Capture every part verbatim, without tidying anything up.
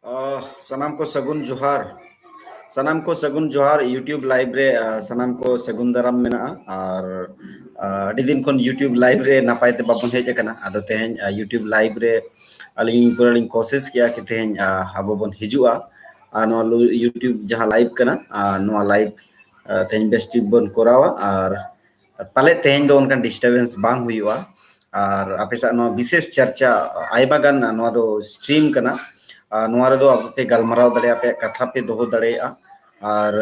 ᱟᱦ, ᱥᱟᱱᱟᱢ ᱠᱚ ᱥᱟᱹᱜᱩᱱ ᱡᱚᱦᱟᱨ᱾ ᱥᱟᱱᱟᱢ ᱠᱚ ᱥᱟᱹᱜᱩᱱ ᱡᱚᱦᱟᱨ᱾ YouTube live ᱨᱮ, ᱟᱦ, ᱥᱟᱱᱟᱢ ᱠᱚ ᱥᱟᱹᱜᱩᱱ ᱫᱟᱨᱟᱢ ᱢᱮᱱᱟᱜᱼᱟ᱾ ᱟᱨ, ᱟᱦ, ᱟᱹᱰᱤ ᱫᱤᱱ ᱠᱷᱚᱱ YouTube live ᱨᱮ ᱱᱟᱯᱟᱭ ᱛᱮ ᱵᱟᱵᱚᱱ ᱦᱮᱡ ᱟᱠᱟᱱᱟ᱾ ᱟᱫᱚ ᱛᱮᱦᱮᱧ, ᱟᱦ, YouTube live ᱨᱮ ᱟᱹᱞᱤᱧ ᱯᱩᱨᱟᱹ ᱞᱤᱧ ᱠᱳᱥᱤᱥ ᱠᱮᱜᱼᱟ ᱠᱤ ᱛᱮᱦᱮᱧ, ᱟᱦ, ᱟᱵᱚ ᱵᱚᱱ ᱦᱤᱡᱩᱜᱼᱟ᱾ ᱟᱨ ᱱᱚᱣᱟ ᱞᱩ-, YouTube ᱡᱟᱦᱟᱸ live ᱠᱟᱱᱟ, ᱟᱨ ᱱᱚᱣᱟ live, ᱟᱦ, ᱛᱮᱦᱮᱧ ᱵᱮᱥ ᱴᱷᱤᱠ ᱵᱚᱱ ᱠᱚᱨᱟᱣᱟ᱾ ᱟᱨ ᱯᱟᱞᱮᱫ ᱛᱮᱦᱮᱧ ᱫᱚ ᱚᱱᱠᱟᱱ disturbance ᱵᱟᱝ ᱦᱩᱭᱩᱜᱼᱟ᱾ ᱟᱨ ᱟᱯᱮ ᱥᱟᱶ ᱱᱚᱣᱟ ᱵᱤᱥᱮᱥ ᱪᱟᱨᱪᱟ ᱟᱭᱢᱟ ᱜᱟᱱ, ᱱᱚᱣᱟ ᱫᱚ stream ᱠᱟᱱᱟ᱾ ᱟᱨ ᱱᱚᱣᱟ ᱨᱮᱫᱚ ᱟᱯᱮ ᱯᱮ ᱜᱟᱞᱢᱟᱨᱟᱣ ᱫᱟᱲᱮᱭᱟᱜᱼᱟ, ᱟᱯᱮᱭᱟᱜ ᱠᱟᱛᱷᱟ ᱯᱮ ᱫᱚᱦᱚ ᱫᱟᱲᱮᱭᱟᱜᱼᱟ᱾ ᱟᱨ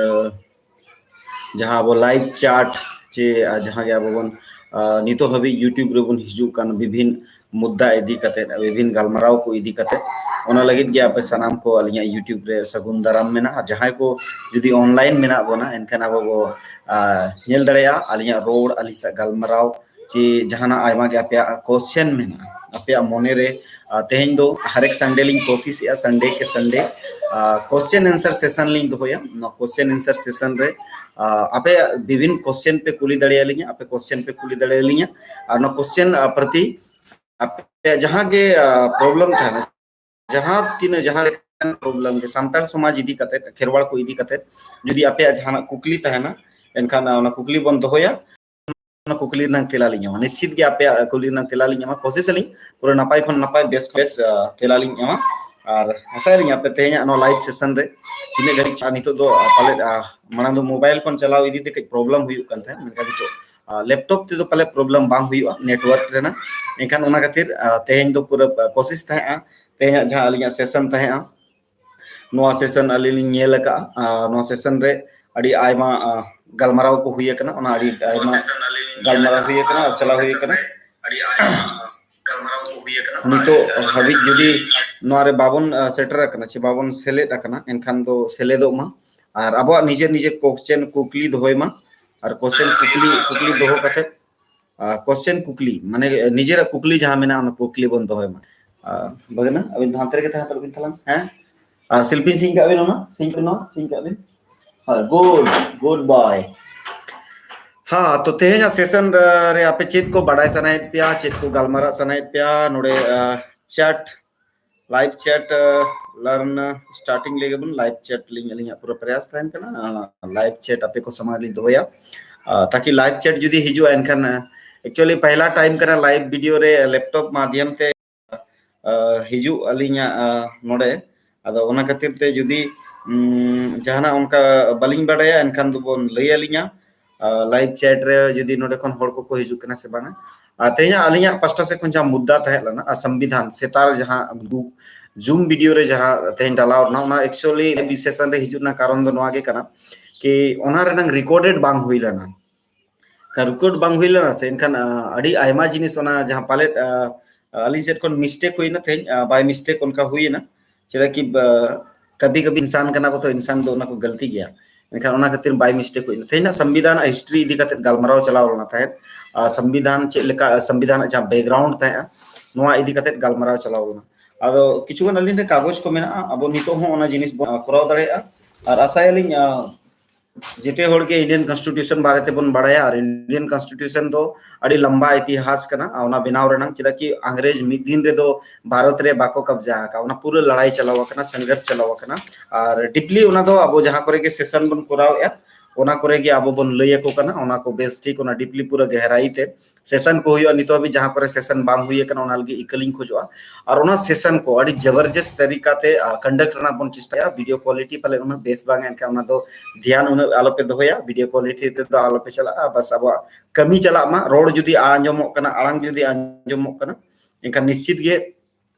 ᱡᱟᱦᱟᱸ ᱟᱵᱚ live chat ᱪᱮ, ᱟᱨ ᱡᱟᱦᱟᱸ ᱜᱮ ᱟᱵᱚ ᱵᱚᱱ, ᱟᱨ ᱱᱤᱛᱚᱜ ᱦᱟᱹᱵᱤᱡ YouTube ᱨᱮᱵᱚᱱ ᱦᱤᱡᱩᱜ ᱠᱟᱱ ᱵᱤᱵᱷᱤᱱ ᱢᱩᱫᱽᱫᱟ ᱤᱫᱤ ᱠᱟᱛᱮ, ᱵᱤᱵᱷᱤᱱ ᱜᱟᱞᱢᱟᱨᱟᱣ ᱠᱚ ᱤᱫᱤ ᱠᱟᱛᱮ, ᱚᱱᱟ ᱞᱟᱹᱜᱤᱫ ᱜᱮ ᱟᱯᱮ ᱥᱟᱱᱟᱢ ᱠᱚ ᱟᱹᱞᱤᱧᱟᱜ YouTube ᱨᱮ ᱥᱟᱹᱜᱩᱱ ᱫᱟᱨᱟᱢ ᱢᱮᱱᱟᱜᱼᱟ᱾ ᱟᱨ ᱡᱟᱦᱟᱸᱭ ᱠᱚ ᱡᱩᱫᱤ online ᱢᱮᱱᱟᱜ ᱵᱚᱱᱟ, ᱮᱱᱠᱷᱟᱱ ᱟᱵᱚ ᱵᱚ, ᱟᱨ ᱧᱮᱞ ᱫᱟᱲᱮᱭᱟᱜᱼᱟ ᱟᱹᱞᱤᱧᱟᱜ ᱨᱚᱲ, ᱟᱹᱞᱤᱧ ᱥᱟᱶ ᱜᱟᱞᱢᱟᱨᱟᱣ, ᱪᱮ ᱡᱟᱦᱟᱱᱟᱜ ᱟᱭᱢᱟ ᱜᱮ ᱟᱯᱮᱭᱟᱜ question ᱢᱮᱱᱟᱜᱼᱟ, ᱟᱯᱮᱭᱟᱜ ᱢᱚᱱᱮ ᱨᱮ, ᱟᱨ ᱛᱮᱦᱮᱧ ᱫᱚ ᱦᱟᱨᱮᱠ Sunday ᱞᱤᱧ ᱠᱳᱥᱤᱥᱮᱜᱼᱟ, Sunday ᱠᱮ Sunday, ᱟᱨ question answer session ᱞᱤᱧ ᱫᱚᱦᱚᱭᱟ᱾ ᱱᱚᱣᱟ question answer session ᱨᱮ, ᱟᱨ ᱟᱯᱮᱭᱟᱜ ᱵᱤᱵᱷᱤᱱ question ᱯᱮ ᱠᱩᱞᱤ ᱫᱟᱲᱮᱭᱟᱞᱤᱧᱟ, ᱟᱯᱮ question ᱯᱮ ᱠᱩᱞᱤ ᱫᱟᱲᱮᱭᱟᱞᱤᱧᱟ᱾ ᱟᱨ ᱱᱚᱣᱟ question, ᱟᱨ ᱯᱨᱚᱛᱤ ᱟᱯᱮᱭᱟᱜ ᱡᱟᱦᱟᱸ ᱜᱮ, ᱟᱨ problem ᱛᱟᱦᱮᱱᱟ, ᱡᱟᱦᱟᱸ ᱛᱤᱱᱟᱹᱜ, ᱡᱟᱦᱟᱸ ᱞᱮᱠᱟᱱ problem ᱜᱮ, ᱥᱟᱱᱛᱟᱲ ᱥᱚᱢᱟᱡᱽ ᱤᱫᱤ ᱠᱟᱛᱮ, ᱠᱷᱮᱨᱣᱟᱲ ᱠᱚ ᱤᱫᱤ ᱠᱟᱛᱮ, ᱡᱩᱫᱤ ᱟᱯᱮᱭᱟᱜ ᱡᱟᱦᱟᱱᱟᱜ ᱠᱩᱠᱞᱤ ᱛᱟᱦᱮᱱᱟ, ᱮᱱᱠᱷᱟᱱ, ᱟᱨ ᱚᱱᱟ ᱠᱩᱠᱞᱤ ᱵᱚᱱ ᱫᱚᱦᱚᱭᱟ᱾ ᱚᱱᱟ ᱠᱩᱠᱞᱤ ᱨᱮᱱᱟᱜ ᱛᱮᱞᱟ ᱞᱤᱧ ᱮᱢᱟ, ᱱᱤᱥᱪᱤᱛ ᱜᱮ ᱟᱯᱮᱭᱟᱜ ᱠᱩᱠᱞᱤ ᱨᱮᱱᱟᱜ ᱛᱮᱞᱟ ᱞᱤᱧ ᱮᱢᱟ᱾ ᱠᱳᱥᱤᱥ ᱟᱹᱞᱤᱧ ᱯᱩᱨᱟᱹ ᱱᱟᱯᱟᱭ ᱠᱷᱚᱱ ᱱᱟᱯᱟᱭ, ᱵᱮᱥ, ᱵᱮᱥ, ᱟᱨ, ᱛᱮᱞᱟ ᱞᱤᱧ ᱮᱢᱟ᱾ ᱟᱨ ᱟᱥᱟᱭᱟᱞᱤᱧ ᱟᱯᱮ ᱛᱮᱦᱮᱧᱟᱜ ᱱᱚᱣᱟ live session ᱨᱮ ᱛᱤᱱᱟᱹᱜ ᱜᱷᱟᱹᱲᱤᱡ ᱪᱟ-, ᱱᱤᱛᱚᱜ ᱫᱚ, ᱟᱨ ᱯᱟᱞᱮᱫ, ᱟᱨ ᱢᱟᱲᱟᱝ ᱫᱚ mobile ᱠᱷᱚᱱ ᱪᱟᱞᱟᱣ ᱤᱫᱤ ᱛᱮ ᱠᱟᱹᱡ problem ᱦᱩᱭᱩᱜ ᱠᱟᱱ ᱛᱟᱦᱮᱸᱫ, ᱢᱮᱱᱠᱷᱟᱱ ᱱᱤᱛᱚᱜ, ᱟᱨ laptop ᱛᱮᱫᱚ ᱯᱟᱞᱮ problem ᱵᱟᱝ ᱦᱩᱭᱩᱜᱼᱟ network ᱨᱮᱱᱟᱜ᱾ ᱮᱱᱠᱷᱟᱱ ᱚᱱᱟ ᱠᱷᱟᱹᱛᱤᱨ, ᱟᱨ ᱛᱮᱦᱮᱧ ᱫᱚ ᱯᱩᱨᱟᱹ, ᱟᱨ ᱠᱳᱥᱤᱥ ᱛᱟᱦᱮᱸᱜᱼᱟ ᱛᱮᱦᱮᱧᱟᱜ ᱡᱟᱦᱟᱸ ᱟᱹᱞᱤᱧᱟᱜ session ᱛᱟᱦᱮᱸᱜᱼᱟ, ᱱᱚᱣᱟ session ᱟᱹᱞᱤᱧ ᱞᱤᱧ ᱧᱮᱞ ᱟᱠᱟᱫᱼᱟ᱾ ᱟᱨ ᱱᱚᱣᱟ session ᱨᱮ ᱟᱹᱰᱤ ᱟᱭᱢᱟ, ᱟᱨ, ᱜᱟᱞᱢᱟᱨᱟᱣ ᱠᱚ ᱦᱩᱭ ᱟᱠᱟᱱᱟ, ᱚᱱᱟ ᱟᱹᱰᱤ ᱟᱭᱢᱟ ᱜᱟᱞᱢᱟᱨᱟᱣ ᱦᱩᱭ ᱟᱠᱟᱱᱟ ᱟᱨ ᱪᱟᱞᱟᱣ ᱦᱩᱭ ᱟᱠᱟᱱᱟ᱾ ᱱᱤᱛᱚᱜ ᱦᱟᱹᱵᱤᱡ ᱡᱩᱫᱤ ᱱᱚᱣᱟ ᱨᱮ ᱵᱟᱵᱚᱱ, ᱟᱨ, ᱥᱮᱴᱮᱨ ᱟᱠᱟᱱᱟ ᱪᱮ ᱵᱟᱵᱚᱱ ᱥᱮᱞᱮᱫ ᱟᱠᱟᱱᱟ, ᱮᱱᱠᱷᱟᱱ ᱫᱚ ᱥᱮᱞᱮᱫᱚᱜ ᱢᱟ᱾ ᱟᱨ ᱟᱵᱚᱣᱟᱜ ᱱᱤᱡᱮᱨ ᱱᱤᱡᱮᱨ question ᱠᱩᱠᱞᱤ ᱫᱚᱦᱚᱭ ᱢᱟ᱾ ᱟᱨ question ᱠᱩᱠᱞᱤ, ᱠᱩᱠᱞᱤ ᱫᱚᱦᱚ ᱠᱟᱛᱮ, ᱟᱨ question ᱠᱩᱠᱞᱤ, ᱢᱟᱱᱮ ᱱᱤᱡᱮᱨᱟᱜ ᱠᱩᱠᱞᱤ ᱡᱟᱦᱟᱸ ᱢᱮᱱᱟᱜᱼᱟ, ᱚᱱᱟ ᱠᱩᱠᱞᱤ ᱵᱚᱱ ᱫᱚᱦᱚᱭ ᱢᱟ᱾ ᱟᱨ ᱵᱟᱹᱜᱤᱱᱟ, ᱟᱹᱵᱤᱱ ᱫᱚ ᱦᱟᱱᱛᱮ ᱨᱮᱜᱮ ᱛᱟᱦᱮᱸ ᱦᱟᱛᱟᱲᱚᱜ ᱵᱤᱱ ᱛᱟᱞᱟᱝ, ᱦᱮᱸ? ᱟᱨ ᱥᱤᱞᱯᱤᱧ ᱥᱤᱧ ᱠᱟᱜ ᱵᱤᱱ, ᱚᱱᱟ ᱥᱤᱧ ᱠᱟᱜ ᱵᱤᱱ, ᱱᱚᱣᱟ ᱥᱤᱧ ᱠᱟᱜ ᱵᱤᱱ᱾ ᱦᱳᱭ, good, good boy. ᱦᱮᱸ, ᱛᱚ ᱛᱮᱦᱮᱧᱟᱜ session ᱨᱮ ᱟᱯᱮ ᱪᱮᱫ ᱠᱚ ᱵᱟᱰᱟᱭ ᱥᱟᱱᱟᱭᱮᱫ ᱯᱮᱭᱟ, ᱪᱮᱫ ᱠᱚ ᱜᱟᱞᱢᱟᱨᱟᱜ ᱥᱟᱱᱟᱭᱮᱫ ᱯᱮᱭᱟ, ᱱᱚᱰᱮ, ᱟᱨ, chat Live chat learn starting ᱞᱟᱹᱜᱤᱫ ᱵᱚᱱ live chat ᱞᱤᱧ ᱟᱹᱞᱤᱧᱟᱜ ᱯᱩᱨᱟᱹ ᱯᱨᱚᱭᱟᱥ ᱛᱟᱦᱮᱱ ᱠᱟᱱᱟ᱾ Live chat ᱟᱯᱮ ᱠᱚ ᱥᱟᱢᱟᱝ ᱞᱤᱧ ᱫᱚᱦᱚᱭᱟ᱾ ᱛᱟᱠᱤ live chat ᱡᱩᱫᱤ ᱦᱤᱡᱩᱜᱼᱟ ᱮᱱᱠᱷᱟᱱ actually ᱯᱟᱦᱞᱟ time ᱠᱟᱱᱟ live video ᱨᱮ laptop ᱢᱟᱫᱷᱭᱚᱢ ᱛᱮ ᱦᱤᱡᱩᱜ ᱟᱹᱞᱤᱧᱟᱜ ᱱᱚᱰᱮ᱾ ᱟᱫᱚ ᱚᱱᱟ ᱠᱷᱟᱹᱛᱤᱨ ᱛᱮ ᱡᱩᱫᱤ ᱡᱟᱦᱟᱱᱟᱜ ᱚᱱᱠᱟ ᱵᱟᱹᱞᱤᱧ ᱵᱟᱰᱟᱭᱟ ᱮᱱᱠᱷᱟᱱ ᱫᱚᱵᱚᱱ ᱞᱟᱹᱭ ᱟᱹᱞᱤᱧᱟ᱾ Live chat ᱨᱮ ᱡᱩᱫᱤ ᱱᱚᱰᱮ ᱠᱷᱚᱱ ᱦᱚᱲ ᱠᱚᱠᱚ ᱦᱤᱡᱩᱜ ᱠᱟᱱᱟ ᱥᱮ ᱵᱟᱝᱟ᱾ ᱟᱨ ᱛᱮᱦᱮᱧᱟᱜ ᱟᱹᱞᱤᱧᱟᱜ ᱯᱟᱥᱴᱟ ᱥᱮᱫ ᱠᱷᱚᱱ ᱡᱟᱦᱟᱸ ᱢᱩᱫᱽᱫᱟ ᱛᱟᱦᱮᱸ ᱞᱮᱱᱟ, ᱟᱨ ᱥᱚᱝᱵᱤᱫᱷᱟᱱ ᱥᱮᱛᱟᱨ ᱡᱟᱦᱟᱸ Zoom video ᱨᱮ ᱡᱟᱦᱟᱸ ᱛᱮᱦᱮᱧ ᱰᱟᱞᱟᱣ ᱞᱮᱱᱟ, ᱚᱱᱟ actually live session ᱨᱮ ᱦᱤᱡᱩᱜ ᱨᱮᱱᱟᱜ ᱠᱟᱨᱚᱱ ᱫᱚ ᱱᱚᱣᱟ ᱜᱮ ᱠᱟᱱᱟ ᱠᱤ ᱚᱱᱟ ᱨᱮᱱᱟᱝ recorded ᱵᱟᱝ ᱦᱩᱭ ᱞᱮᱱᱟ᱾ ᱠᱷᱟᱱ record ᱵᱟᱝ ᱦᱩᱭ ᱞᱮᱱᱟ ᱥᱮ, ᱮᱱᱠᱷᱟᱱ ᱟᱹᱰᱤ ᱟᱭᱢᱟ ᱡᱤᱱᱤᱥ ᱚᱱᱟ ᱡᱟᱦᱟᱸ ᱯᱟᱞᱮᱫ ᱟᱹᱞᱤᱧ ᱥᱮᱫ ᱠᱷᱚᱱ mistake ᱦᱩᱭᱱᱟ ᱛᱮᱦᱮᱧ, by mistake ᱚᱱᱠᱟ ᱦᱩᱭᱮᱱᱟ᱾ ᱪᱮᱫᱟᱜ ᱠᱤ ᱠᱟᱵᱷᱤ ᱠᱟᱵᱷᱤ ᱤᱱᱥᱟᱱ ᱠᱟᱱᱟ ᱠᱚ, ᱛᱚ ᱤᱱᱥᱟᱱ ᱫᱚ ᱚᱱᱟ ᱠᱚ ᱜᱟᱹᱞᱛᱤ ᱜᱮᱭᱟ᱾ ᱮᱱᱠᱷᱟᱱ ᱚᱱᱟ ᱠᱷᱟᱹᱛᱤᱨ by mistake ᱦᱩᱭᱱᱟ᱾ ᱛᱮᱦᱮᱧᱟᱜ ᱥᱚᱝᱵᱤᱫᱷᱟᱱ history ᱤᱫᱤ ᱠᱟᱛᱮ ᱜᱟᱞᱢᱟᱨᱟᱣ ᱪᱟᱞᱟᱣ ᱞᱮᱱᱟ ᱛᱟᱦᱮᱸᱫ᱾ ᱥᱚᱝᱵᱤᱫᱷᱟᱱ ᱪᱮᱫ ᱞᱮᱠᱟ, ᱥᱚᱝᱵᱤᱫᱷᱟᱱ ᱡᱟᱦᱟᱸ background ᱛᱟᱦᱮᱸᱫᱼᱟ, ᱱᱚᱣᱟ ᱤᱫᱤ ᱠᱟᱛᱮ ᱜᱟᱞᱢᱟᱨᱟᱣ ᱪᱟᱞᱟᱣ ᱞᱮᱱᱟ᱾ ᱟᱫᱚ ᱠᱤᱪᱷᱩᱜᱟᱱ ᱟᱹᱞᱤᱧ ᱴᱷᱮᱱ ᱠᱟᱜᱚᱡᱽ ᱠᱚ ᱢᱮᱱᱟᱜᱼᱟ, ᱟᱵᱚ ᱱᱤᱛᱚᱜ ᱦᱚᱸ ᱚᱱᱟ ᱡᱤᱱᱤᱥ ᱵᱚᱱ ᱠᱚᱨᱟᱣ ᱫᱟᱲᱮᱭᱟᱜᱼᱟ᱾ ᱟᱨ ᱟᱥᱟᱭᱟᱞᱤᱧ ᱡᱮᱛᱮ ᱦᱚᱲ ᱜᱮ Indian Constitution ᱵᱟᱨᱮ ᱛᱮᱵᱚᱱ ᱵᱟᱲᱟᱭᱟ, ᱟᱨ Indian Constitution ᱫᱚ ᱟᱹᱰᱤ ᱞᱟᱢᱵᱟ ᱤᱛᱤᱦᱟᱥ ᱠᱟᱱᱟ ᱚᱱᱟ ᱵᱮᱱᱟᱣ ᱨᱮᱱᱟᱜ᱾ ᱪᱮᱫᱟᱜ ᱠᱤ ᱤᱝᱨᱮᱡᱽ ᱢᱤᱫ ᱫᱤᱱ ᱨᱮᱫᱚ ᱵᱷᱟᱨᱚᱛ ᱨᱮ ᱵᱟᱠᱚ ᱠᱟᱵᱽᱡᱟ ᱟᱠᱟᱫ, ᱚᱱᱟ ᱯᱩᱨᱟᱹ ᱞᱟᱲᱟᱭ ᱪᱟᱞᱟᱣ ᱟᱠᱟᱱᱟ, ᱥᱚᱝᱜᱷᱚᱨᱥ ᱪᱟᱞᱟᱣ ᱟᱠᱟᱱᱟ᱾ ᱟᱨ deeply ᱚᱱᱟ ᱫᱚ ᱟᱵᱚ ᱡᱟᱦᱟᱸ ᱠᱚᱨᱮ ᱜᱮ session ᱵᱚᱱ ᱠᱚᱨᱟᱣᱮᱫᱼᱟ, ᱚᱱᱟ ᱠᱚᱨᱮ ᱜᱮ ᱟᱵᱚ ᱵᱚᱱ ᱞᱟᱹᱭ ᱟᱠᱚ ᱠᱟᱱᱟ ᱚᱱᱟ ᱠᱚ ᱵᱮᱥ ᱴᱷᱤᱠ, ᱚᱱᱟ deeply ᱯᱩᱨᱟᱹ ᱜᱮᱦᱨᱟᱭ ᱛᱮ᱾ Session ᱠᱚ ᱦᱩᱭᱩᱜᱼᱟ, ᱱᱤᱛᱚᱜ ᱦᱟᱹᱵᱤᱡ ᱡᱟᱦᱟᱸ ᱠᱚᱨᱮ session ᱵᱟᱝ ᱦᱩᱭ ᱟᱠᱟᱱᱟ ᱚᱱᱟ ᱞᱟᱹᱜᱤᱫ ᱤᱠᱟᱹ ᱞᱤᱧ ᱠᱷᱚᱡᱚᱜᱼᱟ᱾ ᱟᱨ ᱚᱱᱟ session ᱠᱚ ᱟᱹᱰᱤ ᱡᱚᱵᱚᱨᱡᱚᱥᱛ ᱛᱟᱹᱨᱤᱠᱟ ᱛᱮ conduct ᱨᱮᱱᱟᱜ ᱵᱚᱱ ᱪᱮᱥᱴᱟᱭᱟ᱾ Video quality ᱯᱟᱞᱮ ᱩᱱᱟᱹᱜ ᱵᱮᱥ ᱵᱟᱝ, ᱮᱱᱠᱷᱟᱱ ᱚᱱᱟ ᱫᱚ ᱫᱷᱮᱭᱟᱱ ᱩᱱᱟᱹᱜ ᱟᱞᱚᱯᱮ ᱫᱚᱦᱚᱭᱟ, video quality ᱛᱮᱫᱚ ᱟᱞᱚᱯᱮ ᱪᱟᱞᱟᱜᱼᱟ᱾ ᱵᱟᱥ ᱟᱵᱚᱣᱟᱜ ᱠᱟᱹᱢᱤ ᱪᱟᱞᱟᱜ ᱢᱟ, ᱨᱚᱲ ᱡᱩᱫᱤ ᱟᱸᱡᱚᱢᱚᱜ ᱠᱟᱱᱟ, ᱟᱲᱟᱝ ᱡᱩᱫᱤ ᱟᱸᱡᱚᱢᱚᱜ ᱠᱟᱱᱟ, ᱮᱱᱠᱷᱟᱱ ᱱᱤᱥᱪᱤᱛ ᱜᱮ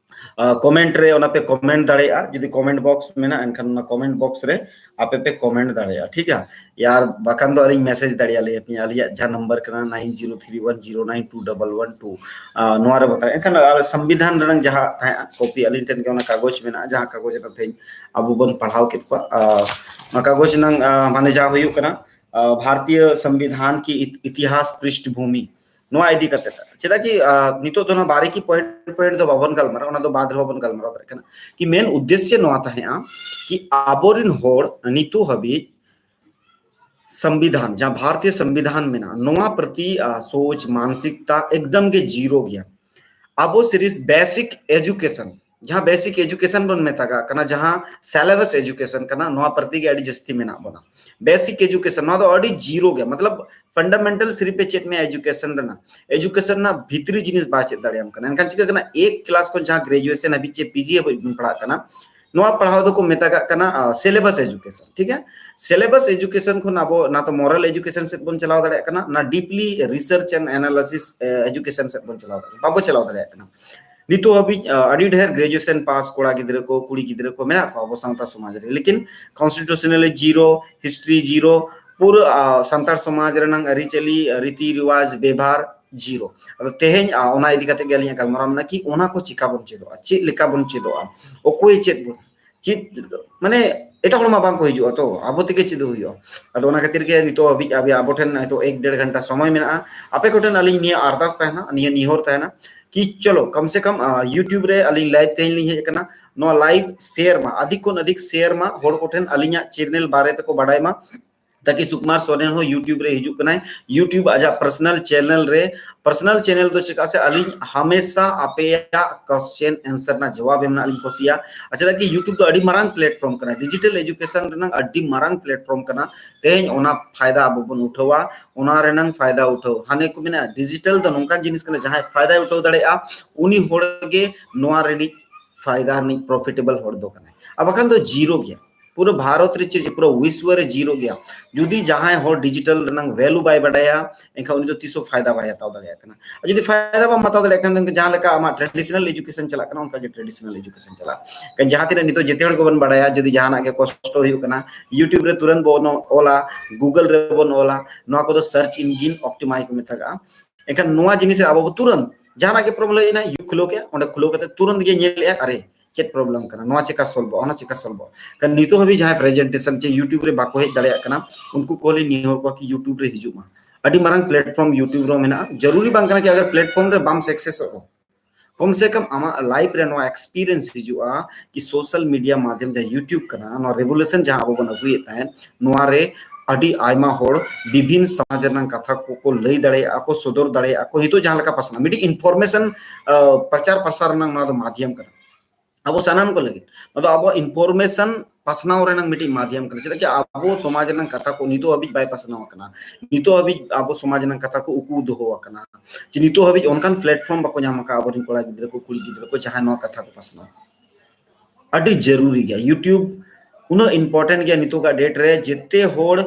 comment ᱨᱮ ᱚᱱᱟ ᱯᱮ comment ᱫᱟᱲᱮᱭᱟᱜᱼᱟ᱾ ᱡᱩᱫᱤ comment box ᱢᱮᱱᱟᱜᱼᱟ ᱮᱱᱠᱷᱟᱱ ᱚᱱᱟ comment box ᱨᱮ ᱟᱯᱮ ᱯᱮ comment ᱫᱟᱲᱮᱭᱟᱜᱼᱟ, ᱴᱷᱤᱠ ᱜᱮᱭᱟ᱾ ᱟᱨ ᱵᱟᱠᱷᱟᱱ ᱫᱚ ᱟᱹᱞᱤᱧ message ᱫᱟᱲᱮᱭᱟᱞᱤᱧᱟ ᱯᱮ, ᱟᱹᱞᱤᱧᱟᱜ ᱡᱟᱦᱟᱸ number ᱠᱟᱱᱟ nine zero three one zero nine two double one two, ᱱᱚᱣᱟ ᱨᱮ ᱵᱟᱛᱟᱣ᱾ ᱮᱱᱠᱷᱟᱱ ᱟᱨ ᱥᱚᱝᱵᱤᱫᱷᱟᱱ ᱨᱮᱱᱟᱜ ᱡᱟᱦᱟᱸ ᱛᱟᱦᱮᱸ copy ᱟᱹᱞᱤᱧ ᱴᱷᱮᱱ ᱜᱮ ᱚᱱᱟ ᱠᱟᱜᱚᱡᱽ ᱢᱮᱱᱟᱜᱼᱟ, ᱡᱟᱦᱟᱸ ᱠᱟᱜᱚᱡᱽ ᱨᱮ ᱛᱮᱦᱮᱧ ᱟᱵᱚ ᱵᱚᱱ ᱯᱟᱲᱦᱟᱣ ᱠᱮᱫ ᱠᱚᱣᱟ᱾ ᱚᱱᱟ ᱠᱟᱜᱚᱡᱽ ᱨᱮᱱᱟᱜ ᱢᱟᱱᱮ ᱡᱟᱦᱟᱸ ᱦᱩᱭᱩᱜ ᱠᱟᱱᱟ ᱵᱷᱟᱨᱚᱛᱤᱭᱚ ᱥᱚᱝᱵᱤᱫᱷᱟᱱ ᱠᱤ ᱤᱛᱤᱦᱟᱥ ᱯᱨᱤᱥᱴᱵᱷᱩᱢᱤ, ᱱᱚᱣᱟ ᱤᱫᱤ ᱠᱟᱛᱮ᱾ ᱪᱮᱫᱟᱜ ᱠᱤ ᱱᱤᱛᱚᱜ ᱫᱚ ᱚᱱᱟ ᱵᱟᱨᱮ ᱠᱤ point point ᱫᱚ ᱵᱟᱵᱚᱱ ᱜᱟᱞᱢᱟᱨᱟᱣᱟ, ᱚᱱᱟ ᱫᱚ ᱵᱟᱫ ᱨᱮᱦᱚᱸ ᱵᱚᱱ ᱜᱟᱞᱢᱟᱨᱟᱣ ᱫᱟᱲᱮᱭᱟᱜ ᱠᱟᱱᱟ᱾ ᱠᱤ main ᱩᱫᱽᱫᱮᱥᱭᱚ ᱱᱚᱣᱟ ᱛᱟᱦᱮᱸᱜᱼᱟ ᱠᱤ ᱟᱵᱚᱨᱮᱱ ᱦᱚᱲ ᱱᱤᱛᱚᱜ ᱦᱟᱹᱵᱤᱡ ᱥᱚᱝᱵᱤᱫᱷᱟᱱ, ᱡᱟᱦᱟᱸ ᱵᱷᱟᱨᱚᱛᱤᱭᱚ ᱥᱚᱝᱵᱤᱫᱷᱟᱱ ᱢᱮᱱᱟᱜᱼᱟ, ᱱᱚᱣᱟ ᱯᱨᱚᱛᱤ ᱥᱳᱪ ᱢᱟᱱᱥᱤᱠᱛᱟ ᱮᱠᱫᱚᱢ ᱜᱮ zero ᱜᱮᱭᱟ᱾ ᱟᱵᱚ ᱥᱤᱨᱤᱯ basic education ᱡᱟᱦᱟᱸ basic education ᱵᱚᱱ ᱢᱮᱛᱟᱜᱟᱜ ᱠᱟᱱᱟ, ᱡᱟᱦᱟᱸ syllabus education ᱠᱟᱱᱟ, ᱱᱚᱣᱟ ᱯᱨᱚᱛᱤ ᱜᱮ ᱟᱹᱰᱤ ᱡᱟᱹᱥᱛᱤ ᱢᱮᱱᱟᱜ ᱵᱚᱱᱟ᱾ Basic education, ᱱᱚᱣᱟ ᱫᱚ ᱟᱹᱰᱤ zero ᱜᱮ, ᱢᱚᱛᱞᱚᱵ fundamental ᱥᱤᱨᱤᱯ ᱮ ᱪᱮᱫ ᱢᱮᱭᱟ education ᱨᱮᱱᱟᱜ, education ᱨᱮᱱᱟᱜ ᱵᱷᱤᱛᱨᱤ ᱡᱤᱱᱤᱥ ᱵᱟᱭ ᱪᱮᱫ ᱫᱟᱲᱮᱭᱟᱢ ᱠᱟᱱᱟ᱾ ᱮᱱᱠᱷᱟᱱ ᱪᱤᱠᱟᱹᱜ ᱠᱟᱱᱟ, ᱮᱠ ᱠᱞᱟᱥ ᱠᱷᱚᱱ ᱡᱟᱦᱟᱸ graduation ᱦᱟᱹᱵᱤᱡ ᱪᱮ ᱯᱤᱡᱤ ᱦᱟᱹᱵᱤᱡ ᱵᱚᱱ ᱯᱟᱲᱦᱟᱜ ᱠᱟᱱᱟ, ᱱᱚᱣᱟ ᱯᱟᱲᱦᱟᱣ ᱫᱚᱠᱚ ᱢᱮᱛᱟᱜᱟᱜ ᱠᱟᱱᱟ syllabus education, ᱴᱷᱤᱠ ᱜᱮᱭᱟ᱾ Syllabus education ᱠᱷᱚᱱ ᱟᱵᱚ ᱱᱟ ᱛᱚ moral education ᱥᱮᱫ ᱵᱚᱱ ᱪᱟᱞᱟᱣ ᱫᱟᱲᱮᱭᱟᱜ ᱠᱟᱱᱟ, ᱱᱟ deeply research and analysis education ᱥᱮᱫ ᱵᱚᱱ ᱪᱟᱞᱟᱣ ᱫᱟᱲᱮᱭᱟᱜ ᱠᱟᱱᱟ, ᱵᱟᱵᱚ ᱪᱟᱞᱟᱣ ᱫᱟᱲᱮᱭᱟᱜ ᱠᱟᱱᱟ᱾ ᱱᱤᱛᱚᱜ ᱦᱟᱹᱵᱤᱡ ᱟᱹᱰᱤ ᱰᱷᱮᱨ graduation pass ᱠᱚᱲᱟ ᱜᱤᱫᱽᱨᱟᱹ ᱠᱚ, ᱠᱩᱲᱤ ᱜᱤᱫᱽᱨᱟᱹ ᱠᱚ ᱢᱮᱱᱟᱜ ᱠᱚᱣᱟ ᱟᱵᱚ ᱥᱟᱶᱛᱟ ᱥᱚᱢᱟᱡᱽ ᱨᱮ, ᱞᱮᱠᱤᱱ constitutional zero, history zero, ᱯᱩᱨᱟᱹ ᱥᱟᱱᱛᱟᱲ ᱥᱚᱢᱟᱡᱽ ᱨᱮᱱᱟᱝ ᱟᱹᱨᱤᱪᱟᱹᱞᱤ, ᱨᱤᱛᱤ ᱨᱤᱣᱟᱡᱽ, ᱵᱮᱵᱷᱟᱨ zero᱾ ᱟᱫᱚ ᱛᱮᱦᱮᱧ ᱚᱱᱟ ᱤᱫᱤ ᱠᱟᱛᱮ ᱜᱮ ᱟᱹᱞᱤᱧᱟᱜ ᱜᱟᱞᱢᱟᱨᱟᱣ ᱢᱮᱱᱟᱜᱼᱟ ᱠᱤ ᱚᱱᱟ ᱠᱚ ᱪᱤᱠᱟ ᱵᱚᱱ ᱪᱮᱫᱚᱜᱼᱟ, ᱪᱮᱫ ᱞᱮᱠᱟ ᱵᱚᱱ ᱪᱮᱫᱚᱜᱼᱟ, ᱚᱠᱚᱭ ᱪᱮᱫ ᱵᱚᱱ ᱪᱮᱫ, ᱢᱟᱱᱮ ᱮᱴᱟᱜ ᱦᱚᱲ ᱢᱟ ᱵᱟᱝ ᱠᱚ ᱦᱤᱡᱩᱜᱼᱟ, ᱛᱚ ᱟᱵᱚ ᱛᱮᱜᱮ ᱪᱮᱫᱚᱜ ᱦᱩᱭᱩᱜᱼᱟ᱾ ᱟᱫᱚ ᱚᱱᱟ ᱠᱷᱟᱹᱛᱤᱨ ᱜᱮ ᱱᱤᱛᱚᱜ ᱦᱟᱹᱵᱤᱡ ᱟᱵᱚ ᱴᱷᱮᱱ ᱱᱤᱛᱚᱜ ᱮᱠ ᱰᱮᱲ ᱜᱷᱚᱱᱴᱟ ᱥᱚᱢᱚᱭ ᱢᱮᱱᱟᱜᱼᱟ᱾ ᱟᱯᱮ ᱠᱚᱴᱷᱮᱱ ᱟᱹᱞᱤᱧ ᱱᱤᱭᱟᱹ ᱟᱨᱫᱟᱥ ᱛᱟᱦᱮᱱᱟ, ᱱᱤᱭᱟᱹ ᱱᱤᱦᱚᱨ ᱛᱟᱦᱮᱱᱟ ᱠᱤ ᱪᱚᱞᱚ ᱠᱚᱢ ᱥᱮ ᱠᱚᱢ YouTube ᱨᱮ ᱟᱹᱞᱤᱧ live ᱛᱮᱦᱮᱧ ᱞᱤᱧ ᱦᱮᱡ ᱟᱠᱟᱱᱟ, ᱱᱚᱣᱟ live share ᱢᱟ, ᱟᱫᱷᱤᱠ ᱠᱷᱚᱱ ᱟᱫᱷᱤᱠ share ᱢᱟ, ᱦᱚᱲ ᱠᱚᱴᱷᱮᱱ ᱟᱹᱞᱤᱧᱟᱜ channel ᱵᱟᱨᱮ ᱛᱮᱠᱚ ᱵᱟᱰᱟᱭ ᱢᱟ, ᱛᱟᱠᱤ ᱥᱩᱠᱩᱢᱟᱨ ᱥᱚᱨᱮᱱ ᱦᱚᱸ YouTube ᱨᱮ ᱦᱤᱡᱩᱜ ᱠᱟᱱᱟᱭ, YouTube ᱟᱡᱟᱜ personal channel ᱨᱮ᱾ Personal channel ᱫᱚ ᱪᱮᱫᱟᱜ ᱥᱮ ᱟᱹᱞᱤᱧ ᱦᱟᱢᱮᱥᱟ ᱟᱯᱮᱭᱟᱜ question answer ᱨᱮᱱᱟᱜ ᱡᱚᱵᱟᱵ ᱮᱢ ᱨᱮᱱᱟᱜ ᱞᱤᱧ ᱠᱩᱥᱤᱭᱟᱜᱼᱟ᱾ ᱟᱪᱪᱷᱟ, ᱛᱟᱠᱤ YouTube ᱫᱚ ᱟᱹᱰᱤ ᱢᱟᱨᱟᱝ platform ᱠᱟᱱᱟ, digital education ᱨᱮᱱᱟᱜ ᱟᱹᱰᱤ ᱢᱟᱨᱟᱝ platform ᱠᱟᱱᱟ᱾ ᱛᱮᱦᱮᱧ ᱚᱱᱟ ᱯᱷᱟᱭᱫᱟ ᱟᱵᱚ ᱵᱚᱱ ᱩᱴᱷᱟᱹᱣᱟ, ᱚᱱᱟ ᱨᱮᱱᱟᱝ ᱯᱷᱟᱭᱫᱟ ᱩᱴᱷᱟᱹᱣ᱾ ᱦᱟᱱᱮ ᱠᱚ ᱢᱮᱱᱟ digital ᱫᱚ ᱱᱚᱝᱠᱟᱱ ᱡᱤᱱᱤᱥ ᱠᱟᱱᱟ, ᱡᱟᱦᱟᱸᱭ ᱯᱷᱟᱭᱫᱟᱭ ᱩᱴᱷᱟᱹᱣ ᱫᱟᱲᱮᱭᱟᱜᱼᱟ ᱩᱱᱤ ᱦᱚᱲ ᱜᱮ ᱱᱚᱣᱟ ᱨᱤᱱᱤᱡ ᱯᱷᱟᱭᱫᱟ ᱨᱤᱱᱤᱡ profitable ᱦᱚᱲ ᱫᱚ ᱠᱟᱱᱟᱭ, ᱟᱨ ᱵᱟᱠᱷᱟᱱ ᱫᱚ zero ᱜᱮᱭᱟ᱾ ᱯᱩᱨᱟᱹ ᱵᱷᱟᱨᱚᱛ ᱨᱮ ᱪᱮᱫ, ᱯᱩᱨᱟᱹ ᱵᱤᱥᱣᱚ ᱨᱮ zero ᱜᱮᱭᱟ᱾ ᱡᱩᱫᱤ ᱡᱟᱦᱟᱸᱭ ᱦᱚᱲ digital ᱨᱮᱱᱟᱝ value ᱵᱟᱭ ᱵᱟᱰᱟᱭᱟ, ᱮᱱᱠᱷᱟᱱ ᱩᱱᱤ ᱫᱚ ᱛᱤᱥ ᱦᱚᱸ ᱯᱷᱟᱭᱫᱟ ᱵᱟᱭ ᱦᱟᱛᱟᱣ ᱫᱟᱲᱮᱭᱟᱜ ᱠᱟᱱᱟ᱾ ᱟᱨ ᱡᱩᱫᱤ ᱯᱷᱟᱭᱫᱟ ᱵᱟᱢ ᱦᱟᱛᱟᱣ ᱫᱟᱲᱮᱭᱟᱜ ᱠᱷᱟᱱ, ᱡᱟᱦᱟᱸ ᱞᱮᱠᱟ ᱟᱢᱟᱜ traditional education ᱪᱟᱞᱟᱜ ᱠᱟᱱᱟ, ᱚᱱᱠᱟ ᱜᱮ traditional education ᱪᱟᱞᱟᱜᱼᱟ᱾ ᱡᱟᱦᱟᱸ ᱛᱤᱱᱟᱹᱜ ᱱᱤᱛᱚᱜ ᱡᱮᱛᱮ ᱦᱚᱲ ᱜᱮᱵᱚᱱ ᱵᱟᱰᱟᱭᱟ, ᱡᱩᱫᱤ ᱡᱟᱦᱟᱱᱟᱜ ᱜᱮ ᱠᱚᱥᱴᱚ ᱦᱩᱭᱩᱜ ᱠᱟᱱᱟ, YouTube ᱨᱮ ᱛᱩᱨᱟᱹᱱᱛ ᱵᱚᱱ ᱚᱞᱟ, Google ᱨᱮᱵᱚᱱ ᱚᱞᱟ, ᱱᱚᱣᱟ ᱠᱚᱫᱚ search engine optimize ᱠᱚ ᱢᱮᱛᱟᱜᱼᱟ᱾ ᱮᱱᱠᱷᱟᱱ ᱱᱚᱣᱟ ᱡᱤᱱᱤᱥ ᱨᱮ ᱟᱵᱚ ᱵᱚ ᱛᱩᱨᱟᱹᱱᱛ ᱡᱟᱦᱟᱱᱟᱜ ᱜᱮ problem ᱦᱩᱭ ᱮᱱᱟ, YouTube ᱠᱷᱩᱞᱟᱹᱣ ᱠᱮᱫᱟ, ᱚᱸᱰᱮ ᱠᱷᱩᱞᱟᱹᱣ ᱠᱟᱛᱮ ᱛᱩᱨᱟᱹᱱᱛ ᱜᱮ ᱧᱮᱞᱮᱜᱼᱟ, ᱟᱨᱮ ᱪᱮᱫ problem ᱠᱟᱱᱟ, ᱱᱚᱣᱟ ᱪᱮᱠᱟ solveᱚᱜᱼᱟ, ᱚᱱᱟ ᱪᱮᱠᱟ solveᱚᱜᱼᱟ᱾ ᱠᱟᱨᱚᱱ ᱱᱤᱛᱚᱜ ᱦᱟᱹᱵᱤᱡ ᱡᱟᱦᱟᱸᱭ presentation ᱪᱮ YouTube ᱨᱮ ᱵᱟᱠᱚ ᱦᱮᱡ ᱫᱟᱲᱮᱭᱟᱜ ᱠᱟᱱᱟ, ᱩᱱᱠᱩ ᱠᱚ ᱞᱤᱧ ᱱᱮᱦᱚᱨ ᱠᱚᱣᱟ ᱠᱤ YouTube ᱨᱮ ᱦᱤᱡᱩᱜ ᱢᱟ᱾ ᱟᱹᱰᱤ ᱢᱟᱨᱟᱝ platform YouTube ᱨᱮ ᱢᱮᱱᱟᱜᱼᱟ᱾ ᱡᱟᱹᱨᱩᱨᱤ ᱵᱟᱝ ᱠᱟᱱᱟ ᱠᱤ ᱟᱜᱟᱨ platform ᱨᱮ ᱵᱟᱢ successᱚᱜ ᱨᱮᱦᱚᱸ, ᱠᱚᱢ ᱥᱮ ᱠᱚᱢ ᱟᱢᱟᱜ life ᱨᱮ ᱱᱚᱣᱟ experience ᱦᱤᱡᱩᱜᱼᱟ ᱠᱤ social media ᱢᱟᱫᱷᱭᱚᱢ ᱡᱟᱦᱟᱸ YouTube ᱠᱟᱱᱟ, ᱱᱚᱣᱟ revolution ᱡᱟᱦᱟᱸ ᱟᱵᱚ ᱵᱚᱱ ᱟᱹᱜᱩᱭᱮᱫ ᱛᱟᱦᱮᱸᱫ, ᱱᱚᱣᱟ ᱨᱮ ᱟᱹᱰᱤ ᱟᱭᱢᱟ ᱦᱚᱲ ᱵᱤᱵᱷᱤᱱ ᱥᱚᱢᱟᱡᱽ ᱨᱮᱱᱟᱜ ᱠᱟᱛᱷᱟ ᱠᱚᱠᱚ ᱞᱟᱹᱭ ᱫᱟᱲᱮᱭᱟᱜᱼᱟ ᱠᱚ, ᱥᱚᱫᱚᱨ ᱫᱟᱲᱮᱭᱟᱜᱼᱟ ᱠᱚ᱾ ᱱᱤᱛᱚᱜ ᱡᱟᱦᱟᱸ ᱞᱮᱠᱟ ᱯᱟᱥᱱᱟᱣ, ᱢᱤᱫᱴᱤᱡ information ᱯᱨᱚᱪᱟᱨ ᱯᱨᱚᱥᱟᱨ ᱨᱮᱱᱟᱜ ᱱᱚᱣᱟ ᱫᱚ ᱢᱟᱫᱷᱭᱚᱢ ᱠᱟᱱᱟ᱾ ᱟᱵᱚ ᱥᱟᱱᱟᱢ ᱠᱚ ᱞᱟᱹᱜᱤᱫ᱾ ᱱᱚᱣᱟ ᱫᱚ ᱟᱵᱚ information ᱯᱟᱥᱱᱟᱣ ᱨᱮᱱᱟᱜ ᱢᱤᱫᱴᱤᱡ ᱢᱟᱫᱷᱭᱚᱢ ᱠᱟᱱᱟ᱾ ᱪᱮᱫᱟᱜ ᱠᱤ ᱟᱵᱚ ᱥᱚᱢᱟᱡᱽ ᱨᱮᱱᱟᱜ ᱠᱟᱛᱷᱟ ᱠᱚ ᱱᱤᱛᱚᱜ ᱦᱟᱹᱵᱤᱡ ᱵᱟᱭ ᱯᱟᱥᱱᱟᱣ ᱟᱠᱟᱱᱟ, ᱱᱤᱛᱚᱜ ᱦᱟᱹᱵᱤᱡ ᱟᱵᱚ ᱥᱚᱢᱟᱡᱽ ᱨᱮᱱᱟᱜ ᱠᱟᱛᱷᱟ ᱠᱚ ᱩᱠᱩ ᱫᱚᱦᱚ ᱟᱠᱟᱱᱟ, ᱡᱮ ᱱᱤᱛᱚᱜ ᱦᱟᱹᱵᱤᱡ ᱚᱱᱠᱟᱱ platform ᱵᱟᱠᱚ ᱧᱟᱢ ᱟᱠᱟᱫᱟ ᱟᱵᱚᱨᱮᱱ ᱠᱚᱲᱟ ᱜᱤᱫᱽᱨᱟᱹ ᱠᱚ, ᱠᱩᱲᱤ ᱜᱤᱫᱽᱨᱟᱹ ᱠᱚ, ᱡᱟᱦᱟᱸᱭ ᱱᱚᱣᱟ ᱠᱟᱛᱷᱟ ᱠᱚ ᱯᱟᱥᱱᱟᱣ᱾ ᱟᱹᱰᱤ ᱡᱟᱹᱨᱩᱨᱤ ᱜᱮᱭᱟ YouTube, ᱩᱱᱟᱹᱜ important ᱜᱮᱭᱟ ᱱᱤᱛᱚᱜᱟᱜ date ᱨᱮ᱾ ᱡᱮᱛᱮ ᱦᱚᱲ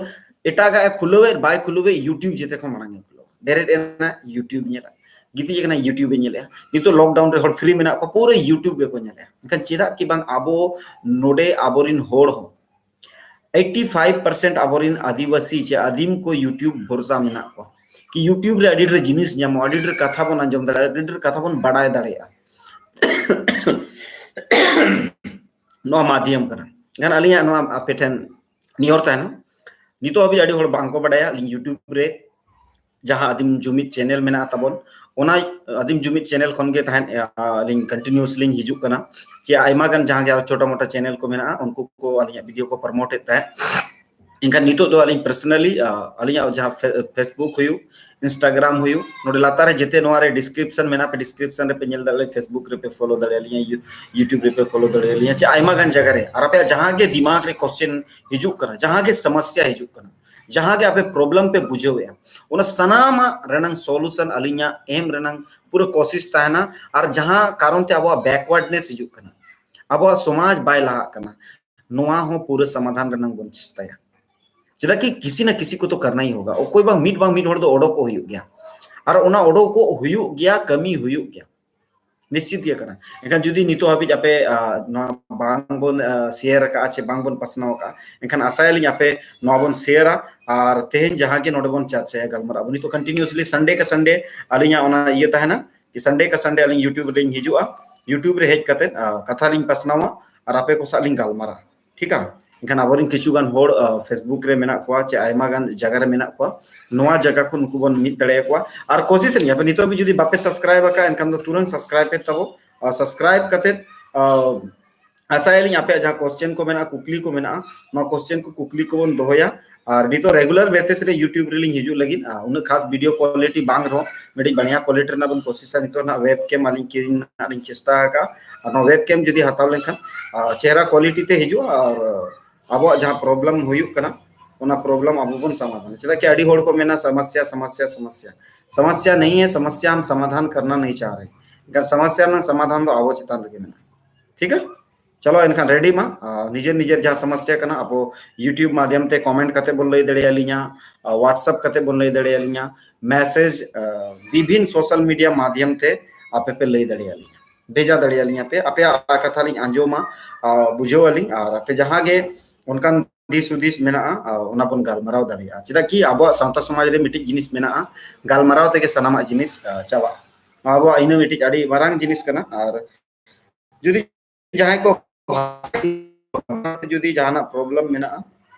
ᱮᱴᱟᱜᱟᱜ ᱮ ᱠᱷᱩᱞᱟᱹᱣᱮᱫ ᱵᱟᱭ ᱠᱷᱩᱞᱟᱹᱣᱮᱫ, YouTube ᱡᱮᱛᱮ ᱠᱷᱚᱱ ᱢᱟᱲᱟᱝ ᱮ ᱠᱷᱩᱞᱟᱹᱣᱟ᱾ ᱵᱮᱨᱮᱫ ᱮᱱᱟ, YouTube ᱧᱮᱞᱟ, ᱜᱤᱛᱤᱡ ᱟᱠᱟᱱᱟ, YouTube ᱮ ᱧᱮᱞᱮᱜᱼᱟ᱾ ᱱᱤᱛᱚᱜ lockdown ᱨᱮ ᱦᱚᱲ free ᱢᱮᱱᱟᱜ ᱠᱚᱣᱟ, ᱯᱩᱨᱟᱹ YouTube ᱜᱮᱠᱚ ᱧᱮᱞᱮᱜᱼᱟ᱾ ᱮᱱᱠᱷᱟᱱ ᱪᱮᱫᱟᱜ ᱠᱤ ᱵᱟᱝ ᱟᱵᱚ ᱱᱚᱰᱮ ᱟᱵᱚᱨᱮᱱ ᱦᱚᱲ ᱦᱚᱸ eighty five percent ᱟᱵᱚᱨᱮᱱ ᱟᱹᱫᱤᱵᱟᱹᱥᱤ ᱪᱮ ᱟᱹᱫᱤᱢ ᱠᱚ YouTube ᱵᱷᱚᱨᱥᱟ ᱢᱮᱱᱟᱜ ᱠᱚᱣᱟ, ᱠᱤ YouTube ᱨᱮ ᱟᱹᱰᱤ ᱰᱷᱮᱨ ᱡᱤᱱᱤᱥ ᱧᱟᱢᱚᱜᱼᱟ, ᱟᱹᱰᱤ ᱰᱷᱮᱨ ᱠᱟᱛᱷᱟ ᱵᱚᱱ ᱟᱸᱡᱚᱢ ᱫᱟᱲᱮᱭᱟᱜᱼᱟ, ᱟᱹᱰᱤ ᱰᱷᱮᱨ ᱠᱟᱛᱷᱟ ᱵᱚᱱ ᱵᱟᱰᱟᱭ ᱫᱟᱲᱮᱭᱟᱜᱼᱟ᱾ ᱱᱚᱣᱟ ᱢᱟᱫᱷᱭᱚᱢ ᱠᱟᱱᱟ᱾ ᱮᱱᱠᱷᱟᱱ ᱟᱹᱞᱤᱧᱟᱜ ᱱᱚᱣᱟ ᱟᱯᱮ ᱴᱷᱮᱱ ᱱᱮᱦᱚᱨ ᱛᱟᱦᱮᱱᱟ, ᱱᱤᱛᱚᱜ ᱦᱟᱹᱵᱤᱡ ᱟᱹᱰᱤ ᱦᱚᱲ ᱵᱟᱝ ᱠᱚ ᱵᱟᱰᱟᱭᱟ, ᱟᱹᱞᱤᱧ YouTube ᱨᱮ ᱡᱟᱦᱟᱸ ᱟᱹᱫᱤᱢ ᱡᱩᱢᱤᱫ channel ᱢᱮᱱᱟᱜ ᱛᱟᱵᱚᱱ, ᱚᱱᱟ ᱟᱹᱫᱤᱢ ᱡᱩᱢᱤᱫ channel ᱠᱷᱚᱱ ᱜᱮ ᱛᱟᱦᱮᱸᱫ, ᱟ, ᱟᱹᱞᱤᱧ continuous ᱞᱤᱧ ᱦᱤᱡᱩᱜ ᱠᱟᱱᱟ᱾ ᱪᱮ ᱟᱭᱢᱟ ᱜᱟᱱ ᱡᱟᱦᱟᱸ ᱜᱮ ᱟᱨᱚ ᱪᱷᱳᱴᱟ ᱢᱳᱴᱟ channel ᱠᱚ ᱢᱮᱱᱟᱜᱼᱟ, ᱩᱱᱠᱩ ᱠᱚ ᱟᱹᱞᱤᱧᱟᱜ video ᱠᱚ promote ᱮᱫ ᱛᱟᱦᱮᱸᱫ᱾ ᱮᱱᱠᱷᱟᱱ ᱱᱤᱛᱚᱜ ᱫᱚ ᱟᱹᱞᱤᱧ personally, ᱟ, ᱟᱹᱞᱤᱧᱟᱜ ᱡᱟᱦᱟᱸ ᱯᱷᱮ-, Facebook ᱦᱩᱭᱩᱜ, Instagram ᱦᱩᱭᱩᱜ, ᱱᱚᱰᱮ ᱞᱟᱛᱟᱨ ᱨᱮ ᱡᱮᱛᱮ ᱱᱚᱣᱟ ᱨᱮ description ᱢᱮᱱᱟᱜᱼᱟ, ᱯᱮ description ᱨᱮᱯᱮ ᱧᱮᱞ ᱫᱟᱲᱮᱭᱟᱜᱼᱟ, Facebook ᱨᱮᱯᱮ follow ᱫᱟᱲᱮᱭᱟᱞᱤᱧᱟ, You-, YouTube ᱨᱮᱯᱮ follow ᱫᱟᱲᱮᱭᱟᱞᱤᱧᱟ, ᱪᱮ ᱟᱭᱢᱟ ᱜᱟᱱ ᱡᱟᱭᱜᱟ ᱨᱮ᱾ ᱟᱨ ᱟᱯᱮᱭᱟᱜ ᱡᱟᱦᱟᱸ ᱜᱮ ᱫᱤᱢᱟᱜᱽ ᱨᱮ question ᱦᱤᱡᱩᱜ ᱠᱟᱱᱟ, ᱡᱟᱦᱟᱸ ᱜᱮ ᱥᱚᱢᱚᱥᱥᱟ ᱦᱤᱡᱩᱜ ᱠᱟᱱᱟ, ᱡᱟᱦᱟᱸ ᱜᱮ ᱟᱯᱮ problem ᱯᱮ ᱵᱩᱡᱷᱟᱹᱣᱮᱫᱼᱟ, ᱚᱱᱟ ᱥᱟᱱᱟᱢᱟᱜ ᱨᱮᱱᱟᱝ solution ᱟᱹᱞᱤᱧᱟᱜ ᱮᱢ ᱨᱮᱱᱟᱝ ᱯᱩᱨᱟᱹ ᱠᱳᱥᱤᱥ ᱛᱟᱦᱮᱱᱟ᱾ ᱟᱨ ᱡᱟᱦᱟᱸ ᱠᱟᱨᱚᱱ ᱛᱮ ᱟᱵᱚᱣᱟᱜ backwardness ᱦᱤᱡᱩᱜ ᱠᱟᱱᱟ, ᱟᱵᱚᱣᱟᱜ ᱥᱚᱢᱟᱡᱽ ᱵᱟᱭ ᱞᱟᱦᱟᱜ ᱠᱟᱱᱟ, ᱱᱚᱣᱟ ᱦᱚᱸ ᱯᱩᱨᱟᱹ ᱥᱚᱢᱟᱫᱷᱟᱱ ᱨᱮᱱᱟᱝ ᱵᱚᱱ ᱪᱮᱥᱴᱟᱭᱟ᱾ ᱪᱮᱫᱟᱜ ᱠᱤ ᱠᱤᱥᱤ ᱱᱟ ᱠᱤᱥᱤ ᱠᱚ ᱛᱚ ᱠᱟᱨᱱᱟ ᱦᱤ ᱦᱳᱜᱟ, ᱚᱠᱚᱭ ᱵᱟᱝ ᱢᱤᱫ ᱵᱟᱝ ᱢᱤᱫ ᱦᱚᱲ ᱫᱚ ᱚᱰᱚᱠᱚᱜ ᱦᱩᱭᱩᱜ ᱜᱮᱭᱟ, ᱟᱨ ᱚᱱᱟ ᱚᱰᱚᱠᱚᱜ ᱦᱩᱭᱩᱜ ᱜᱮᱭᱟ, ᱠᱟᱹᱢᱤ ᱦᱩᱭᱩᱜ ᱜᱮᱭᱟ, ᱱᱤᱥᱪᱤᱛ ᱜᱮ ᱠᱟᱱᱟ᱾ ᱮᱱᱠᱷᱟᱱ ᱡᱩᱫᱤ ᱱᱤᱛᱚᱜ ᱦᱟᱹᱵᱤᱡ ᱟᱯᱮ, ᱟ, ᱱᱚᱣᱟ ᱵᱟᱝ ᱵᱚᱱ, ᱟ, share ᱟᱠᱟᱫᱼᱟ ᱥᱮ ᱵᱟᱝ ᱵᱚᱱ ᱯᱟᱥᱱᱟᱣ ᱟᱠᱟᱫᱼᱟ, ᱮᱱᱠᱷᱟᱱ ᱟᱥᱟᱭᱟᱞᱤᱧ ᱟᱯᱮ ᱱᱚᱣᱟ ᱵᱚᱱ shareᱟ᱾ ᱟᱨ ᱛᱮᱦᱮᱧ ᱡᱟᱦᱟᱸ ᱜᱮ ᱱᱚᱰᱮ ᱵᱚᱱ ᱪᱟᱨᱪᱟᱭᱟ, ᱜᱟᱞᱢᱟᱨᱟᱣ ᱟᱵᱚ ᱱᱤᱛᱚᱜ continuously Sunday ᱠᱟ Sunday ᱟᱹᱞᱤᱧᱟᱜ ᱚᱱᱟ ᱤᱭᱟᱹ ᱛᱟᱦᱮᱱᱟ, ᱠᱤ Sunday ᱠᱟ Sunday ᱟᱹᱞᱤᱧ YouTube ᱨᱮᱞᱤᱧ ᱦᱤᱡᱩᱜᱼᱟ, YouTube ᱨᱮ ᱦᱮᱡ ᱠᱟᱛᱮᱫ, ᱟ, ᱠᱟᱛᱷᱟ ᱞᱤᱧ ᱯᱟᱥᱱᱟᱣᱟ ᱟᱨ ᱟᱯᱮ ᱠᱚ ᱥᱟᱶ ᱞᱤᱧ ᱜᱟᱞᱢᱟᱨᱟᱣᱟ, ᱴᱷᱤᱠᱟ? ᱮᱱᱠᱷᱟᱱ ᱟᱵᱚᱨᱮᱱ ᱠᱤᱪᱷᱩ ᱜᱟᱱ ᱦᱚᱲ, ᱟ, Facebook ᱨᱮ ᱢᱮᱱᱟᱜ ᱠᱚᱣᱟ ᱪᱮ ᱟᱭᱢᱟ ᱜᱟᱱ ᱡᱟᱭᱜᱟ ᱨᱮ ᱢᱮᱱᱟᱜ ᱠᱚᱣᱟ, ᱱᱚᱣᱟ ᱡᱟᱭᱜᱟ ᱠᱷᱚᱱ ᱩᱱᱠᱩ ᱵᱚᱱ ᱢᱤᱫ ᱫᱟᱲᱮᱭᱟᱠᱚᱣᱟ᱾ ᱟᱨ ᱠᱳᱥᱤᱥ ᱞᱤᱧ, ᱟᱯᱮ ᱱᱤᱛᱚᱜ ᱦᱟᱹᱵᱤᱡ ᱡᱩᱫᱤ ᱵᱟᱯᱮ subscribe ᱟᱠᱟᱫᱼᱟ, ᱮᱱᱠᱷᱟᱱ ᱫᱚ ᱛᱩᱨᱟᱹᱱᱛ subscribe ᱯᱮ ᱛᱟᱵᱚ, ᱟᱨ subscribe ᱠᱟᱛᱮᱫ, ᱟ, ᱟᱥᱟᱭᱟᱞᱤᱧ ᱟᱯᱮᱭᱟᱜ ᱡᱟᱦᱟᱸ question ᱠᱚ ᱢᱮᱱᱟᱜᱼᱟ, ᱠᱩᱠᱞᱤ ᱠᱚ ᱢᱮᱱᱟᱜᱼᱟ, ᱱᱚᱣᱟ question ᱠᱚ ᱠᱩᱠᱞᱤ ᱠᱚᱵᱚᱱ ᱫᱚᱦᱚᱭᱟ᱾ ᱟᱨ ᱱᱤᱛᱚᱜ regular basis ᱨᱮ YouTube ᱨᱮᱞᱤᱧ ᱦᱤᱡᱩᱜ ᱞᱟᱹᱜᱤᱫ᱾ ᱟᱨ ᱩᱱᱟᱹᱜ ᱠᱷᱟᱥ video quality ᱵᱟᱝ ᱨᱮᱦᱚᱸ ᱢᱤᱫᱴᱤᱡ ᱵᱟᱲᱤᱭᱟ quality ᱨᱮᱱᱟᱜ ᱵᱚᱱ ᱠᱳᱥᱤᱥᱟ᱾ ᱱᱤᱛᱚᱜ ᱱᱟᱜ web cam ᱟᱹᱞᱤᱧ ᱠᱤᱨᱤᱧ ᱨᱮᱱᱟᱜ ᱞᱤᱧ ᱪᱮᱥᱴᱟ ᱟᱠᱟᱫᱼᱟ᱾ ᱟᱨ ᱱᱚᱣᱟ web cam ᱡᱩᱫᱤ ᱦᱟᱛᱟᱣ ᱞᱮᱱᱠᱷᱟᱱ ᱟᱨ ᱪᱮᱦᱨᱟ quality ᱛᱮ ᱦᱤᱡᱩᱜᱼᱟ᱾ ᱟᱨ ᱟᱵᱚᱣᱟᱜ ᱡᱟᱦᱟᱸ problem ᱦᱩᱭᱩᱜ ᱠᱟᱱᱟ, ᱚᱱᱟ problem ᱟᱵᱚ ᱵᱚᱱ ᱥᱚᱢᱟᱫᱷᱟᱱᱟ᱾ ᱪᱮᱫᱟᱜ ᱠᱤ ᱟᱹᱰᱤ ᱦᱚᱲ ᱠᱚ ᱢᱮᱱᱟ, समस्या समस्या समस्या। समस्या नहीं है, समस्या हम समाधान करना नहीं चाह रहे। ᱮᱱᱠᱷᱟᱱ ᱥᱚᱢᱚᱥᱭᱟ ᱨᱮᱱᱟᱜ ᱥᱚᱢᱟᱫᱷᱟᱱ ᱫᱚ ᱟᱵᱚ ᱪᱮᱛᱟᱱ ᱨᱮᱜᱮ ᱢᱮᱱᱟᱜᱼᱟ᱾ ᱴᱷᱤᱠ ᱜᱮᱭᱟ, ᱪᱚᱞᱚ ᱮᱱᱠᱷᱟᱱ ready ᱢᱟ᱾ ᱟᱨ ᱱᱤᱡᱮᱨ ᱱᱤᱡᱮᱨ ᱡᱟᱦᱟᱸ ᱥᱚᱢᱚᱥᱭᱟ ᱠᱟᱱᱟ, ᱟᱵᱚ YouTube ᱢᱟᱫᱷᱭᱚᱢ ᱛᱮ comment ᱠᱟᱛᱮ ᱵᱚᱱ ᱞᱟᱹᱭ ᱫᱟᱲᱮᱭᱟᱞᱤᱧᱟ, ᱟᱨ WhatsApp ᱠᱟᱛᱮ ᱵᱚᱱ ᱞᱟᱹᱭ ᱫᱟᱲᱮᱭᱟᱞᱤᱧᱟ, message, ᱟᱨ ᱵᱤᱵᱷᱤᱱ social media ᱢᱟᱫᱷᱭᱚᱢ ᱛᱮ ᱟᱯᱮ ᱯᱮ ᱞᱟᱹᱭ ᱫᱟᱲᱮᱭᱟᱞᱤᱧᱟ, ᱵᱷᱮᱡᱟ ᱫᱟᱲᱮᱭᱟᱞᱤᱧᱟ ᱯᱮ᱾ ᱟᱯᱮᱭᱟᱜ ᱠᱟᱛᱷᱟ ᱞᱤᱧ ᱟᱸᱡᱚᱢᱟ, ᱟᱨ ᱵᱩᱡᱷᱟᱹᱣ ᱟᱞᱤᱧ, ᱟᱨ ᱟᱯᱮ ᱡᱟᱦᱟᱸ ᱜᱮ ᱚᱱᱠᱟᱱ ᱫᱤᱥ ᱦᱩᱫᱤᱥ ᱢᱮᱱᱟᱜᱼᱟ, ᱟᱨ ᱚᱱᱟ ᱵᱚᱱ ᱜᱟᱞᱢᱟᱨᱟᱣ ᱫᱟᱲᱮᱭᱟᱜᱼᱟ᱾ ᱪᱮᱫᱟᱜ ᱠᱤ ᱟᱵᱚᱣᱟᱜ ᱥᱟᱶᱛᱟ ᱥᱚᱢᱟᱡᱽ ᱨᱮ ᱢᱤᱫᱴᱤᱡ ᱡᱤᱱᱤᱥ ᱢᱮᱱᱟᱜᱼᱟ, ᱜᱟᱞᱢᱟᱨᱟᱣ ᱛᱮᱜᱮ ᱥᱟᱱᱟᱢᱟᱜ ᱡᱤᱱᱤᱥ, ᱟᱨ, ᱪᱟᱵᱟᱜᱼᱟ᱾ ᱟᱵᱚᱣᱟᱜ ᱤᱱᱟᱹ ᱢᱤᱫᱴᱤᱡ ᱟᱹᱰᱤ ᱢᱟᱨᱟᱝ ᱡᱤᱱᱤᱥ ᱠᱟᱱᱟ᱾ ᱟᱨ ᱡᱩᱫᱤ ᱡᱟᱦᱟᱸᱭ ᱠᱚ ᱡᱩᱫᱤ ᱡᱟᱦᱟᱱᱟᱜ problem ᱢᱮᱱᱟᱜᱼᱟ,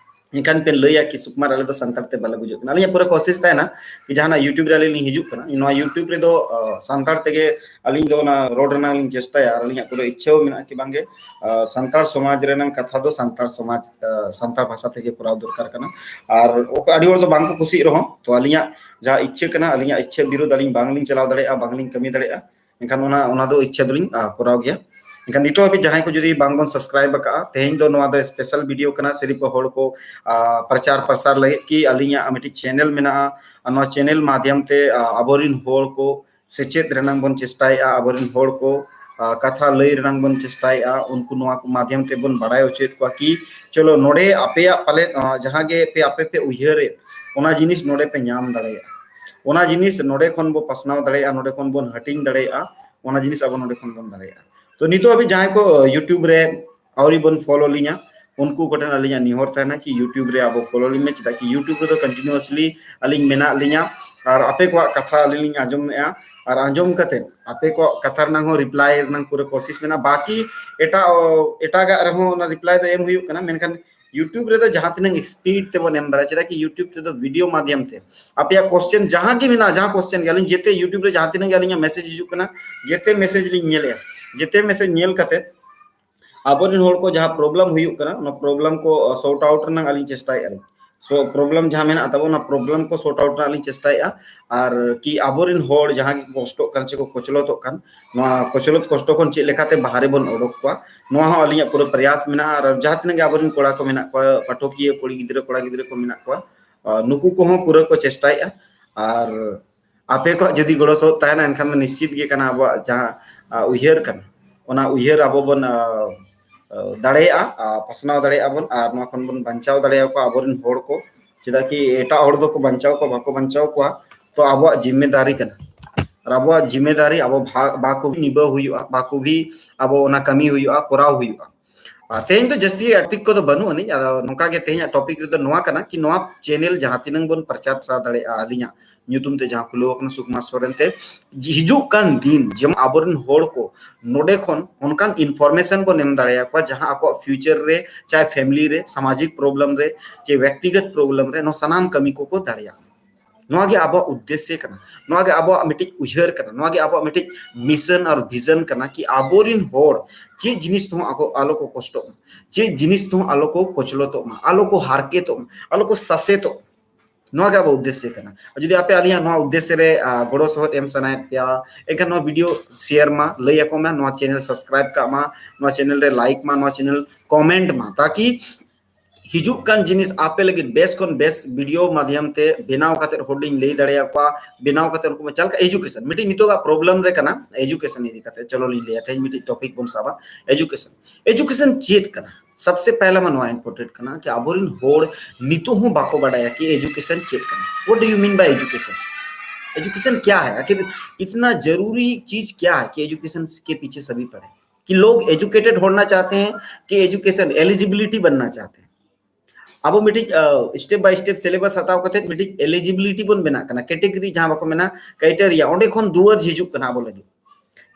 ᱮᱱᱠᱷᱟᱱ ᱯᱮ ᱞᱟᱹᱭᱟ ᱠᱤ ᱥᱩᱠᱢᱟᱨ ᱟᱞᱮ ᱫᱚ ᱥᱟᱱᱛᱟᱲ ᱛᱮ ᱵᱟᱞᱮ ᱵᱩᱡᱷᱟᱹᱜ ᱠᱟᱱᱟ᱾ ᱟᱹᱞᱤᱧᱟᱜ ᱯᱩᱨᱟᱹ ᱠᱳᱥᱤᱥ ᱛᱟᱦᱮᱱᱟ ᱠᱤ ᱡᱟᱦᱟᱱᱟᱜ YouTube ᱨᱮ ᱟᱹᱞᱤᱧ ᱞᱤᱧ ᱦᱤᱡᱩᱜ ᱠᱟᱱᱟ, ᱱᱚᱣᱟ YouTube ᱨᱮᱫᱚ, ᱟᱨ, ᱥᱟᱱᱛᱟᱲ ᱛᱮᱜᱮ ᱟᱹᱞᱤᱧ ᱫᱚ ᱚᱱᱟ ᱨᱚᱲ ᱨᱮᱱᱟᱜ ᱞᱤᱧ ᱪᱮᱥᱴᱟᱭᱟ᱾ ᱟᱨ ᱟᱹᱞᱤᱧᱟᱜ ᱯᱩᱨᱟᱹ ᱤᱪᱪᱷᱟᱹ ᱦᱚᱸ ᱢᱮᱱᱟᱜᱼᱟ ᱠᱤ ᱵᱟᱝᱜᱮ, ᱟᱨ, ᱥᱟᱱᱛᱟᱲ ᱥᱚᱢᱟᱡᱽ ᱨᱮᱱᱟᱜ ᱠᱟᱛᱷᱟ ᱫᱚ ᱥᱟᱱᱛᱟᱲ ᱥᱚᱢᱟᱡᱽ, ᱟᱨ, ᱥᱟᱱᱛᱟᱲ ᱵᱷᱟᱥᱟ ᱛᱮᱜᱮ ᱠᱚᱨᱟᱣ ᱫᱚᱨᱠᱟᱨ ᱠᱟᱱᱟ᱾ ᱟᱨ ᱚᱠᱟ ᱟᱹᱰᱤ ᱦᱚᱲ ᱫᱚ ᱵᱟᱝ ᱠᱚ ᱠᱩᱥᱤᱜ ᱨᱮᱦᱚᱸ, ᱛᱚ ᱟᱹᱞᱤᱧᱟᱜ ᱡᱟᱦᱟᱸ ᱤᱪᱪᱷᱟᱹ ᱠᱟᱱᱟ, ᱟᱹᱞᱤᱧᱟᱜ ᱤᱪᱪᱷᱟᱹ ᱵᱤᱨᱩᱫᱷ ᱟᱹᱞᱤᱧ ᱵᱟᱝᱞᱤᱧ ᱪᱟᱞᱟᱣ ᱫᱟᱲᱮᱭᱟᱜᱼᱟ, ᱵᱟᱝᱞᱤᱧ ᱠᱟᱹᱢᱤ ᱫᱟᱲᱮᱭᱟᱜᱼᱟ᱾ ᱮᱱᱠᱷᱟᱱ ᱚᱱᱟ, ᱚᱱᱟ ᱫᱚ ᱤᱪᱪᱷᱟᱹ ᱫᱚᱞᱤᱧ, ᱟᱨ, ᱠᱚᱨᱟᱣ ᱜᱮᱭᱟ᱾ ᱮᱱᱠᱷᱟᱱ ᱱᱤᱛᱚᱜ ᱦᱟᱹᱵᱤᱡ ᱡᱟᱦᱟᱸᱭ ᱠᱚ ᱡᱩᱫᱤ ᱵᱟᱝᱵᱚᱱ subscribe ᱟᱠᱟᱫᱼᱟ, ᱛᱮᱦᱮᱧ ᱫᱚ ᱱᱚᱣᱟ ᱫᱚ special video ᱠᱟᱱᱟ, ᱥᱤᱨᱤᱯ ᱦᱚᱲ ᱠᱚ, ᱟᱨ, ᱯᱨᱚᱪᱟᱨ ᱯᱨᱚᱥᱟᱨ ᱞᱟᱹᱜᱤᱫ ᱠᱤ ᱟᱹᱞᱤᱧᱟᱜ ᱢᱤᱫᱴᱤᱡ channel ᱢᱮᱱᱟᱜᱼᱟ, ᱟᱨ ᱱᱚᱣᱟ channel ᱢᱟᱫᱷᱭᱚᱢ ᱛᱮ, ᱟᱨ, ᱟᱵᱚᱨᱤᱱ ᱦᱚᱲ ᱠᱚ ᱥᱮᱪᱮᱫ ᱨᱮᱱᱟᱜ ᱵᱚᱱ ᱪᱮᱥᱴᱟᱭᱮᱫᱼᱟ, ᱟᱵᱚᱨᱤᱱ ᱦᱚᱲ ᱠᱚ, ᱟᱨ, ᱠᱟᱛᱷᱟ ᱞᱟᱹᱭ ᱨᱮᱱᱟᱜ ᱵᱚᱱ ᱪᱮᱥᱴᱟᱭᱮᱫᱼᱟ, ᱩᱱᱠᱩ ᱱᱚᱣᱟ ᱠᱚ ᱢᱟᱫᱷᱭᱚᱢ ᱛᱮᱵᱚᱱ ᱵᱟᱲᱟᱭ ᱦᱚᱪᱚᱭᱮᱫ ᱠᱚᱣᱟ ᱠᱤ ᱪᱚᱞᱚ ᱱᱚᱰᱮ ᱟᱯᱮᱭᱟᱜ ᱯᱟᱞᱮᱫ, ᱟᱨ, ᱡᱟᱦᱟᱸ ᱜᱮ ᱯᱮ ᱟᱯᱮ ᱯᱮ ᱩᱭᱦᱟᱹᱨᱮᱫ, ᱚᱱᱟ ᱡᱤᱱᱤᱥ ᱱᱚᱰᱮ ᱯᱮ ᱧᱟᱢ ᱫᱟᱲᱮᱭᱟᱜᱼᱟ, ᱚᱱᱟ ᱡᱤᱱᱤᱥ ᱱᱚᱰᱮ ᱠᱷᱚᱱ ᱵᱚ ᱯᱟᱥᱱᱟᱣ ᱫᱟᱲᱮᱭᱟᱜᱼᱟ, ᱱᱚᱰᱮ ᱠᱷᱚᱱ ᱵᱚᱱ ᱦᱟᱹᱴᱤᱧ ᱫᱟᱲᱮᱭᱟᱜᱼᱟ, ᱚᱱᱟ ᱡᱤᱱᱤᱥ ᱟᱵᱚ ᱱᱚᱰᱮ ᱠᱷᱚᱱ ᱵᱚᱱ ᱫᱟᱲᱮᱭᱟᱜᱼᱟ᱾ ᱛᱚ ᱱᱤᱛᱚᱜ ᱦᱟᱹᱵᱤᱡ ᱡᱟᱦᱟᱸᱭ ᱠᱚ YouTube ᱨᱮ ᱟᱹᱣᱨᱤ ᱵᱚᱱ follow ᱞᱤᱧᱟ, ᱩᱱᱠᱩ ᱠᱚᱴᱷᱮᱱ ᱟᱹᱞᱤᱧᱟᱜ ᱱᱮᱦᱚᱨ ᱛᱟᱦᱮᱱᱟ ᱠᱤ YouTube ᱨᱮ ᱟᱵᱚ follow ᱞᱤᱧ ᱢᱮ, ᱪᱮᱫᱟᱜ ᱠᱤ YouTube ᱨᱮᱫᱚ continuously ᱟᱹᱞᱤᱧ ᱢᱮᱱᱟᱜ ᱞᱤᱧᱟ᱾ ᱟᱨ ᱟᱯᱮ ᱠᱚᱣᱟᱜ ᱠᱟᱛᱷᱟ ᱟᱹᱞᱤᱧ ᱞᱤᱧ ᱟᱸᱡᱚᱢᱮᱫᱼᱟ, ᱟᱨ ᱟᱸᱡᱚᱢ ᱠᱟᱛᱮ ᱟᱯᱮ ᱠᱚᱣᱟᱜ ᱠᱟᱛᱷᱟ ᱨᱮᱱᱟᱜ ᱦᱚᱸ reply ᱨᱮᱱᱟᱜ ᱯᱩᱨᱟᱹ ᱠᱳᱥᱤᱥ ᱢᱮᱱᱟᱜᱼᱟ᱾ ᱵᱟᱠᱤ ᱮᱴᱟᱜ, ᱮᱴᱟᱜᱟᱜ ᱨᱮᱦᱚᱸ ᱚᱱᱟ reply ᱫᱚ ᱮᱢ ᱦᱩᱭᱩᱜ ᱠᱟᱱᱟ, ᱢᱮᱱᱠᱷᱟᱱ YouTube ᱨᱮᱫᱚ ᱡᱟᱦᱟᱸ ᱛᱤᱱᱟᱹᱜ speed ᱛᱮᱵᱚᱱ ᱮᱢ ᱫᱟᱲᱮᱭᱟᱜᱼᱟ, ᱪᱮᱫᱟᱜ ᱠᱤ YouTube ᱛᱮᱫᱚ video ᱢᱟᱫᱷᱭᱚᱢ ᱛᱮ ᱟᱯᱮᱭᱟᱜ question ᱡᱟᱦᱟᱸ ᱜᱮ ᱢᱮᱱᱟᱜᱼᱟ, ᱡᱟᱦᱟᱸ question ᱜᱮ, ᱟᱹᱞᱤᱧ ᱡᱮᱛᱮ YouTube ᱨᱮ ᱡᱟᱦᱟᱸ ᱛᱤᱱᱟᱹᱜ ᱜᱮ ᱟᱹᱞᱤᱧᱟᱜ message ᱦᱤᱡᱩᱜ ᱠᱟᱱᱟ, ᱡᱮᱛᱮ message ᱞᱤᱧ ᱧᱮᱞᱮᱫᱼᱟ, ᱡᱮᱛᱮ message ᱧᱮᱞ ᱠᱟᱛᱮ ᱟᱵᱚᱨᱮᱱ ᱦᱚᱲ ᱠᱚ ᱡᱟᱦᱟᱸ problem ᱦᱩᱭᱩᱜ ᱠᱟᱱᱟ, ᱚᱱᱟ problem ᱠᱚ, ᱟ, sort out ᱨᱮᱱᱟᱜ ᱟᱹᱞᱤᱧ ᱪᱮᱥᱴᱟᱭᱮᱫᱼᱟ ᱞᱤᱧ᱾ So problem ᱡᱟᱦᱟᱸ ᱢᱮᱱᱟᱜ ᱛᱟᱵᱚᱱᱟ, ᱚᱱᱟ problem ᱠᱚ sort out ᱨᱮᱱᱟᱜ ᱞᱤᱧ ᱪᱮᱥᱴᱟᱭᱮᱫᱼᱟ᱾ ᱟᱨ ᱠᱤ ᱟᱵᱚᱨᱮᱱ ᱦᱚᱲ ᱡᱟᱦᱟᱸ ᱜᱮᱠᱚ ᱠᱚᱥᱴᱚᱜ ᱠᱟᱱ ᱥᱮ ᱠᱚ ᱠᱚᱪᱞᱚᱛᱚᱜ ᱠᱟᱱ, ᱱᱚᱣᱟ ᱠᱚᱪᱞᱚᱛ ᱠᱚᱥᱴᱚ ᱠᱷᱚᱱ ᱪᱮᱫ ᱞᱮᱠᱟᱛᱮ ᱵᱟᱦᱨᱮ ᱵᱚᱱ ᱚᱰᱚᱠ ᱠᱚᱣᱟ, ᱱᱚᱣᱟ ᱦᱚᱸ ᱟᱹᱞᱤᱧᱟᱜ ᱯᱩᱨᱟᱹ ᱯᱨᱚᱭᱟᱥ ᱢᱮᱱᱟᱜᱼᱟ᱾ ᱟᱨ ᱡᱟᱦᱟᱸ ᱛᱤᱱᱟᱹᱜ ᱜᱮ ᱟᱵᱚᱨᱮᱱ ᱠᱚᱲᱟ ᱠᱚ ᱢᱮᱱᱟᱜ ᱠᱚᱣᱟ, ᱯᱟᱴᱷᱚᱠᱤᱭᱟᱹ ᱠᱩᱲᱤ ᱜᱤᱫᱽᱨᱟᱹ, ᱠᱚᱲᱟ ᱜᱤᱫᱽᱨᱟᱹ ᱠᱚ ᱢᱮᱱᱟᱜ ᱠᱚᱣᱟ, ᱟ, ᱱᱩᱠᱩ ᱠᱚᱦᱚᱸ ᱯᱩᱨᱟᱹ ᱠᱚ ᱪᱮᱥᱴᱟᱭᱮᱫᱼᱟ᱾ ᱟᱨ ᱟᱯᱮ ᱠᱚᱣᱟᱜ ᱡᱩᱫᱤ ᱜᱚᱲᱚ ᱥᱚᱦᱚᱫ ᱛᱟᱦᱮᱱᱟ, ᱮᱱᱠᱷᱟᱱ ᱫᱚ ᱱᱤᱥᱪᱤᱛ ᱜᱮ ᱠᱟᱱᱟ ᱟᱵᱚᱣᱟᱜ ᱡᱟᱦᱟᱸ, ᱟ, ᱩᱭᱦᱟᱹᱨ ᱠᱟᱱᱟ, ᱚᱱᱟ ᱩᱭᱦᱟᱹᱨ ᱟᱵᱚ ᱵᱚᱱ, ᱟ, ᱟ, ᱫᱟᱲᱮᱭᱟᱜᱼᱟ, ᱟ, ᱯᱟᱥᱱᱟᱣ ᱫᱟᱲᱮᱭᱟᱜᱼᱟ ᱵᱚᱱ, ᱟᱨ ᱱᱚᱣᱟ ᱠᱷᱚᱱ ᱵᱚᱱ ᱵᱟᱧᱪᱟᱣ ᱫᱟᱲᱮᱭᱟᱠᱚᱣᱟ ᱟᱵᱚᱨᱮᱱ ᱦᱚᱲ ᱠᱚ᱾ ᱪᱮᱫᱟᱜ ᱠᱤ ᱮᱴᱟᱜ ᱦᱚᱲ ᱫᱚᱠᱚ ᱵᱟᱧᱪᱟᱣ ᱠᱚᱣᱟ, ᱵᱟᱠᱚ ᱵᱟᱧᱪᱟᱣ ᱠᱚᱣᱟ, ᱛᱚ ᱟᱵᱚᱣᱟᱜ ᱡᱤᱢᱢᱮᱫᱟᱨᱤ ᱠᱟᱱᱟ᱾ ᱟᱨ ᱟᱵᱚᱣᱟᱜ ᱡᱤᱢᱢᱮᱫᱟᱨᱤ ᱟᱵᱚ ᱵᱷᱟ-, ᱵᱟᱠᱚ ᱱᱤᱵᱷᱟᱹᱣ ᱦᱩᱭᱩᱜᱼᱟ, ᱵᱟᱠᱚ ᱵᱷᱤ ᱟᱵᱚ ᱚᱱᱟ ᱠᱟᱹᱢᱤ ᱦᱩᱭᱩᱜᱼᱟ, ᱠᱚᱨᱟᱣ ᱦᱩᱭᱩᱜᱼᱟ᱾ ᱟᱨ ᱛᱮᱦᱮᱧ ᱫᱚ ᱡᱟᱹᱥᱛᱤ topic ᱠᱚᱫᱚ ᱵᱟᱹᱱᱩᱜ ᱟᱹᱱᱤᱡ, ᱟᱫᱚ ᱱᱚᱝᱠᱟ ᱜᱮ ᱛᱮᱦᱮᱧᱟᱜ topic ᱨᱮᱫᱚ ᱱᱚᱣᱟ ᱠᱟᱱᱟ ᱠᱤ ᱱᱚᱣᱟ channel ᱡᱟᱦᱟᱸ ᱛᱤᱱᱟᱹᱝ ᱵᱚᱱ ᱯᱨᱚᱪᱟᱨ ᱯᱨᱚᱥᱟᱨ ᱫᱟᱲᱮᱭᱟᱜᱼᱟ, ᱟᱹᱞᱤᱧᱟᱜ ᱧᱩᱛᱩᱢ ᱛᱮ ᱡᱟᱦᱟᱸ ᱠᱷᱩᱞᱟᱹᱣ ᱟᱠᱟᱱᱟ ᱥᱩᱠᱩᱢᱟᱨ ᱥᱚᱨᱮᱱ ᱛᱮ, ᱦᱤᱡᱩᱜ ᱠᱟᱱ ᱫᱤᱱ ᱡᱮᱢᱚᱱ ᱟᱵᱚᱨᱮᱱ ᱦᱚᱲ ᱠᱚ ᱱᱚᱰᱮ ᱠᱷᱚᱱ ᱚᱱᱠᱟᱱ information ᱵᱚᱱ ᱮᱢ ᱫᱟᱲᱮᱭᱟᱠᱚᱣᱟ, ᱡᱟᱦᱟᱸ ᱟᱠᱚᱣᱟᱜ future ᱨᱮ, ᱪᱟᱦᱮ family ᱨᱮ, ᱥᱟᱢᱟᱡᱤᱠ problem ᱨᱮ, ᱪᱮ ᱵᱮᱠᱛᱤᱜᱚᱛ problem ᱨᱮ, ᱱᱚᱣᱟ ᱥᱟᱱᱟᱢ ᱠᱟᱹᱢᱤ ᱠᱚᱠᱚ ᱫᱟᱲᱮᱭᱟᱜ ᱢᱟ᱾ ᱱᱚᱣᱟ ᱜᱮ ᱟᱵᱚᱣᱟᱜ ᱩᱫᱽᱫᱮᱥᱥᱚ ᱠᱟᱱᱟ, ᱱᱚᱣᱟ ᱜᱮ ᱟᱵᱚᱣᱟᱜ ᱢᱤᱫᱴᱤᱡ ᱩᱭᱦᱟᱹᱨ ᱠᱟᱱᱟ, ᱱᱚᱣᱟ ᱜᱮ ᱟᱵᱚᱣᱟᱜ ᱢᱤᱫᱴᱤᱡ mission ᱟᱨ vision ᱠᱟᱱᱟ ᱠᱤ ᱟᱵᱚᱨᱮᱱ ᱦᱚᱲ ᱪᱮᱫ ᱡᱤᱱᱤᱥ ᱛᱮᱦᱚᱸ ᱟᱠᱚ ᱟᱞᱚ ᱠᱚ ᱠᱚᱥᱴᱚᱜ ᱢᱟ, ᱪᱮᱫ ᱡᱤᱱᱤᱥ ᱛᱮᱦᱚᱸ ᱟᱞᱚ ᱠᱚ ᱠᱚᱪᱞᱚᱛᱚᱜ ᱢᱟ, ᱟᱞᱚ ᱠᱚ ᱦᱟᱨᱠᱮᱛᱚᱜ ᱢᱟ, ᱟᱞᱚ ᱠᱚ ᱥᱟᱥᱮᱛᱚᱜ ᱢᱟ᱾ ᱱᱚᱣᱟ ᱜᱮ ᱟᱵᱚ ᱩᱫᱽᱫᱮᱥᱥᱚ ᱠᱟᱱᱟ᱾ ᱟᱨ ᱡᱩᱫᱤ ᱟᱯᱮ ᱟᱹᱞᱤᱧᱟᱜ ᱱᱚᱣᱟ ᱩᱫᱽᱫᱮᱥᱥᱚ ᱨᱮ, ᱟ, ᱜᱚᱲᱚ ᱥᱚᱦᱚᱫ ᱮᱢ ᱥᱟᱱᱟᱭᱮᱫ ᱯᱮᱭᱟ, ᱮᱱᱠᱷᱟᱱ ᱱᱚᱣᱟ video share ᱢᱟ, ᱞᱟᱹᱭ ᱟᱠᱚ ᱢᱟ, ᱱᱚᱣᱟ channel subscribe ᱠᱟᱜ ᱢᱟ, ᱱᱚᱣᱟ channel ᱨᱮ like ᱢᱟ, ᱱᱚᱣᱟ channel comment ᱢᱟ, ᱛᱟᱠᱤ ᱦᱤᱡᱩᱜ ᱠᱟᱱ ᱡᱤᱱᱤᱥ ᱟᱯᱮ ᱞᱟᱹᱜᱤᱫ ᱵᱮᱥ ᱠᱷᱚᱱ ᱵᱮᱥ video ᱢᱟᱫᱷᱭᱚᱢ ᱛᱮ ᱵᱮᱱᱟᱣ ᱠᱟᱛᱮ ᱦᱚᱲ ᱞᱤᱧ ᱞᱟᱹᱭ ᱫᱟᱲᱮᱭᱟᱠᱚᱣᱟ, ᱵᱮᱱᱟᱣ ᱠᱟᱛᱮ ᱩᱱᱠᱩ ᱪᱟᱞ ᱠᱟᱜ education ᱢᱤᱫᱴᱤᱡ ᱱᱤᱛᱚᱜᱟᱜ problem ᱨᱮ ᱠᱟᱱᱟ, education ᱤᱫᱤ ᱠᱟᱛᱮ ᱪᱚᱞᱚ ᱞᱤᱧ ᱞᱟᱹᱭᱟ, ᱛᱮᱦᱮᱧ ᱢᱤᱫᱴᱤᱡ topic ᱵᱚᱱ ᱥᱟᱵᱟ, education᱾ Education ᱪᱮᱫ ᱠᱟᱱᱟ? ᱥᱚᱵᱥᱮ ᱯᱮᱦᱞᱟ ᱢᱟ ᱱᱚᱣᱟ important ᱠᱟᱱᱟ ᱠᱤ ᱟᱵᱚᱨᱮᱱ ᱦᱚᱲ ᱱᱤᱛᱚᱜ ᱦᱚᱸ ᱵᱟᱠᱚ ᱵᱟᱰᱟᱭᱟ ᱠᱤ education ᱪᱮᱫ ᱠᱟᱱᱟ। What do you mean by education? Education क्या है? आखिर इतना जरूरी चीज क्या है कि education के पीछे सभी पड़े? कि लोग educated होना चाहते हैं कि education eligibility बनना चाहते हैं? ᱟᱵᱚ ᱢᱤᱫᱴᱤᱡ, ᱟ, step by step syllabus ᱦᱟᱛᱟᱣ ᱠᱟᱛᱮ ᱢᱤᱫᱴᱤᱡ eligibility ᱵᱚᱱ ᱵᱮᱱᱟᱜ ᱠᱟᱱᱟ, category ᱡᱟᱦᱟᱸ ᱵᱟᱠᱚ ᱢᱮᱱᱟ criteria, ᱚᱸᱰᱮ ᱠᱷᱚᱱ ᱫᱩᱣᱟᱹᱨ ᱡᱷᱤᱡᱩᱜ ᱠᱟᱱᱟ ᱟᱵᱚ ᱞᱟᱹᱜᱤᱫ᱾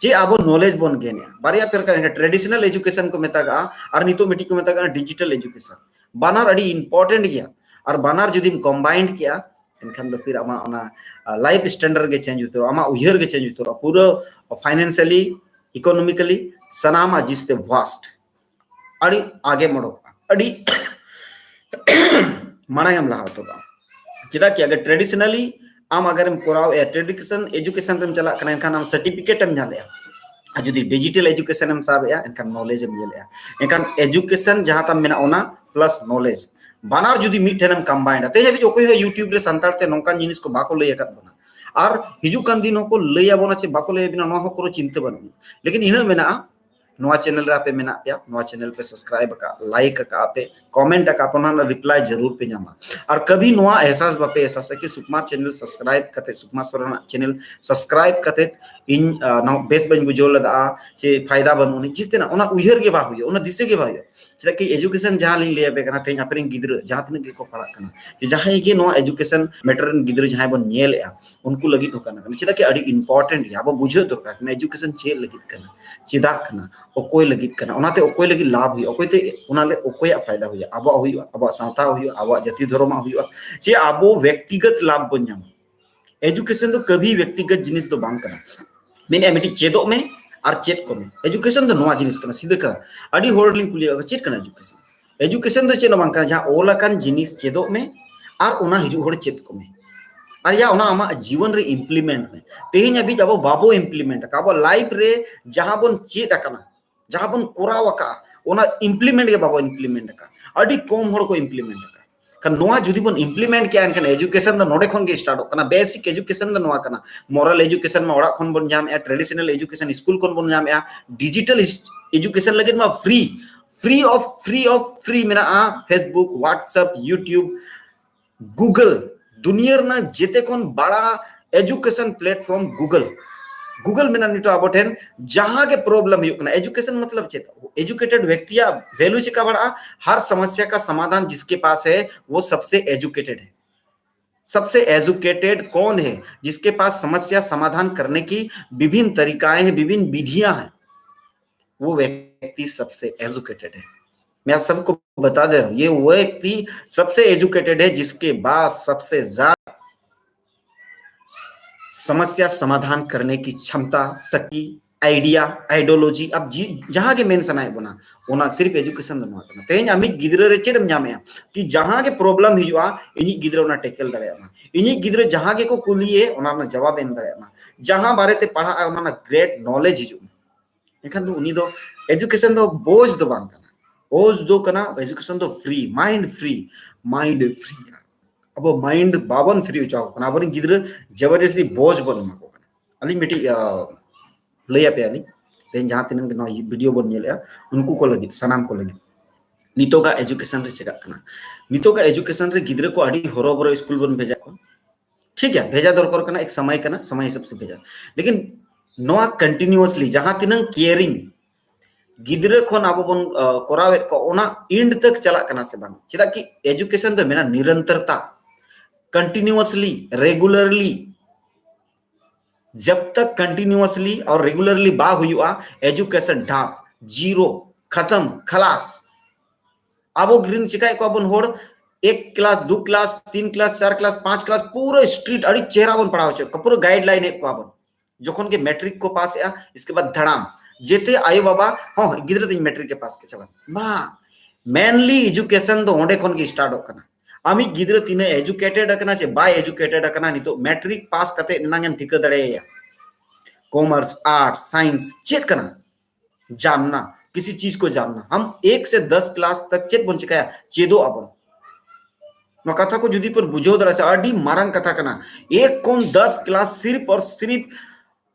ᱪᱮ ᱟᱵᱚ knowledge ᱵᱚᱱ gain ᱮᱜᱼᱟ᱾ ᱵᱟᱨᱭᱟ ᱯᱨᱚᱠᱟᱨ, traditional education ᱠᱚ ᱢᱮᱛᱟᱜᱟᱜᱼᱟ ᱟᱨ ᱱᱤᱛᱚᱜ ᱢᱤᱫᱴᱤᱡ ᱠᱚ ᱢᱮᱛᱟᱜᱟᱜᱼᱟ digital education᱾ ᱵᱟᱱᱟᱨ ᱟᱹᱰᱤ important ᱜᱮᱭᱟ᱾ ᱟᱨ ᱵᱟᱱᱟᱨ ᱡᱩᱫᱤᱢ combine ᱠᱮᱜᱼᱟ, ᱮᱱᱠᱷᱟᱱ ᱫᱚ ᱯᱷᱤᱨ ᱟᱢᱟᱜ ᱚᱱᱟ, ᱟ, life standard ᱜᱮ change ᱩᱛᱟᱹᱨᱚᱜᱼᱟ, ᱟᱢᱟᱜ ᱩᱭᱦᱟᱹᱨ ᱜᱮ change ᱩᱛᱟᱹᱨᱚᱜᱼᱟ, ᱯᱩᱨᱟᱹ financially, economically ᱥᱟᱱᱟᱢᱟᱜ ᱡᱤᱥᱛᱮ vast᱾ ᱟᱹᱰᱤ ᱟᱜᱮᱢ ᱚᱰᱚᱠᱚᱜᱼᱟ, ᱟᱹᱰᱤ ᱢᱟᱲᱟᱝ ᱮᱢ ᱞᱟᱦᱟ ᱩᱛᱟᱹᱨᱚᱜᱼᱟ᱾ ᱪᱮᱫᱟᱜ ᱠᱤ ᱟᱜᱟᱨ traditionally ᱟᱢ ᱟᱜᱟᱨᱮᱢ ᱠᱚᱨᱟᱣ ᱮᱫᱼᱟ, tradition education ᱨᱮᱢ ᱪᱟᱞᱟᱜ ᱠᱟᱱᱟ, ᱮᱱᱠᱷᱟᱱ ᱟᱢ certificate ᱮᱢ ᱧᱟᱢᱮᱜᱼᱟ᱾ ᱟᱨ ᱡᱩᱫᱤ digital education ᱮᱢ ᱥᱟᱵᱮᱜᱼᱟ, ᱮᱱᱠᱷᱟᱱ knowledge ᱮᱢ ᱧᱮᱞᱮᱜᱼᱟ᱾ ᱮᱱᱠᱷᱟᱱ education ᱡᱟᱦᱟᱸ ᱛᱟᱢ ᱢᱮᱱᱟᱜᱼᱟ, ᱚᱱᱟ plus knowledge, ᱵᱟᱱᱟᱨ ᱡᱩᱫᱤ ᱢᱤᱫ ᱴᱷᱮᱱ ᱮᱢ combine ᱟ, ᱛᱮᱦᱮᱧ ᱦᱟᱹᱵᱤᱡ ᱚᱠᱚᱭ ᱦᱚᱸ YouTube ᱨᱮ ᱥᱟᱱᱛᱟᱲ ᱛᱮ ᱱᱚᱝᱠᱟᱱ ᱡᱤᱱᱤᱥ ᱠᱚ ᱵᱟᱠᱚ ᱞᱟᱹᱭ ᱟᱠᱟᱫ ᱵᱚᱱᱟ, ᱟᱨ ᱦᱤᱡᱩᱜ ᱠᱟᱱ ᱫᱤᱱ ᱦᱚᱸᱠᱚ ᱞᱟᱹᱭ ᱟᱵᱚᱱᱟ ᱪᱮ ᱵᱟᱠᱚ ᱞᱟᱹᱭ ᱟᱵᱤᱱᱟ, ᱱᱚᱣᱟ ᱦᱚᱸ ᱠᱳᱱᱳ ᱪᱤᱱᱛᱟᱹ ᱵᱟᱹᱱᱩᱜᱼᱟ᱾ ᱞᱮᱠᱤᱱ ᱤᱱᱟᱹᱜ ᱢᱮᱱᱟᱜᱼᱟ, ᱱᱚᱣᱟ channel ᱨᱮ ᱟᱯᱮ ᱢᱮᱱᱟᱜ ᱯᱮᱭᱟ, ᱱᱚᱣᱟ channel ᱯᱮ subscribe ᱟᱠᱟᱫ, like ᱟᱠᱟᱫ ᱯᱮ, comment ᱟᱠᱟᱫ ᱯᱮ, ᱚᱱᱟ ᱨᱮᱱᱟᱜ reply ᱡᱟᱹᱨᱩᱲ ᱯᱮ ᱧᱟᱢᱟ᱾ ᱟᱨ ᱠᱟᱵᱷᱤ ᱱᱚᱣᱟ ᱮᱦᱥᱟᱥ ᱵᱟᱯᱮ ᱮᱦᱥᱟᱥᱟ ᱠᱤ ᱥᱩᱠᱢᱟᱨ channel subscribe ᱠᱟᱛᱮ, ᱥᱩᱠᱢᱟᱨ ᱥᱚᱨᱮᱱᱟᱜ channel subscribe ᱠᱟᱛᱮ ᱤᱧ, ᱟ, ᱱᱚᱣᱟ ᱵᱮᱥ ᱵᱟᱹᱧ ᱵᱩᱡᱷᱟᱹᱣ ᱞᱮᱫᱟ, ᱪᱮ ᱯᱷᱟᱭᱫᱟ ᱵᱟᱹᱱᱩᱜ ᱟᱹᱱᱤᱡ, ᱡᱤᱛᱮᱱᱟ, ᱚᱱᱟ ᱩᱭᱦᱟᱹᱨ ᱜᱮ ᱵᱟᱝ ᱦᱩᱭᱩᱜᱼᱟ, ᱚᱱᱟ ᱫᱤᱥᱟᱹ ᱜᱮ ᱵᱟᱝ ᱦᱩᱭᱩᱜᱼᱟ᱾ ᱪᱮᱫᱟᱜ ᱠᱤ education ᱡᱟᱦᱟᱸ ᱞᱤᱧ ᱞᱟᱹᱭ ᱟᱯᱮ ᱠᱟᱱᱟ, ᱛᱮᱦᱮᱧ ᱟᱯᱮ ᱨᱮᱱ ᱜᱤᱫᱽᱨᱟᱹ ᱡᱟᱦᱟᱸ ᱛᱤᱱᱟᱹᱜ ᱜᱮᱠᱚ ᱯᱟᱲᱦᱟᱜ ᱠᱟᱱᱟ, ᱡᱮ ᱡᱟᱦᱟᱸᱭ ᱜᱮ ᱱᱚᱣᱟ education matter ᱨᱮᱱ ᱜᱤᱫᱽᱨᱟᱹ ᱡᱟᱦᱟᱸᱭ ᱵᱚᱱ ᱧᱮᱞᱮᱜᱼᱟ, ᱩᱱᱠᱩ ᱞᱟᱹᱜᱤᱫ ᱦᱚᱸ ᱠᱟᱱᱟ᱾ ᱪᱮᱫᱟᱜ ᱠᱤ ᱟᱹᱰᱤ important ᱜᱮᱭᱟ, ᱟᱵᱚ ᱵᱩᱡᱷᱟᱹᱣ ᱫᱚᱨᱠᱟᱨ ᱠᱟᱱᱟ education ᱪᱮᱫ ᱞᱟᱹᱜᱤᱫ ᱠᱟᱱᱟ, ᱪᱮᱫᱟᱜ ᱠᱟᱱᱟ, ᱚᱠᱚᱭ ᱞᱟᱹᱜᱤᱫ ᱠᱟᱱᱟ, ᱚᱱᱟᱛᱮ ᱚᱠᱚᱭ ᱞᱟᱹᱜᱤᱫ ᱞᱟᱵᱷ ᱦᱩᱭᱩᱜᱼᱟ, ᱚᱠᱚᱭᱛᱮ ᱚᱱᱟ ᱞᱮ ᱚᱠᱚᱭᱟᱜ ᱯᱷᱟᱭᱫᱟ ᱦᱩᱭᱩᱜᱼᱟ, ᱟᱵᱚᱣᱟᱜ ᱦᱩᱭᱩᱜᱼᱟ, ᱟᱵᱚᱣᱟᱜ ᱥᱟᱶᱛᱟ ᱦᱩᱭᱩᱜᱼᱟ, ᱟᱵᱚᱣᱟᱜ ᱡᱟᱹᱛᱤ ᱫᱷᱚᱨᱚᱢᱟᱜ ᱦᱩᱭᱩᱜᱼᱟ, ᱪᱮ ᱟᱵᱚ ᱵᱮᱠᱛᱤᱜᱚᱛ ᱞᱟᱵᱷ ᱵᱚᱱ ᱧᱟᱢᱟ᱾ Education ᱫᱚ ᱠᱟᱹᱵᱷᱤ ᱵᱮᱠᱛᱤᱜᱚᱛ ᱡᱤᱱᱤᱥ ᱫᱚ ᱵᱟᱝ ᱠᱟᱱᱟ᱾ ᱢᱮᱱᱮᱫᱼᱟ ᱢᱤᱫᱴᱤᱡ ᱪᱮᱫᱚᱜ ᱢᱮ ᱟᱨ ᱪᱮᱫ ᱠᱚ ᱢᱮ, education ᱫᱚ ᱱᱚᱣᱟ ᱡᱤᱱᱤᱥ ᱠᱟᱱᱟ, ᱥᱤᱫᱷᱟᱹ ᱠᱟᱛᱷᱟ᱾ ᱟᱹᱰᱤ ᱦᱚᱲ ᱞᱤᱧ ᱠᱩᱞᱤᱭᱮᱫ ᱠᱚᱣᱟ, ᱪᱮᱫ ᱠᱟᱱᱟ education? Education ᱫᱚ ᱪᱮᱫ ᱦᱚᱸ ᱵᱟᱝ ᱠᱟᱱᱟ, ᱡᱟᱦᱟᱸ ᱚᱞ ᱟᱠᱟᱱ ᱡᱤᱱᱤᱥ ᱪᱮᱫᱚᱜ ᱢᱮ ᱟᱨ ᱚᱱᱟ ᱦᱤᱡᱩᱜ ᱦᱚᱲ ᱪᱮᱫ ᱠᱚ ᱢᱮ, ᱟᱨ ᱭᱟ ᱚᱱᱟ ᱟᱢᱟᱜ ᱡᱤᱵᱚᱱ ᱨᱮ implement ᱢᱮ᱾ ᱛᱮᱦᱮᱧ ᱦᱟᱹᱵᱤᱡ ᱟᱵᱚ ᱵᱟᱵᱚ implement ᱟᱠᱟᱫᱟ, ᱟᱵᱚ life ᱨᱮ ᱡᱟᱦᱟᱸ ᱵᱚᱱ ᱪᱮᱫ ᱟᱠᱟᱱᱟ, ᱡᱟᱦᱟᱸ ᱵᱚᱱ ᱠᱚᱨᱟᱣ ᱟᱠᱟᱫᱼᱟ, ᱚᱱᱟ implement ᱜᱮ ᱵᱟᱵᱚ implement ᱟᱠᱟᱫᱼᱟ᱾ ᱟᱹᱰᱤ ᱠᱚᱢ ᱦᱚᱲ ᱠᱚ implement ᱟᱠᱟᱫᱼᱟ᱾ ᱠᱷᱟᱱ ᱱᱚᱣᱟ ᱡᱩᱫᱤ ᱵᱚᱱ implement ᱠᱮᱭᱟ, ᱮᱱᱠᱷᱟᱱ education ᱫᱚ ᱱᱚᱰᱮ ᱠᱷᱚᱱ ᱜᱮ startᱚᱜ ᱠᱟᱱᱟ᱾ Basic education ᱫᱚ ᱱᱚᱣᱟ ᱠᱟᱱᱟ᱾ Moral education ᱢᱟ ᱚᱲᱟᱜ ᱠᱷᱚᱱ ᱵᱚᱱ ᱧᱟᱢᱮᱜᱼᱟ, traditional education school ᱠᱷᱚᱱ ᱵᱚᱱ ᱧᱟᱢᱮᱜᱼᱟ, digital education ᱞᱟᱹᱜᱤᱫ ᱢᱟ free, free of, free of free ᱢᱮᱱᱟᱜᱼᱟ, Facebook, WhatsApp, YouTube, Google, ᱫᱩᱱᱤᱭᱟᱹ ᱨᱮᱱᱟᱜ ᱡᱮᱛᱮ ᱠᱷᱚᱱ ᱵᱟᱲᱟ education platform Google᱾ Google ᱢᱮᱱᱟᱜᱼᱟ ᱱᱤᱛᱚᱜ ᱟᱵᱚ ᱴᱷᱮᱱ᱾ ᱡᱟᱦᱟᱸ ᱜᱮ problem ᱦᱩᱭᱩᱜ ᱠᱟᱱᱟ, education ᱢᱚᱛᱞᱚᱵ ᱪᱮᱫ? Educated ᱵᱮᱠᱛᱤᱭᱟᱜ value ᱪᱮᱠᱟ ᱵᱟᱲᱟᱜᱼᱟ? हर समस्या का समाधान जिसके पास है, वो सबसे educated है। सबसे educated कौन है? जिसके पास समस्या समाधान करने की विभिन्न तरीकाएं हैं, विभिन्न विधियां हैं, वो व्यक्ति सबसे educated है। मैं आप सबको बता दे रहा हूं, ये वो व्यक्ति सबसे educated है जिसके पास सबसे ज्यादा समस्या समाधान करने की क्षमता, शक्ति, idea, ideology, ᱟᱯ ᱡᱟᱦᱟᱸ ᱜᱮ ᱢᱮᱱ ᱥᱟᱱᱟᱭᱮᱫ ᱵᱚᱱᱟ, ᱚᱱᱟ ᱥᱤᱨᱯ ᱮᱡᱩᱠᱮᱥᱚᱱ ᱫᱚ ᱱᱚᱣᱟ ᱠᱟᱱᱟ᱾ ᱛᱮᱦᱮᱧ ᱟᱢᱤᱡ ᱜᱤᱫᱽᱨᱟᱹ ᱨᱮ ᱪᱮᱫ ᱮᱢ ᱧᱟᱢᱮᱜᱼᱟ? ᱠᱤ ᱡᱟᱦᱟᱸ ᱜᱮ ᱯᱨᱚᱵᱞᱮᱢ ᱦᱤᱡᱩᱜᱼᱟ, ᱤᱧᱤᱡ ᱜᱤᱫᱽᱨᱟᱹ ᱚᱱᱟ ᱴᱮᱠᱮᱞ ᱫᱟᱲᱮᱭᱟᱜ ᱢᱟ, ᱤᱧᱤᱡ ᱜᱤᱫᱽᱨᱟᱹ ᱡᱟᱦᱟᱸ ᱜᱮᱠᱚ ᱠᱩᱞᱤᱭᱮ ᱚᱱᱟ ᱨᱮᱱᱟᱜ ᱡᱟᱣᱟᱵ ᱮᱢ ᱫᱟᱲᱮᱭᱟᱜ ᱢᱟ, ᱡᱟᱦᱟᱸ ᱵᱟᱨᱮᱛᱮ ᱯᱟᱲᱦᱟᱜᱼᱟ ᱚᱱᱟ ᱨᱮᱱᱟᱜ ᱜᱨᱮᱰ ᱱᱚᱞᱮᱡᱽ ᱦᱤᱡᱩᱜ ᱢᱟ᱾ ᱮᱱᱠᱷᱟᱱ ᱫᱚ ᱩᱱᱤ ᱫᱚ ᱮᱡᱩᱠᱮᱥᱚᱱ ᱫᱚ ᱵᱳᱡᱽ ᱫᱚ ᱵᱟᱝ ᱠᱟᱱᱟ᱾ ᱳᱡᱽ ᱫᱚ ᱠᱟᱱᱟ ᱮᱡᱩᱠᱮᱥᱚᱱ ᱫᱚ free, mind free, mind free. ᱟᱵᱚ ᱢᱟᱭᱤᱱᱰ ᱵᱟᱵᱚᱱ ᱯᱷᱨᱤ ᱦᱚᱪᱚ ᱟᱠᱚ ᱠᱟᱱᱟ, ᱟᱵᱚᱨᱮᱱ ᱜᱤᱫᱽᱨᱟᱹ ᱡᱚᱵᱚᱨᱡᱚᱥᱛᱤ ᱵᱳᱡᱽ ᱵᱚᱱ ᱮᱢᱟ ᱠᱚ ᱠᱟᱱᱟ᱾ ᱟᱹᱞᱤᱧ ᱢᱤᱫᱴᱤᱡ ᱞᱟᱹᱭ ᱟᱯᱮᱭᱟᱞᱤᱧ, ᱛᱮᱦᱮᱧ ᱡᱟᱦᱟᱸ ᱛᱤᱱᱟᱹᱜ ᱜᱮ ᱱᱚᱣᱟ ᱵᱷᱤᱰᱤᱭᱳ ᱵᱚᱱ ᱧᱮᱞᱮᱜᱼᱟ, ᱩᱱᱠᱩ ᱠᱚ ᱞᱟᱹᱜᱤᱫ, ᱥᱟᱱᱟᱢ ᱠᱚ ᱞᱟᱹᱜᱤᱫ, ᱱᱤᱛᱚᱜᱟᱜ ᱮᱡᱩᱠᱮᱥᱚᱱ ᱨᱮ ᱪᱮᱠᱟᱜ ᱠᱟᱱᱟ? ᱱᱤᱛᱚᱜᱟᱜ ᱮᱡᱩᱠᱮᱥᱚᱱ ᱨᱮ ᱜᱤᱫᱽᱨᱟᱹ ᱠᱚ ᱟᱹᱰᱤ ᱦᱚᱨᱚᱵᱚᱨᱚ ᱥᱠᱩᱞ ᱵᱚᱱ ᱵᱷᱮᱡᱟ ᱠᱚᱣᱟ, ᱴᱷᱤᱠ ᱜᱮᱭᱟ, ᱵᱷᱮᱡᱟ ᱫᱚᱨᱠᱟᱨ ᱠᱟᱱᱟ, ᱮᱠ ᱥᱚᱢᱚᱭ ᱠᱟᱱᱟ, ᱥᱚᱢᱚᱭ ᱦᱤᱥᱟᱹᱵ ᱥᱮ ᱵᱷᱮᱡᱟ᱾ ᱞᱮᱠᱤᱱ ᱱᱚᱣᱟ ᱠᱚᱱᱴᱤᱱᱤᱭᱩᱣᱟᱥᱞᱤ ᱡᱟᱦᱟᱸ ᱛᱤᱱᱟᱹᱝ ᱠᱮᱭᱟᱨᱤᱝ ᱜᱤᱫᱽᱨᱟᱹ ᱠᱷᱚᱱ ᱟᱵᱚ ᱵᱚᱱ ᱠᱚᱨᱟᱣᱮᱫ ᱠᱚᱣᱟ, ᱚᱱᱟ ᱮᱱᱰ ᱛᱟᱠ ᱪᱟᱞᱟᱜ ᱠᱟᱱᱟ ᱥᱮ ᱵᱟᱝ? ᱪᱮᱫᱟᱜ ᱠᱤ ᱮᱡᱩᱠᱮᱥᱚᱱ ᱫᱚ ᱢᱮᱱᱟ ᱱᱤᱨᱚᱱᱛᱚᱨᱛᱟ, ᱠᱚᱱᱴᱤᱱᱤᱭᱩᱣᱟᱥᱞᱤ, ᱨᱮᱜᱩᱞᱟᱨᱞᱤ᱾ ᱡᱟᱵ ᱛᱟᱠ ᱠᱚᱱᱴᱤᱱᱤᱭᱩᱣᱟᱥᱞᱤ ᱟᱨ ᱨᱮᱜᱩᱞᱟᱨᱞᱤ ᱵᱟ ᱦᱩᱭᱩᱜᱼᱟ, ᱮᱡᱩᱠᱮᱥᱚᱱ ᱰᱷᱟᱯ, ᱡᱤᱨᱳ, ᱠᱷᱟᱛᱟᱢ, ᱠᱷᱟᱞᱟᱥ᱾ ᱟᱵᱚ ᱜᱨᱤᱱ ᱪᱤᱠᱟᱭᱮᱫ ᱠᱚᱣᱟ ᱵᱚᱱ ᱦᱚᱲ, ᱮᱠ ᱠᱞᱟᱥ, ᱫᱩ ᱠᱞᱟᱥ, ᱛᱤᱱ ᱠᱞᱟᱥ, ᱪᱟᱨ ᱠᱞᱟᱥ, ᱯᱟᱸᱪ ᱠᱞᱟᱥ, ᱯᱩᱨᱟᱹ ᱥᱴᱨᱤᱠᱴ ᱟᱹᱰᱤ ᱪᱮᱦᱨᱟ ᱵᱚᱱ ᱯᱟᱲᱦᱟᱣ ᱦᱚᱪᱚᱭᱮᱫ ᱠᱚᱣᱟ, ᱯᱩᱨᱟᱹ ᱜᱟᱭᱤᱰ ᱞᱟᱭᱤᱱ ᱮᱫ ᱠᱚᱣᱟ ᱵᱚᱱ᱾ ᱡᱚᱠᱷᱚᱱ ᱜᱮ ᱢᱮᱴᱨᱤᱠ ᱠᱚ ᱯᱟᱥ ᱮᱜᱼᱟ, ᱤᱥᱠᱮ ᱵᱟᱫ ᱫᱷᱟᱲᱟᱢ, ᱡᱮᱛᱮ ᱟᱭᱳ ᱵᱟᱵᱟ, ᱦᱚᱸ, ᱜᱤᱫᱽᱨᱟᱹ ᱛᱤᱧ ᱢᱮᱴᱨᱤᱠ ᱮ ᱯᱟᱥ ᱠᱮᱫ, ᱪᱟᱵᱟ᱾ ᱵᱟᱝ, ᱢᱮᱱᱞᱤ ᱮᱡᱩᱠᱮᱥᱚᱱ ᱫᱚ ᱚᱸᱰᱮ ᱠᱷᱚᱱ ᱜᱮ ᱥᱴᱟᱨᱴᱚᱜ ᱠᱟᱱᱟ᱾ ᱟᱢᱤᱡ ᱜᱤᱫᱽᱨᱟᱹ ᱛᱤᱱᱟᱹᱜ ᱮᱡᱩᱠᱮᱴᱮᱰ ᱟᱠᱟᱱᱟ ᱪᱮ ᱵᱟᱭ ᱮᱡᱩᱠᱮᱴᱮᱰ ᱟᱠᱟᱱᱟ, ᱱᱤᱛᱚᱜ ᱢᱮᱴᱨᱤᱠ ᱯᱟᱥ ᱠᱟᱛᱮ ᱮᱱᱟᱝ ᱮᱢ ᱴᱷᱤᱠᱟᱹ ᱫᱟᱲᱮᱭᱟᱭᱟ᱾ ᱠᱚᱢᱟᱨᱥ, ᱟᱨᱴᱥ, ᱥᱟᱭᱮᱱᱥ, ᱪᱮᱫ ᱠᱟᱱᱟ? जानना, किसी चीज को जानना। हम एक से दस क्लास तक ᱪᱮᱫ ᱵᱚᱱ ᱪᱤᱠᱟᱹᱭᱟ? ᱪᱮᱫᱚᱜ ᱟᱵᱚᱱ᱾ ᱱᱚᱣᱟ ᱠᱟᱛᱷᱟ ᱠᱚ ᱡᱩᱫᱤ ᱵᱚᱱ ᱵᱩᱡᱷᱟᱹᱣ ᱫᱟᱲᱮᱭᱟᱜᱼᱟ ᱥᱮ, ᱟᱹᱰᱤ ᱢᱟᱨᱟᱝ ᱠᱟᱛᱷᱟ ᱠᱟᱱᱟ᱾ ᱮᱠ ᱠᱷᱚᱱ ᱫᱚᱥ ᱠᱞᱟᱥ ᱥᱤᱨᱯ ᱟᱨ ᱥᱤᱨᱯ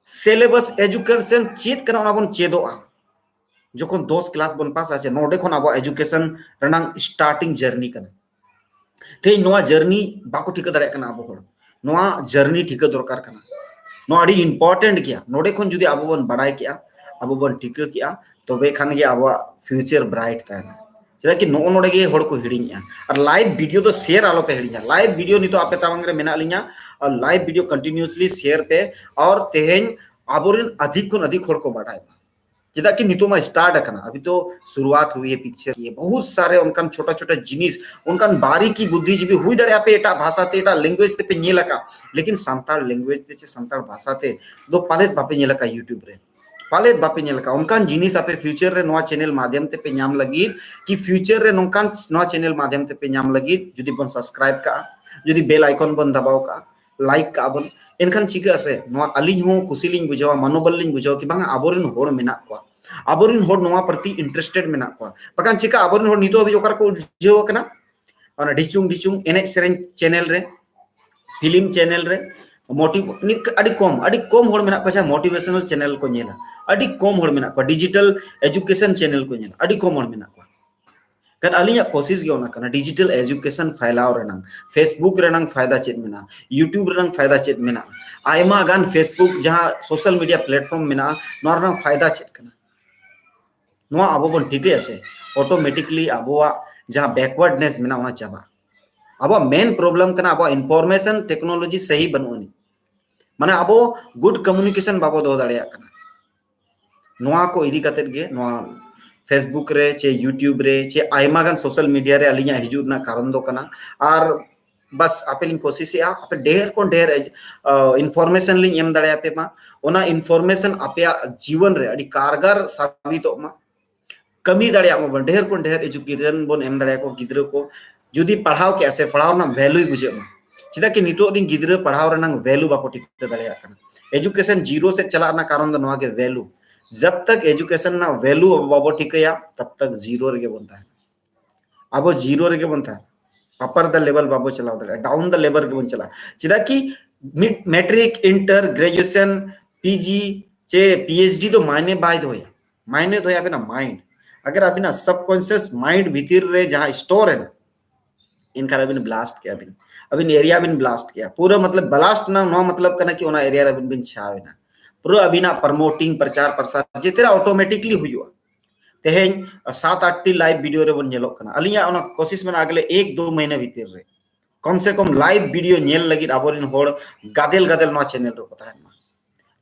ᱥᱤᱞᱮᱵᱟᱥ ᱮᱡᱩᱠᱮᱥᱚᱱ ᱪᱮᱫ ᱠᱟᱱᱟ, ᱚᱱᱟ ᱵᱚᱱ ᱪᱮᱫᱚᱜᱼᱟ᱾ ᱡᱚᱠᱷᱚᱱ ᱫᱚᱥ ᱠᱞᱟᱥ ᱵᱚᱱ ᱯᱟᱥᱟ ᱥᱮ, ᱱᱚᱰᱮ ᱠᱷᱚᱱ ᱟᱵᱚᱣᱟᱜ ᱮᱡᱩᱠᱮᱥᱚᱱ ᱨᱮᱱᱟᱜ ᱥᱴᱟᱨᱴᱤᱝ ᱡᱟᱨᱱᱤ ᱠᱟᱱᱟ᱾ ᱛᱮᱦᱮᱧ ᱱᱚᱣᱟ ᱡᱟᱨᱱᱤ ᱵᱟᱠᱚ ᱴᱷᱤᱠᱟᱹ ᱫᱟᱲᱮᱭᱟᱜ ᱠᱟᱱᱟ ᱟᱵᱚ ᱦᱚᱲ᱾ ᱱᱚᱣᱟ ᱡᱟᱨᱱᱤ ᱴᱷᱤᱠᱟᱹ ᱫᱚᱨᱠᱟᱨ ᱠᱟᱱᱟ᱾ ᱱᱚᱣᱟ ᱟᱹᱰᱤ ᱤᱢᱯᱚᱨᱴᱮᱱᱴ ᱜᱮᱭᱟ᱾ ᱱᱚᱰᱮ ᱠᱷᱚᱱ ᱡᱩᱫᱤ ᱟᱵᱚ ᱵᱚᱱ ᱵᱟᱲᱟᱭ ᱠᱮᱜᱼᱟ, ᱟᱵᱚ ᱵᱚᱱ ᱴᱷᱤᱠᱟᱹ ᱠᱮᱜᱼᱟ, ᱛᱚᱵᱮ ᱠᱷᱟᱱ ᱜᱮ ᱟᱵᱚᱣᱟᱜ ᱯᱷᱤᱭᱩᱪᱟᱨ ᱵᱨᱟᱭᱤᱴ ᱛᱟᱦᱮᱱᱟ᱾ ᱪᱮᱫᱟᱜ ᱠᱤ ᱱᱚᱜᱼᱚ ᱱᱚᱰᱮ ᱜᱮ ᱦᱚᱲ ᱠᱚ ᱦᱤᱲᱤᱧᱮᱜᱼᱟ᱾ ᱟᱨ ᱞᱟᱭᱤᱵᱷ ᱵᱷᱤᱰᱤᱭᱳ ᱫᱚ ᱥᱮᱭᱟᱨ ᱟᱞᱚ ᱯᱮ ᱦᱤᱲᱤᱧᱟ᱾ ᱞᱟᱭᱤᱵᱷ ᱵᱷᱤᱰᱤᱭᱳ ᱱᱤᱛᱚᱜ ᱟᱯᱮ ᱛᱟᱵᱟᱝ ᱨᱮ ᱢᱮᱱᱟᱜ ᱞᱤᱧᱟ, ᱟᱨ ᱞᱟᱭᱤᱵᱷ ᱵᱷᱤᱰᱤᱭᱳ ᱠᱚᱱᱴᱤᱱᱤᱭᱩᱥᱞᱤ ᱥᱮᱭᱟᱨ ᱯᱮ, ᱟᱨ ᱛᱮᱦᱮᱧ ᱟᱵᱚᱨᱮᱱ ᱟᱫᱷᱤᱠ ᱠᱷᱚᱱ ᱟᱫᱷᱤᱠ ᱦᱚᱲ ᱠᱚ ᱵᱟᱰᱟᱭ ᱢᱟ᱾ ᱪᱮᱫᱟᱜ ᱠᱤ ᱱᱤᱛᱚᱜ ᱢᱟ ᱥᱴᱟᱨᱴ ᱟᱠᱟᱱᱟ, ᱟᱵᱷᱤ ᱛᱚ ᱥᱩᱨᱩᱣᱟᱛ ᱦᱩᱭ ᱦᱮ, ᱯᱤᱠᱪᱟᱨ ᱦᱩᱭ ᱦᱮ, ᱵᱚᱦᱩᱛ ᱥᱟᱨᱮ ᱚᱱᱠᱟᱱ ᱪᱷᱳᱴᱟ ᱪᱷᱳᱴᱟ ᱡᱤᱱᱤᱥ, ᱚᱱᱠᱟᱱ ᱵᱟᱨᱤᱠᱤ ᱵᱩᱫᱽᱫᱷᱤᱡᱤᱵᱤ ᱦᱩᱭ ᱫᱟᱲᱮᱭᱟᱜᱼᱟ ᱯᱮ ᱮᱴᱟᱜ ᱵᱷᱟᱥᱟ ᱛᱮ, ᱮᱴᱟᱜ ᱞᱮᱝᱜᱩᱭᱮᱡᱽ ᱛᱮᱯᱮ ᱧᱮᱞ ᱟᱠᱟᱫ, ᱞᱮᱠᱤᱱ ᱥᱟᱱᱛᱟᱲ ᱞᱮᱝᱜᱩᱭᱮᱡᱽ ᱛᱮ ᱪᱮ ᱥᱟᱱᱛᱟᱲ ᱵᱷᱟᱥᱟ ᱛᱮ ᱫᱚ ᱯᱟᱞᱮᱫ ᱵᱟᱯᱮ ᱧᱮᱞ ᱟᱠᱟᱫ YouTube ᱨᱮ᱾ ᱯᱟᱞᱮᱫ ᱵᱟᱯᱮ ᱧᱮᱞ ᱟᱠᱟᱫ ᱚᱱᱠᱟᱱ ᱡᱤᱱᱤᱥ ᱟᱯᱮ future ᱨᱮ ᱱᱚᱣᱟ channel ᱢᱟᱫᱷᱭᱟᱢ ᱛᱮᱯᱮ ᱧᱟᱢ ᱞᱟᱹᱜᱤᱫ, ᱠᱤ future ᱨᱮ ᱱᱚᱝᱠᱟᱱ ᱱᱚᱣᱟ channel ᱢᱟᱫᱷᱭᱟᱢ ᱛᱮᱯᱮ ᱧᱟᱢ ᱞᱟᱹᱜᱤᱫ ᱡᱩᱫᱤ ᱵᱚᱱ subscribe ᱠᱟᱜᱼᱟ, ᱡᱩᱫᱤ bell icon ᱵᱚᱱ ᱫᱟᱵᱟᱣ ᱠᱟᱜᱼᱟ, like ᱠᱟᱜᱼᱟ ᱵᱚᱱ, ᱮᱱᱠᱷᱟᱱ ᱪᱤᱠᱟᱹᱜᱼᱟ ᱥᱮ, ᱱᱚᱣᱟ ᱟᱹᱞᱤᱧ ᱦᱚᱸ ᱠᱩᱥᱤ ᱞᱤᱧ ᱵᱩᱡᱷᱟᱹᱣᱟ, ᱢᱚᱱᱳᱵᱚᱞ ᱞᱤᱧ ᱵᱩᱡᱷᱟᱹᱣᱟ ᱠᱤ ᱵᱟᱝᱟ ᱟᱵᱚᱨᱮᱱ ᱦᱚᱲ ᱢᱮᱱᱟᱜ ᱠᱚᱣᱟ, ᱟᱵᱚᱨᱮᱱ ᱦᱚᱲ ᱱᱚᱣᱟ ᱯᱨᱚᱛᱤ interested ᱢᱮᱱᱟᱜ ᱠᱚᱣᱟ᱾ ᱵᱟᱠᱷᱟᱱ ᱪᱤᱠᱟ ᱟᱵᱚᱨᱮᱱ ᱦᱚᱲ ᱱᱤᱛᱚᱜ ᱦᱟᱹᱵᱤᱡ ᱚᱠᱟ ᱨᱮᱠᱚ ᱩᱞᱡᱷᱟᱹᱣ ᱟᱠᱟᱱᱟ? ᱚᱱᱟ ᱰᱷᱤᱪᱩᱝ ᱰᱷᱤᱪᱩᱝ ᱮᱱᱮᱡ ᱥᱮᱨᱮᱧ channel ᱨᱮ, film channel ᱨᱮ, motiv-, ᱟᱹᱰᱤ ᱠᱚᱢ, ᱟᱹᱰᱤ ᱠᱚᱢ ᱦᱚᱲ ᱢᱮᱱᱟᱜ ᱠᱚᱣᱟ ᱡᱟᱦᱟᱸᱭ motivational channel ᱠᱚ ᱧᱮᱞᱟ, ᱟᱹᱰᱤ ᱠᱚᱢ ᱦᱚᱲ ᱢᱮᱱᱟᱜ ᱠᱚᱣᱟ digital education channel ᱠᱚ ᱧᱮᱞᱟ, ᱟᱹᱰᱤ ᱠᱚᱢ ᱦᱚᱲ ᱢᱮᱱᱟᱜ ᱠᱚᱣᱟ᱾ ᱠᱟᱨᱚᱱ ᱟᱹᱞᱤᱧᱟᱜ ᱠᱳᱥᱤᱥ ᱜᱮ ᱚᱱᱟ ᱠᱟᱱᱟ, digital education ᱯᱷᱟᱭᱞᱟᱣ ᱨᱮᱱᱟᱝ, Facebook ᱨᱮᱱᱟᱝ ᱯᱷᱟᱭᱫᱟ ᱪᱮᱫ ᱢᱮᱱᱟᱜᱼᱟ, YouTube ᱨᱮᱱᱟᱝ ᱯᱷᱟᱭᱫᱟ ᱪᱮᱫ ᱢᱮᱱᱟᱜᱼᱟ, ᱟᱭᱢᱟ ᱜᱟᱱ Facebook ᱡᱟᱦᱟᱸ social media platform ᱢᱮᱱᱟᱜᱼᱟ, ᱱᱚᱣᱟ ᱨᱮᱱᱟᱝ ᱯᱷᱟᱭᱫᱟ ᱪᱮᱫ ᱠᱟᱱᱟ, ᱱᱚᱣᱟ ᱟᱵᱚ ᱵᱚᱱ ᱴᱷᱤᱠᱟᱹᱭᱟ ᱥᱮ, automatically ᱟᱵᱚᱣᱟᱜ ᱡᱟᱦᱟᱸ backwardness ᱢᱮᱱᱟᱜᱼᱟ ᱚᱱᱟ ᱪᱟᱵᱟᱜᱼᱟ᱾ ᱟᱵᱚᱣᱟᱜ main problem ᱠᱟᱱᱟ ᱟᱵᱚᱣᱟᱜ information technology ᱥᱟᱹᱦᱤ ᱵᱟᱹᱱᱩᱜ ᱟᱹᱱᱤᱡ, ᱢᱟᱱᱮ ᱟᱵᱚ good communication ᱵᱟᱵᱚ ᱫᱚᱦᱚ ᱫᱟᱲᱮᱭᱟᱜ ᱠᱟᱱᱟ᱾ ᱱᱚᱣᱟ ᱠᱚ ᱤᱫᱤ ᱠᱟᱛᱮᱫ ᱜᱮ ᱱᱚᱣᱟ Facebook ᱨᱮ ᱪᱮ YouTube ᱨᱮ ᱪᱮ ᱟᱭᱢᱟ ᱜᱟᱱ social media ᱨᱮ ᱟᱹᱞᱤᱧᱟᱜ ᱦᱤᱡᱩᱜ ᱨᱮᱱᱟᱜ ᱠᱟᱨᱚᱱ ᱫᱚ ᱠᱟᱱᱟ᱾ ᱟᱨ ᱵᱟᱥ ᱟᱯᱮ ᱞᱤᱧ ᱠᱳᱥᱤᱥᱮᱜᱼᱟ, ᱟᱯᱮ ᱰᱷᱮᱨ ᱠᱷᱚᱱ ᱰᱷᱮᱨ information ᱞᱤᱧ ᱮᱢ ᱫᱟᱲᱮᱭᱟᱯᱮ ᱢᱟ, ᱚᱱᱟ information ᱟᱯᱮᱭᱟᱜ ᱡᱤᱵᱚᱱ ᱨᱮ ᱟᱹᱰᱤ ᱠᱟᱨᱜᱟᱨ ᱥᱟᱵᱤᱛᱚᱜ ᱢᱟ, ᱠᱟᱹᱢᱤ ᱫᱟᱲᱮᱭᱟᱜ ᱢᱟᱵᱚᱱ, ᱰᱷᱮᱨ ᱠᱷᱚᱱ ᱰᱷᱮᱨ education ᱵᱚᱱ ᱮᱢ ᱫᱟᱲᱮᱭᱟᱠᱚ ᱜᱤᱫᱽᱨᱟᱹ ᱠᱚ, ᱡᱩᱫᱤ ᱯᱟᱲᱦᱟᱣ ᱠᱮᱜᱼᱟ ᱥᱮ ᱯᱟᱲᱦᱟᱣ ᱨᱮᱱᱟᱜ value ᱵᱩᱡᱷᱟᱹᱜ ᱢᱟ᱾ ᱪᱮᱫᱟᱜ ᱠᱤ ᱱᱤᱛᱚᱜ ᱨᱮᱱ ᱜᱤᱫᱽᱨᱟᱹ ᱯᱟᱲᱦᱟᱣ ᱨᱮᱱᱟᱜ value ᱵᱟᱠᱚ ᱴᱷᱤᱠᱟᱹ ᱫᱟᱲᱮᱭᱟᱜ ᱠᱟᱱᱟ᱾ Education zero ᱥᱮᱫ ᱪᱟᱞᱟᱜ ᱨᱮᱱᱟᱜ ᱠᱟᱨᱚᱱ ᱫᱚ ᱱᱚᱣᱟ ᱜᱮ, value᱾ ᱡᱟᱵ ᱛᱟᱠ education ᱨᱮᱱᱟᱜ value ᱟᱵᱚ ᱵᱟᱵᱚ ᱴᱷᱤᱠᱟᱹᱭᱟ, ᱛᱟᱵ ᱛᱟᱠ zero ᱨᱮᱜᱮ ᱵᱚᱱ ᱛᱟᱦᱮᱱᱟ᱾ ᱟᱵᱚ zero ᱨᱮᱜᱮ ᱵᱚᱱ ᱛᱟᱦᱮᱱᱟ, upper the level ᱵᱟᱵᱚ ᱪᱟᱞᱟᱣ ᱫᱟᱲᱮᱭᱟᱜᱼᱟ, down the level ᱜᱮᱵᱚᱱ ᱪᱟᱞᱟᱜᱼᱟ᱾ ᱪᱮᱫᱟᱜ ᱠᱤ ᱢᱤᱫ matric, inter, graduation, PG ᱪᱮ PhD ᱫᱚ ᱢᱟᱭᱱᱮ ᱵᱟᱭ ᱫᱚᱦᱚᱭᱟ᱾ ᱢᱟᱭᱱᱮ ᱫᱚᱦᱚᱭᱟ ᱟᱵᱤᱱᱟᱜ mind᱾ ᱟᱜᱟᱨ ᱟᱵᱤᱱᱟᱜ subconscious mind ᱵᱷᱤᱛᱤᱨ ᱨᱮ ᱡᱟᱦᱟᱸ store ᱮᱱᱟ, ᱮᱱᱠᱷᱟᱱ ᱟᱹᱵᱤᱱ blast ᱠᱮᱜᱼᱟ ᱵᱤᱱ, ᱟᱹᱵᱤᱱ area ᱵᱤᱱ blast ᱠᱮᱜᱼᱟ᱾ ᱯᱩᱨᱟᱹ ᱢᱚᱛᱞᱚᱵ blast ᱨᱮᱱᱟᱜ ᱱᱚᱣᱟ ᱢᱚᱛᱞᱚᱵ ᱠᱟᱱᱟ ᱠᱤ ᱚᱱᱟ area ᱨᱮ ᱟᱹᱵᱤᱱ ᱵᱤᱱ ᱪᱷᱟᱣ ᱮᱱᱟ᱾ ᱯᱩᱨᱟᱹ ᱟᱹᱵᱤᱱᱟᱜ promoting, ᱯᱨᱚᱪᱟᱨ ᱯᱨᱚᱥᱟᱨ ᱡᱮᱛᱮᱱᱟᱜ automatically ᱦᱩᱭᱩᱜᱼᱟ᱾ ᱛᱮᱦᱮᱧ ᱥᱟᱛ ᱟᱴ ᱴᱤ live video ᱨᱮᱵᱚᱱ ᱧᱮᱞᱚᱜ ᱠᱟᱱᱟ᱾ ᱟᱹᱞᱤᱧᱟᱜ ᱚᱱᱟ ᱠᱳᱥᱤᱥ ᱢᱮᱱᱟᱜᱼᱟ ᱟᱜᱞᱮ ᱮᱠ ᱫᱩ ᱢᱟᱹᱦᱱᱟᱹ ᱵᱷᱤᱛᱤᱨ ᱨᱮ ᱠᱚᱢ ᱥᱮ ᱠᱚᱢ live video ᱧᱮᱞ ᱞᱟᱹᱜᱤᱫ ᱟᱵᱚᱨᱮᱱ ᱦᱚᱲ ᱜᱟᱫᱮᱞ ᱜᱟᱫᱮᱞ ᱱᱚᱣᱟ channel ᱨᱮᱠᱚ ᱛᱟᱦᱮᱱ ᱢᱟ᱾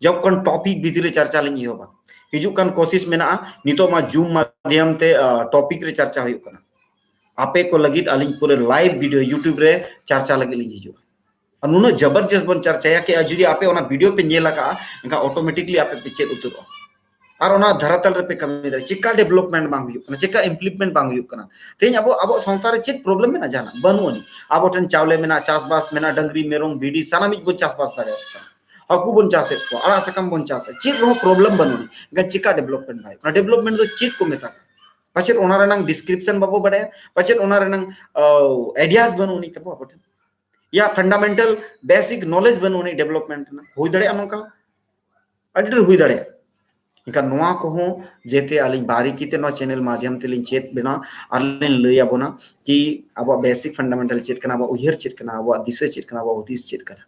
ᱡᱚᱠᱷᱚᱱ topic ᱵᱷᱤᱛᱤᱨ ᱨᱮ ᱪᱟᱨᱪᱟ ᱞᱤᱧ ᱮᱦᱚᱵᱟ, ᱦᱤᱡᱩᱜ ᱠᱟᱱ ᱠᱳᱥᱤᱥ ᱢᱮᱱᱟᱜᱼᱟ, ᱱᱤᱛᱚᱜ ᱢᱟ Zoom ᱢᱟᱫᱷᱭᱚᱢ ᱛᱮ topic ᱨᱮ ᱪᱟᱨᱪᱟ ᱦᱩᱭᱩᱜ ᱠᱟᱱᱟ᱾ ᱟᱯᱮ ᱠᱚ ᱞᱟᱹᱜᱤᱫ ᱟᱹᱞᱤᱧ ᱯᱩᱨᱟᱹ live video YouTube ᱨᱮ ᱪᱟᱨᱪᱟ ᱞᱟᱹᱜᱤᱫ ᱞᱤᱧ ᱦᱤᱡᱩᱜᱼᱟ᱾ ᱟᱨ ᱱᱩᱱᱟᱹᱜ ᱡᱚᱵᱚᱨᱡᱚᱥ ᱵᱚᱱ ᱪᱟᱨᱪᱟᱭᱟ ᱠᱤ ᱟᱨ ᱡᱩᱫᱤ ᱟᱯᱮ ᱚᱱᱟ video ᱯᱮ ᱧᱮᱞ ᱟᱠᱟᱫᱼᱟ, ᱮᱱᱠᱷᱟᱱ automatically ᱟᱯᱮ ᱯᱮ ᱪᱮᱫ ᱩᱛᱟᱹᱨᱚᱜᱼᱟ᱾ ᱟᱨ ᱚᱱᱟ ᱫᱷᱟᱨᱟᱛᱟᱞ ᱨᱮᱯᱮ ᱠᱟᱹᱢᱤ ᱫᱟᱲᱮᱭᱟᱜᱼᱟ᱾ ᱪᱮᱠᱟ ᱰᱮᱵᱷᱞᱚᱯᱢᱮᱱᱴ ᱵᱟᱝ ᱦᱩᱭᱩᱜ ᱠᱟᱱᱟ, ᱪᱮᱠᱟ ᱤᱢᱯᱞᱤᱢᱮᱱᱴ ᱵᱟᱝ ᱦᱩᱭᱩᱜ ᱠᱟᱱᱟ? ᱛᱮᱦᱮᱧ ᱟᱵᱚ, ᱟᱵᱚᱣᱟᱜ ᱥᱟᱶᱛᱟ ᱨᱮ ᱪᱮᱫ ᱯᱨᱚᱵᱞᱮᱢ ᱢᱮᱱᱟᱜᱼᱟ? ᱡᱟᱦᱟᱱᱟᱜ ᱵᱟᱹᱱᱩᱜ ᱟᱹᱱᱤᱡ᱾ ᱟᱵᱚ ᱴᱷᱮᱱ ᱪᱟᱣᱞᱮ ᱢᱮᱱᱟᱜᱼᱟ, ᱪᱟᱥᱵᱟᱥ ᱢᱮᱱᱟᱜᱼᱟ, ᱰᱟᱹᱝᱨᱤ, ᱢᱮᱨᱚᱢ, ᱵᱷᱤᱰᱤ ᱥᱟᱱᱟᱢᱤᱡ ᱵᱚᱱ ᱪᱟᱥᱵᱟᱥ ᱫᱟᱲᱮᱭᱟᱜ ᱠᱟᱱᱟ᱾ ᱦᱟᱹᱠᱩ ᱵᱚᱱ ᱪᱟᱥᱮᱫ ᱠᱚᱣᱟ, ᱟᱲᱟᱜ ᱥᱟᱠᱟᱢ ᱵᱚᱱ ᱪᱟᱥᱮᱫ, ᱪᱮᱫ ᱨᱮᱦᱚᱸ ᱯᱨᱚᱵᱞᱮᱢ ᱵᱟᱹᱱᱩᱜ ᱟᱹᱱᱤᱡ᱾ ᱮᱱᱠᱷᱟᱱ ᱪᱮᱠᱟ ᱰᱮᱵᱷᱞᱚᱯᱢᱮᱱᱴ ᱵᱟᱭ ᱦᱩᱭᱩᱜ ᱠᱟᱱᱟ? ᱰᱮᱵᱷᱞᱚᱯᱢᱮᱱᱴ ᱫᱚ ᱪᱮᱫ ᱠᱚ ᱢᱮᱛᱟᱜᱼᱟ? ᱯᱟᱪᱮᱫ ᱚᱱᱟ ᱨᱮᱱᱟᱝ ᱰᱤᱥᱠᱨᱤᱯᱥᱚᱱ ᱵᱟᱵᱚ ᱵᱟᱲᱟᱭᱟ, ᱯᱟᱪᱮᱫ ᱚᱱᱟ ᱨᱮᱱᱟᱝ ᱟᱭᱰᱤᱭᱟᱥ ᱵᱟᱹᱱᱩᱜ ᱟᱹᱱᱤᱡ ᱛᱟᱵᱚ ᱟᱵᱚ ᱴᱷᱮᱱ, ᱭᱟ ᱯᱷᱟᱱᱰᱟᱢᱮᱱᱴᱟᱞ ᱵᱮᱥᱤᱠ ᱱᱚᱞᱮᱡᱽ ᱵᱟᱹᱱᱩᱜ ᱟᱹᱱᱤᱡ ᱰᱮᱵᱷᱞᱚᱯᱢᱮᱱᱴ ᱨᱮᱱᱟᱜ᱾ ᱦᱩᱭ ᱫᱟᱲᱮᱭᱟᱜᱼᱟ, ᱱᱚᱝᱠᱟ ᱟᱹᱰᱤ ᱰᱷᱮᱨ ᱦᱩᱭ ᱫᱟᱲᱮᱭᱟᱜᱼᱟ᱾ ᱮᱱᱠᱷᱟᱱ ᱱᱚᱣᱟ ᱠᱚᱦᱚᱸ ᱡᱮᱛᱮ ᱟᱹᱞᱤᱧ ᱵᱟᱨᱤᱠᱤ ᱛᱮ ᱱᱚᱣᱟ ᱪᱮᱱᱮᱞ ᱢᱟᱫᱷᱭᱚᱢ ᱛᱮᱞᱤᱧ ᱪᱮᱫ ᱵᱮᱱᱟ ᱟᱨ ᱞᱤᱧ ᱞᱟᱹᱭ ᱟᱵᱚᱱᱟ ᱠᱤ ᱟᱵᱚᱣᱟᱜ ᱵᱮᱥᱤᱠ ᱯᱷᱟᱱᱰᱟᱢᱮᱱᱴᱟᱞ ᱪᱮᱫ ᱠᱟᱱᱟ, ᱟᱵᱚᱣᱟᱜ ᱩᱭᱦᱟᱹᱨ ᱪᱮᱫ ᱠᱟᱱᱟ, ᱟᱵᱚᱣᱟᱜ ᱫᱤᱥᱟᱹ ᱪᱮᱫ ᱠᱟᱱᱟ, ᱟᱵᱚᱣᱟᱜ ᱦᱩᱫᱤᱥ ᱪᱮᱫ ᱠᱟᱱᱟ᱾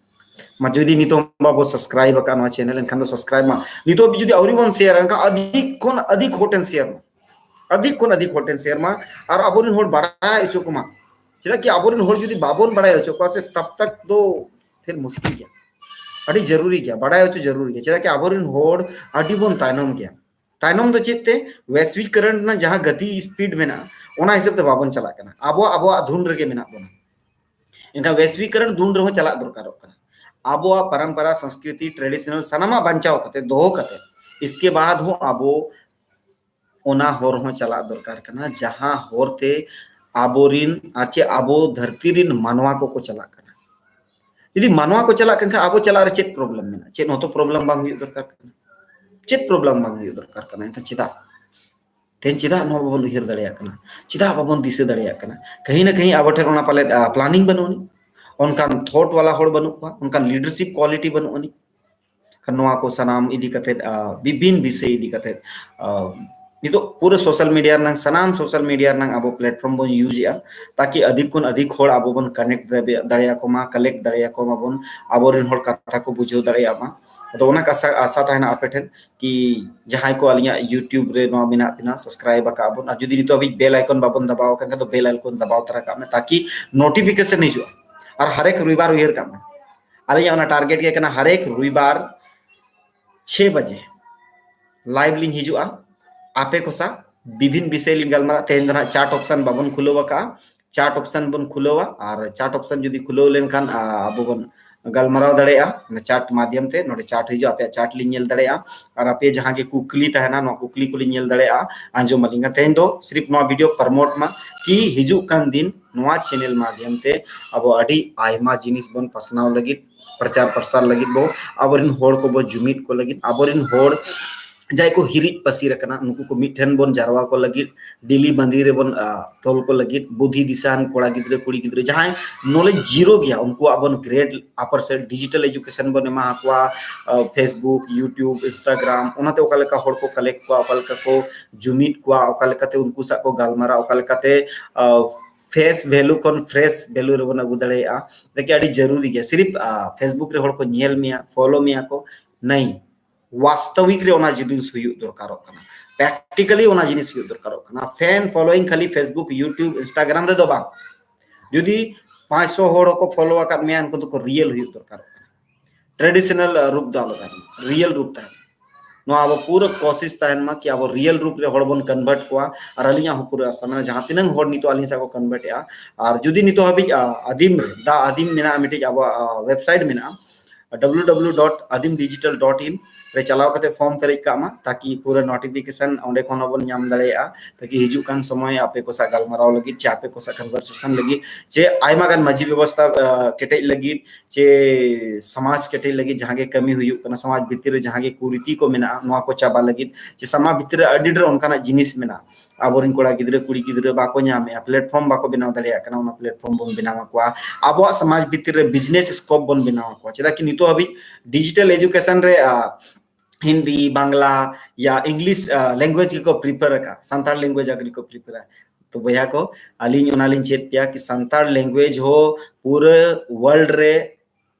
ᱢᱟ ᱡᱩᱫᱤ ᱱᱤᱛᱚᱜ ᱵᱟᱵᱚ ᱥᱟᱵᱥᱠᱨᱟᱭᱤᱵ ᱟᱠᱟᱫ ᱱᱚᱣᱟ ᱪᱮᱱᱮᱞ, ᱮᱱᱠᱷᱟᱱ ᱫᱚ ᱥᱟᱵᱥᱠᱨᱟᱭᱤᱵ ᱢᱟ᱾ ᱱᱤᱛᱚᱜ ᱡᱩᱫᱤ ᱟᱹᱣᱨᱤ ᱵᱚᱱ ᱥᱮᱭᱟᱨᱟ, ᱮᱱᱠᱷᱟᱱ ᱟᱹᱫᱷᱤᱠ ᱠᱷᱚᱱ ᱟᱹᱫᱷᱤᱠ ᱦᱚᱲ ᱴᱷᱮᱱ ᱥᱮᱭᱟᱨ ᱢᱟ, ᱟᱹᱫᱷᱤᱠ ᱠᱷᱚᱱ ᱟᱹᱫᱷᱤᱠ ᱦᱚᱲ ᱴᱷᱮᱱ ᱥᱮᱭᱟᱨ ᱢᱟ᱾ ᱟᱨ ᱟᱵᱚᱨᱮᱱ ᱦᱚᱲ ᱵᱟᱲᱟᱭ ᱦᱚᱪᱚ ᱠᱚᱢᱟ᱾ ᱪᱮᱫᱟᱜ ᱠᱤ ᱟᱵᱚᱨᱮᱱ ᱦᱚᱲ ᱡᱩᱫᱤ ᱵᱟᱵᱚᱱ ᱵᱟᱲᱟᱭ ᱦᱚᱪᱚ ᱠᱚᱣᱟ ᱥᱮ, ᱛᱟᱵ ᱛᱟᱠ ᱫᱚ ᱯᱷᱤᱨ ᱢᱩᱥᱠᱤᱞ ᱜᱮᱭᱟ᱾ ᱟᱹᱰᱤ ᱡᱟᱹᱨᱩᱨᱤ ᱜᱮᱭᱟ, ᱵᱟᱲᱟᱭ ᱦᱚᱪᱚ ᱡᱟᱹᱨᱩᱨᱤ ᱜᱮᱭᱟ᱾ ᱪᱮᱫᱟᱜ ᱠᱤ ᱟᱵᱚᱨᱮᱱ ᱦᱚᱲ ᱟᱹᱰᱤ ᱵᱚᱱ ᱛᱟᱭᱱᱚᱢ ᱜᱮᱭᱟ᱾ ᱛᱟᱭᱱᱚᱢ ᱫᱚ ᱪᱮᱫ ᱛᱮ? ᱵᱮᱥᱤᱠ ᱠᱟᱨᱮᱱᱴ ᱨᱮᱱᱟᱜ ᱡᱟᱦᱟᱸ ᱜᱟᱛᱮ ᱥᱯᱤᱰ ᱢᱮᱱᱟᱜᱼᱟ, ᱚᱱᱟ ᱦᱤᱥᱟᱹᱵ ᱛᱮ ᱵᱟᱵᱚᱱ ᱪᱟᱞᱟᱜ ᱠᱟᱱᱟ᱾ ᱟᱵᱚ ᱟᱵᱚᱣᱟᱜ ᱫᱷᱩᱱ ᱨᱮᱜᱮ ᱢᱮᱱᱟᱜ ᱵᱚᱱᱟ᱾ ᱮᱱᱠᱷᱟᱱ ᱵᱮᱥᱤᱠ ᱠᱟᱨᱮᱱᱴ ᱫᱷᱩᱱ ᱨᱮᱦᱚᱸ ᱪᱟᱞᱟᱜ ᱫᱚᱨᱠᱟᱨᱚᱜ ᱠᱟᱱᱟ᱾ ᱟᱵᱚᱣᱟᱜ ᱯᱚᱨᱚᱢᱯᱚᱨᱟ, ᱥᱚᱝᱥᱠᱨᱤᱛᱤ, ᱴᱨᱮᱰᱤᱥᱚᱱᱟᱞ ᱥᱟᱱᱟᱢᱟᱜ ᱵᱟᱧᱪᱟᱣ ᱠᱟᱛᱮ, ᱫᱚᱦᱚ ᱠᱟᱛᱮ, ᱤᱥᱠᱮ ᱵᱟᱫ ᱦᱚᱸ ᱟᱵᱚ ᱚᱱᱟ ᱦᱚᱨ ᱦᱚᱸ ᱪᱟᱞᱟᱜ ᱫᱚᱨᱠᱟᱨ ᱠᱟᱱᱟ, ᱡᱟᱦᱟᱸ ᱦᱚᱨ ᱛᱮ ᱟᱵᱚᱨᱤᱱ ᱟᱨ ᱪᱮ ᱟᱵᱚ ᱫᱷᱟᱹᱨᱛᱤ ᱨᱤᱱ ᱢᱟᱱᱣᱟ ᱠᱚᱠᱚ ᱪᱟᱞᱟᱜ ᱠᱟᱱᱟ᱾ ᱡᱩᱫᱤ ᱢᱟᱱᱣᱟ ᱠᱚ ᱪᱟᱞᱟᱜ ᱠᱟᱱ ᱠᱷᱟᱱ ᱟᱵᱚ ᱪᱟᱞᱟᱜ ᱨᱮ ᱪᱮᱫ ᱯᱨᱚᱵᱞᱮᱢ ᱢᱮᱱᱟᱜᱼᱟ? ᱪᱮᱫ ᱦᱚᱸᱛᱚ ᱯᱨᱚᱵᱞᱮᱢ ᱵᱟᱝ ᱦᱩᱭᱩᱜ ᱫᱚᱨᱠᱟᱨ ᱠᱟᱱᱟ᱾ ᱪᱮᱫ ᱯᱨᱚᱵᱞᱮᱢ ᱵᱟᱝ ᱦᱩᱭᱩᱜ ᱫᱚᱨᱠᱟᱨ ᱠᱟᱱᱟ? ᱮᱱᱠᱷᱟᱱ ᱪᱮᱫᱟᱜ? ᱛᱮᱦᱮᱧ ᱪᱮᱫᱟᱜ ᱱᱚᱣᱟ ᱵᱟᱵᱚᱱ ᱩᱭᱦᱟᱹᱨ ᱫᱟᱲᱮᱭᱟᱜ ᱠᱟᱱᱟ? ᱪᱮᱫᱟᱜ ᱵᱟᱵᱚᱱ ᱫᱤᱥᱟᱹ ᱫᱟᱲᱮᱭᱟᱜ ᱠᱟᱱᱟ? ᱠᱟᱹᱦᱤ ᱱᱟ ᱠᱟᱹᱦᱤ ᱟᱵᱚ ᱴᱷᱮᱱ ᱚᱱᱟ ᱯᱟᱞᱮᱫ ᱯᱞᱟᱱᱤᱝ ᱵᱟᱹᱱᱩᱜ ᱟᱹᱱᱤᱡ, ᱚᱱᱠᱟᱱ ᱛᱷᱚᱴ ᱣᱟᱞᱟ ᱦᱚᱲ ᱵᱟᱹᱱᱩᱜ ᱠᱚᱣᱟ, ᱚᱱᱠᱟᱱ ᱞᱤᱰᱟᱨᱥᱤᱯ ᱠᱣᱟᱞᱤᱴᱤ ᱵᱟᱹᱱᱩᱜ ᱟᱹᱱᱤᱡ᱾ ᱱᱚᱣᱟ ᱠᱚ ᱥᱟᱱᱟᱢ ᱤᱫᱤ ᱠᱟᱛᱮᱫ, ᱵᱤᱵᱷᱤᱱ ᱵᱤᱥᱚᱭ ᱤᱫᱤ ᱠᱟᱛᱮᱫ, ᱱᱤᱛᱚᱜ ᱯᱩᱨᱟᱹ ᱥᱳᱥᱟᱞ ᱢᱤᱰᱤᱭᱟ ᱨᱮᱱᱟᱝ, ᱥᱟᱱᱟᱢ ᱥᱳᱥᱟᱞ ᱢᱤᱰᱤᱭᱟ ᱨᱮᱱᱟᱝ ᱟᱵᱚ ᱯᱞᱟᱴᱯᱷᱚᱨᱢ ᱵᱚᱱ ᱤᱭᱩᱡᱽ ᱮᱫᱼᱟ, ᱛᱟᱠᱤ ᱟᱫᱷᱤᱠ ᱠᱷᱚᱱ ᱟᱫᱷᱤᱠ ᱦᱚᱲ ᱟᱵᱚ ᱵᱚᱱ ᱠᱟᱱᱮᱠᱴ ᱫᱟᱲᱮᱭᱟᱠᱚ ᱢᱟ, ᱠᱟᱞᱮᱠᱴ ᱫᱟᱲᱮᱭᱟᱠᱚ ᱢᱟᱵᱚᱱ, ᱟᱵᱚᱨᱮᱱ ᱦᱚᱲ ᱠᱟᱛᱷᱟ ᱠᱚ ᱵᱩᱡᱷᱟᱹᱣ ᱫᱟᱲᱮᱭᱟᱜ ᱢᱟ᱾ ᱟᱫᱚ ᱚᱱᱟ ᱠᱟᱥᱟ ᱟᱥᱟ ᱛᱟᱦᱮᱱᱟ ᱟᱯᱮ ᱴᱷᱮᱱ ᱠᱤ ᱡᱟᱦᱟᱸᱭ ᱠᱚ ᱟᱹᱞᱤᱧᱟᱜ YouTube ᱨᱮ ᱱᱚᱣᱟ ᱢᱮᱱᱟᱜ ᱵᱤᱱᱟ, ᱥᱟᱵᱥᱠᱨᱟᱭᱤᱵ ᱟᱠᱟᱫ ᱵᱚᱱ, ᱟᱨ ᱡᱩᱫᱤ ᱱᱤᱛᱚᱜ ᱦᱟᱹᱵᱤᱡ ᱵᱮᱞ ᱟᱭᱠᱚᱱ ᱵᱟᱵᱚᱱ ᱫᱟᱵᱟᱣ ᱟᱠᱟᱫ ᱠᱷᱟᱱ ᱫᱚ ᱵᱮᱞ ᱟᱭᱠᱚᱱ ᱫᱟᱵᱟᱣ ᱛᱚᱨᱟ ᱠᱟᱜ ᱢᱮ, ᱛᱟᱠᱤ ᱱᱳᱴᱤᱯᱷᱤᱠᱮᱥᱚᱱ ᱦᱤᱡᱩᱜᱼᱟ᱾ ᱟᱨ ᱦᱟᱨᱮᱠ ᱨᱚᱵᱤᱵᱟᱨ ᱩᱭᱦᱟᱹᱨ ᱠᱟᱜ ᱢᱮ, ᱟᱹᱞᱤᱧᱟᱜ ᱚᱱᱟ ᱴᱟᱨᱜᱮᱴ ᱜᱮ ᱠᱟᱱᱟ, ᱦᱟᱨᱮᱠ ᱨᱚᱵᱤᱵᱟᱨ ᱪᱷᱮ ᱵᱟᱡᱮ ᱞᱟᱭᱤᱵᱷ ᱞᱤᱧ ᱦᱤᱡᱩᱜᱼᱟ, ᱟᱯᱮ ᱠᱚ ᱥᱟᱶ ᱵᱤᱵᱷᱤᱱ ᱵᱤᱥᱚᱭ ᱞᱤᱧ ᱜᱟᱞᱢᱟᱨᱟᱜᱼᱟ᱾ ᱛᱮᱦᱮᱧ ᱫᱚ ᱱᱟᱦᱟᱜ ᱪᱟᱴ ᱚᱯᱥᱚᱱ ᱵᱟᱵᱚᱱ ᱠᱷᱩᱞᱟᱹᱣ ᱟᱠᱟᱫᱼᱟ, ᱪᱟᱴ ᱚᱯᱥᱚᱱ ᱵᱚᱱ ᱠᱷᱩᱞᱟᱹᱣᱟ᱾ ᱟᱨ ᱪᱟᱴ ᱚᱯᱥᱚᱱ ᱡᱩᱫᱤ ᱠᱷᱩᱞᱟᱹᱣ ᱞᱮᱱᱠᱷᱟᱱ, ᱟ, ᱟᱵᱚ ᱵᱚᱱ ᱜᱟᱞᱢᱟᱨᱟᱣ ᱫᱟᱲᱮᱭᱟᱜᱼᱟ ᱚᱱᱟ ᱪᱟᱴ ᱢᱟᱫᱷᱭᱚᱢ ᱛᱮ᱾ ᱱᱚᱰᱮ ᱪᱟᱴ ᱦᱤᱡᱩᱜᱼᱟ, ᱟᱯᱮᱭᱟᱜ ᱪᱟᱴ ᱞᱤᱧ ᱧᱮᱞ ᱫᱟᱲᱮᱭᱟᱜᱼᱟ, ᱟᱨ ᱟᱯᱮ ᱡᱟᱦᱟᱸ ᱜᱮ ᱠᱩᱠᱞᱤ ᱛᱟᱦᱮᱱᱟ, ᱱᱚᱣᱟ ᱠᱩᱠᱞᱤ ᱠᱚᱞᱤᱧ ᱧᱮᱞ ᱫᱟᱲᱮᱭᱟᱜᱼᱟ, ᱟᱸᱡᱚᱢ ᱟᱹᱞᱤᱧ ᱠᱟᱱᱟ᱾ ᱛᱮᱦᱮᱧ ᱫᱚ ᱥᱤᱨᱤᱯ ᱱᱚᱣᱟ ᱵᱷᱤᱰᱤᱭᱳ ᱯᱨᱚᱢᱳᱴ ᱢᱟ ᱠᱤ ᱦᱤᱡᱩᱜ ᱠᱟᱱ ᱫᱤᱱ ᱱᱚᱣᱟ ᱪᱮᱱᱮᱞ ᱢᱟᱫᱷᱭᱚᱢ ᱛᱮ ᱟᱵᱚ ᱟᱹᱰᱤ ᱟᱭᱢᱟ ᱡᱤᱱᱤᱥ ᱵᱚᱱ ᱯᱟᱥᱱᱟᱣ ᱞᱟᱹᱜᱤᱫ, ᱯᱨᱚᱪᱟᱨ ᱯᱨᱚᱥᱟᱨ ᱞᱟᱹᱜᱤᱫ ᱵᱚ, ᱟᱵᱚᱨᱮᱱ ᱦᱚᱲ ᱠᱚᱵᱚ ᱡᱩᱢᱤᱫ ᱠᱚ ᱞᱟᱹᱜᱤᱫ, ᱟᱵᱚᱨᱮᱱ ᱦᱚᱲ ᱡᱟᱦᱟᱸᱭ ᱠᱚ ᱦᱤᱨᱤᱡ ᱯᱟᱹᱥᱤᱨ ᱟᱠᱟᱱᱟ, ᱱᱩᱠᱩ ᱠᱚ ᱢᱤᱫ ᱴᱷᱮᱱ ᱵᱚᱱ ᱡᱟᱨᱣᱟ ᱠᱚ ᱞᱟᱹᱜᱤᱫ, ᱰᱮᱞᱤ ᱵᱟᱸᱫᱤ ᱨᱮᱵᱚᱱ, ᱟ, ᱛᱚᱞ ᱠᱚ ᱞᱟᱹᱜᱤᱫ, ᱵᱩᱫᱷᱤ ᱫᱤᱥᱟᱱ ᱠᱚᱲᱟ ᱜᱤᱫᱽᱨᱟᱹ, ᱠᱩᱲᱤ ᱜᱤᱫᱽᱨᱟᱹ, ᱡᱟᱦᱟᱸᱭ ᱱᱚᱞᱮᱡᱽ ᱡᱤᱨᱳ ᱜᱮᱭᱟ, ᱩᱱᱠᱩᱣᱟᱜ ᱵᱚᱱ ᱜᱨᱮᱰ ᱟᱯᱟᱨ ᱥᱮᱫ ᱰᱤᱡᱤᱴᱟᱞ ᱮᱡᱩᱠᱮᱥᱚᱱ ᱵᱚᱱ ᱮᱢᱟ ᱠᱚᱣᱟ, ᱟ, Facebook, YouTube, Instagram, ᱚᱱᱟᱛᱮ ᱚᱠᱟ ᱞᱮᱠᱟ ᱦᱚᱲ ᱠᱚ ᱠᱟᱞᱮᱠᱴ ᱠᱚᱣᱟ, ᱚᱠᱟ ᱞᱮᱠᱟ ᱠᱚ ᱡᱩᱢᱤᱫ ᱠᱚᱣᱟ, ᱚᱠᱟ ᱞᱮᱠᱟᱛᱮ ᱩᱱᱠᱩ ᱥᱟᱶ ᱠᱚ ᱜᱟᱞᱢᱟᱨᱟᱣ, ᱚᱠᱟ ᱞᱮᱠᱟᱛᱮ, ᱟ, ᱯᱷᱮᱥ ᱵᱷᱮᱞᱩ ᱠᱷᱚᱱ ᱯᱷᱨᱮᱥ ᱵᱷᱮᱞᱩ ᱨᱮᱵᱚᱱ ᱟᱹᱜᱩ ᱫᱟᱲᱮᱭᱟᱜᱼᱟ᱾ ᱡᱟᱠᱤ ᱟᱹᱰᱤ ᱡᱟᱹᱨᱩᱨᱤ ᱜᱮᱭᱟ᱾ ᱥᱤᱨᱤᱯ, ᱟ, Facebook ᱨᱮ ᱦᱚᱲ ᱠᱚ ᱧᱮᱞ ᱢᱮᱭᱟ, ᱯᱷᱚᱞᱳ ᱢᱮᱭᱟ ᱠᱚ, ᱱᱟᱹᱭ ᱵᱟᱥᱛᱚᱵᱤᱠ ᱨᱮ ᱚᱱᱟ ᱡᱤᱱᱤᱥ ᱦᱩᱭᱩᱜ ᱫᱚᱨᱠᱟᱨᱚᱜ ᱠᱟᱱᱟ, ᱯᱨᱮᱠᱴᱤᱠᱟᱞᱤ ᱚᱱᱟ ᱡᱤᱱᱤᱥ ᱦᱩᱭᱩᱜ ᱫᱚᱨᱠᱟᱨᱚᱜ ᱠᱟᱱᱟ᱾ ᱯᱷᱮᱱ ᱯᱷᱚᱞᱳᱭᱤᱝ ᱠᱷᱟᱹᱞᱤ Facebook, YouTube, Instagram ᱨᱮᱫᱚ ᱵᱟᱝ᱾ ᱡᱩᱫᱤ ᱯᱟᱸᱪᱥᱚ ᱦᱚᱲ ᱦᱚᱸᱠᱚ ᱯᱷᱚᱞᱳ ᱟᱠᱟᱫ ᱢᱮᱭᱟ, ᱩᱱᱠᱩ ᱫᱚᱠᱚ ᱨᱤᱭᱮᱞ ᱦᱩᱭᱩᱜ ᱫᱚᱨᱠᱟᱨᱚᱜ ᱠᱟᱱᱟ᱾ ᱴᱨᱮᱰᱤᱥᱚᱱᱟᱞ ᱨᱩᱯ ᱫᱚ ᱟᱞᱚ ᱛᱟᱦᱮᱱ, ᱨᱤᱭᱮᱞ ᱨᱩᱯ ᱛᱟᱦᱮᱱ᱾ ᱱᱚᱣᱟ ᱟᱵᱚ ᱯᱩᱨᱟᱹ ᱠᱳᱥᱤᱥ ᱛᱟᱦᱮᱱ ᱢᱟ ᱠᱤ ᱟᱵᱚ ᱨᱤᱭᱮᱞ ᱨᱩᱯ ᱨᱮ ᱦᱚᱲ ᱵᱚᱱ ᱠᱚᱱᱵᱷᱟᱨᱴ ᱠᱚᱣᱟ᱾ ᱟᱨ ᱟᱹᱞᱤᱧᱟᱜ ᱦᱚᱸ ᱯᱩᱨᱟᱹ ᱟᱥᱟ ᱢᱮᱱᱟᱜᱼᱟ, ᱡᱟᱦᱟᱸ ᱛᱤᱱᱟᱹᱝ ᱦᱚᱲ ᱱᱤᱛᱚᱜ ᱟᱹᱞᱤᱧ ᱥᱟᱶ ᱠᱚ ᱠᱚᱱᱵᱷᱟᱨᱴ ᱮᱜᱼᱟ, ᱟᱨ ᱡᱩᱫᱤ ᱱᱤᱛᱚᱜ ᱦᱟᱹᱵᱤᱡ, ᱟ, ᱟᱹᱫᱤᱢ ᱨᱮ, ᱫᱟ ᱟᱹᱫᱤᱢ ᱢᱮᱱᱟᱜᱼᱟ, ᱢᱤᱫᱴᱤᱡ ᱟᱵᱚᱣᱟᱜ, ᱟ, ᱣᱮᱵᱥᱟᱭᱤᱴ ᱢᱮᱱᱟᱜᱼᱟ, W W W dot Adim digital dot in ᱨᱮ ᱪᱟᱞᱟᱣ ᱠᱟᱛᱮ ᱯᱷᱚᱨᱢ ᱯᱮᱨᱮᱡ ᱠᱟᱜ ᱢᱟ, ᱛᱟᱠᱤ ᱯᱩᱨᱟᱹ ᱱᱳᱴᱤᱯᱷᱤᱠᱮᱥᱚᱱ ᱚᱸᱰᱮ ᱠᱷᱚᱱ ᱦᱚᱸᱵᱚᱱ ᱧᱟᱢ ᱫᱟᱲᱮᱭᱟᱜᱼᱟ, ᱛᱟᱠᱤ ᱦᱤᱡᱩᱜ ᱠᱟᱱ ᱥᱚᱢᱚᱭ ᱟᱯᱮ ᱠᱚ ᱥᱟᱶ ᱜᱟᱞᱢᱟᱨᱟᱣ ᱞᱟᱹᱜᱤᱫ ᱪᱮ ᱟᱯᱮ ᱠᱚ ᱥᱟᱶ ᱠᱚᱱᱵᱷᱟᱨᱥᱮᱥᱚᱱ ᱞᱟᱹᱜᱤᱫ ᱪᱮ ᱟᱭᱢᱟ ᱜᱟᱱ ᱢᱟᱹᱡᱷᱤ ᱵᱮᱵᱚᱥᱛᱷᱟ, ᱟ, ᱠᱮᱴᱮᱡ ᱞᱟᱹᱜᱤᱫ ᱪᱮ ᱥᱚᱢᱟᱡᱽ ᱠᱮᱴᱮᱡ ᱞᱟᱹᱜᱤᱫ ᱡᱟᱦᱟᱸ ᱜᱮ ᱠᱟᱹᱢᱤ ᱦᱩᱭᱩᱜ ᱠᱟᱱᱟ, ᱥᱚᱢᱟᱡᱽ ᱵᱷᱤᱛᱤᱨ ᱨᱮ ᱡᱟᱦᱟᱸ ᱜᱮ ᱠᱩᱨᱤᱛᱤ ᱠᱚ ᱢᱮᱱᱟᱜᱼᱟ, ᱱᱚᱣᱟ ᱠᱚ ᱪᱟᱵᱟ ᱞᱟᱹᱜᱤᱫ ᱪᱮ ᱥᱚᱢᱟᱡᱽ ᱵᱷᱤᱛᱤᱨ ᱨᱮ ᱟᱹᱰᱤ ᱰᱷᱮᱨ ᱚᱱᱠᱟᱱᱟᱜ ᱡᱤᱱᱤᱥ ᱢᱮᱱᱟᱜᱼᱟ, ᱟᱵᱚᱨᱮᱱ ᱠᱚᱲᱟ ᱜᱤᱫᱽᱨᱟᱹ, ᱠᱩᱲᱤ ᱜᱤᱫᱽᱨᱟᱹ ᱵᱟᱠᱚ ᱧᱟᱢᱮᱜᱼᱟ, ᱯᱞᱮᱴᱯᱷᱚᱨᱢ ᱵᱟᱠᱚ ᱵᱮᱱᱟᱣ ᱫᱟᱲᱮᱭᱟᱜ ᱠᱟᱱᱟ, ᱚᱱᱟ ᱯᱞᱮᱴᱯᱷᱚᱨᱢ ᱵᱚᱱ ᱵᱮᱱᱟᱣ ᱟᱠᱚᱣᱟ᱾ ᱟᱵᱚᱣᱟᱜ ᱥᱚᱢᱟᱡᱽ ᱵᱷᱤᱛᱤᱨ ᱨᱮ ᱵᱤᱡᱽᱱᱮᱥ ᱥᱠᱳᱯ ᱵᱚᱱ ᱵᱮᱱᱟᱣ ᱟᱠᱚᱣᱟ᱾ ᱪᱮᱫᱟᱜ ᱠᱤ ᱱᱤᱛᱚᱜ ᱦᱟᱹᱵᱤᱡ ᱰᱤᱡᱤᱴᱟᱞ ᱮᱡᱩᱠᱮᱥᱚᱱ ᱨᱮ, ᱟ, ᱦᱤᱱᱫᱤ, ᱵᱟᱝᱞᱟ ᱭᱟ ᱤᱝᱞᱤᱥ, ᱟ, ᱞᱮᱝᱜᱩᱭᱮᱡᱽ ᱜᱮᱠᱚ ᱯᱨᱤᱯᱷᱟᱨ ᱟᱠᱟᱫ, ᱥᱟᱱᱛᱟᱲ ᱞᱮᱝᱜᱩᱭᱮᱡᱽ ᱟᱹᱣᱨᱤ ᱠᱚ ᱯᱨᱤᱯᱷᱟᱨᱟ᱾ ᱛᱚ ᱵᱚᱭᱦᱟ ᱠᱚ, ᱟᱹᱞᱤᱧ ᱚᱱᱟᱞᱤᱧ ᱪᱮᱫ ᱯᱮᱭᱟ ᱠᱤ ᱥᱟᱱᱛᱟᱲ ᱞᱮᱝᱜᱩᱭᱮᱡᱽ ᱦᱚᱸ ᱯᱩᱨᱟᱹ ᱣᱟᱨᱞᱰ ᱨᱮ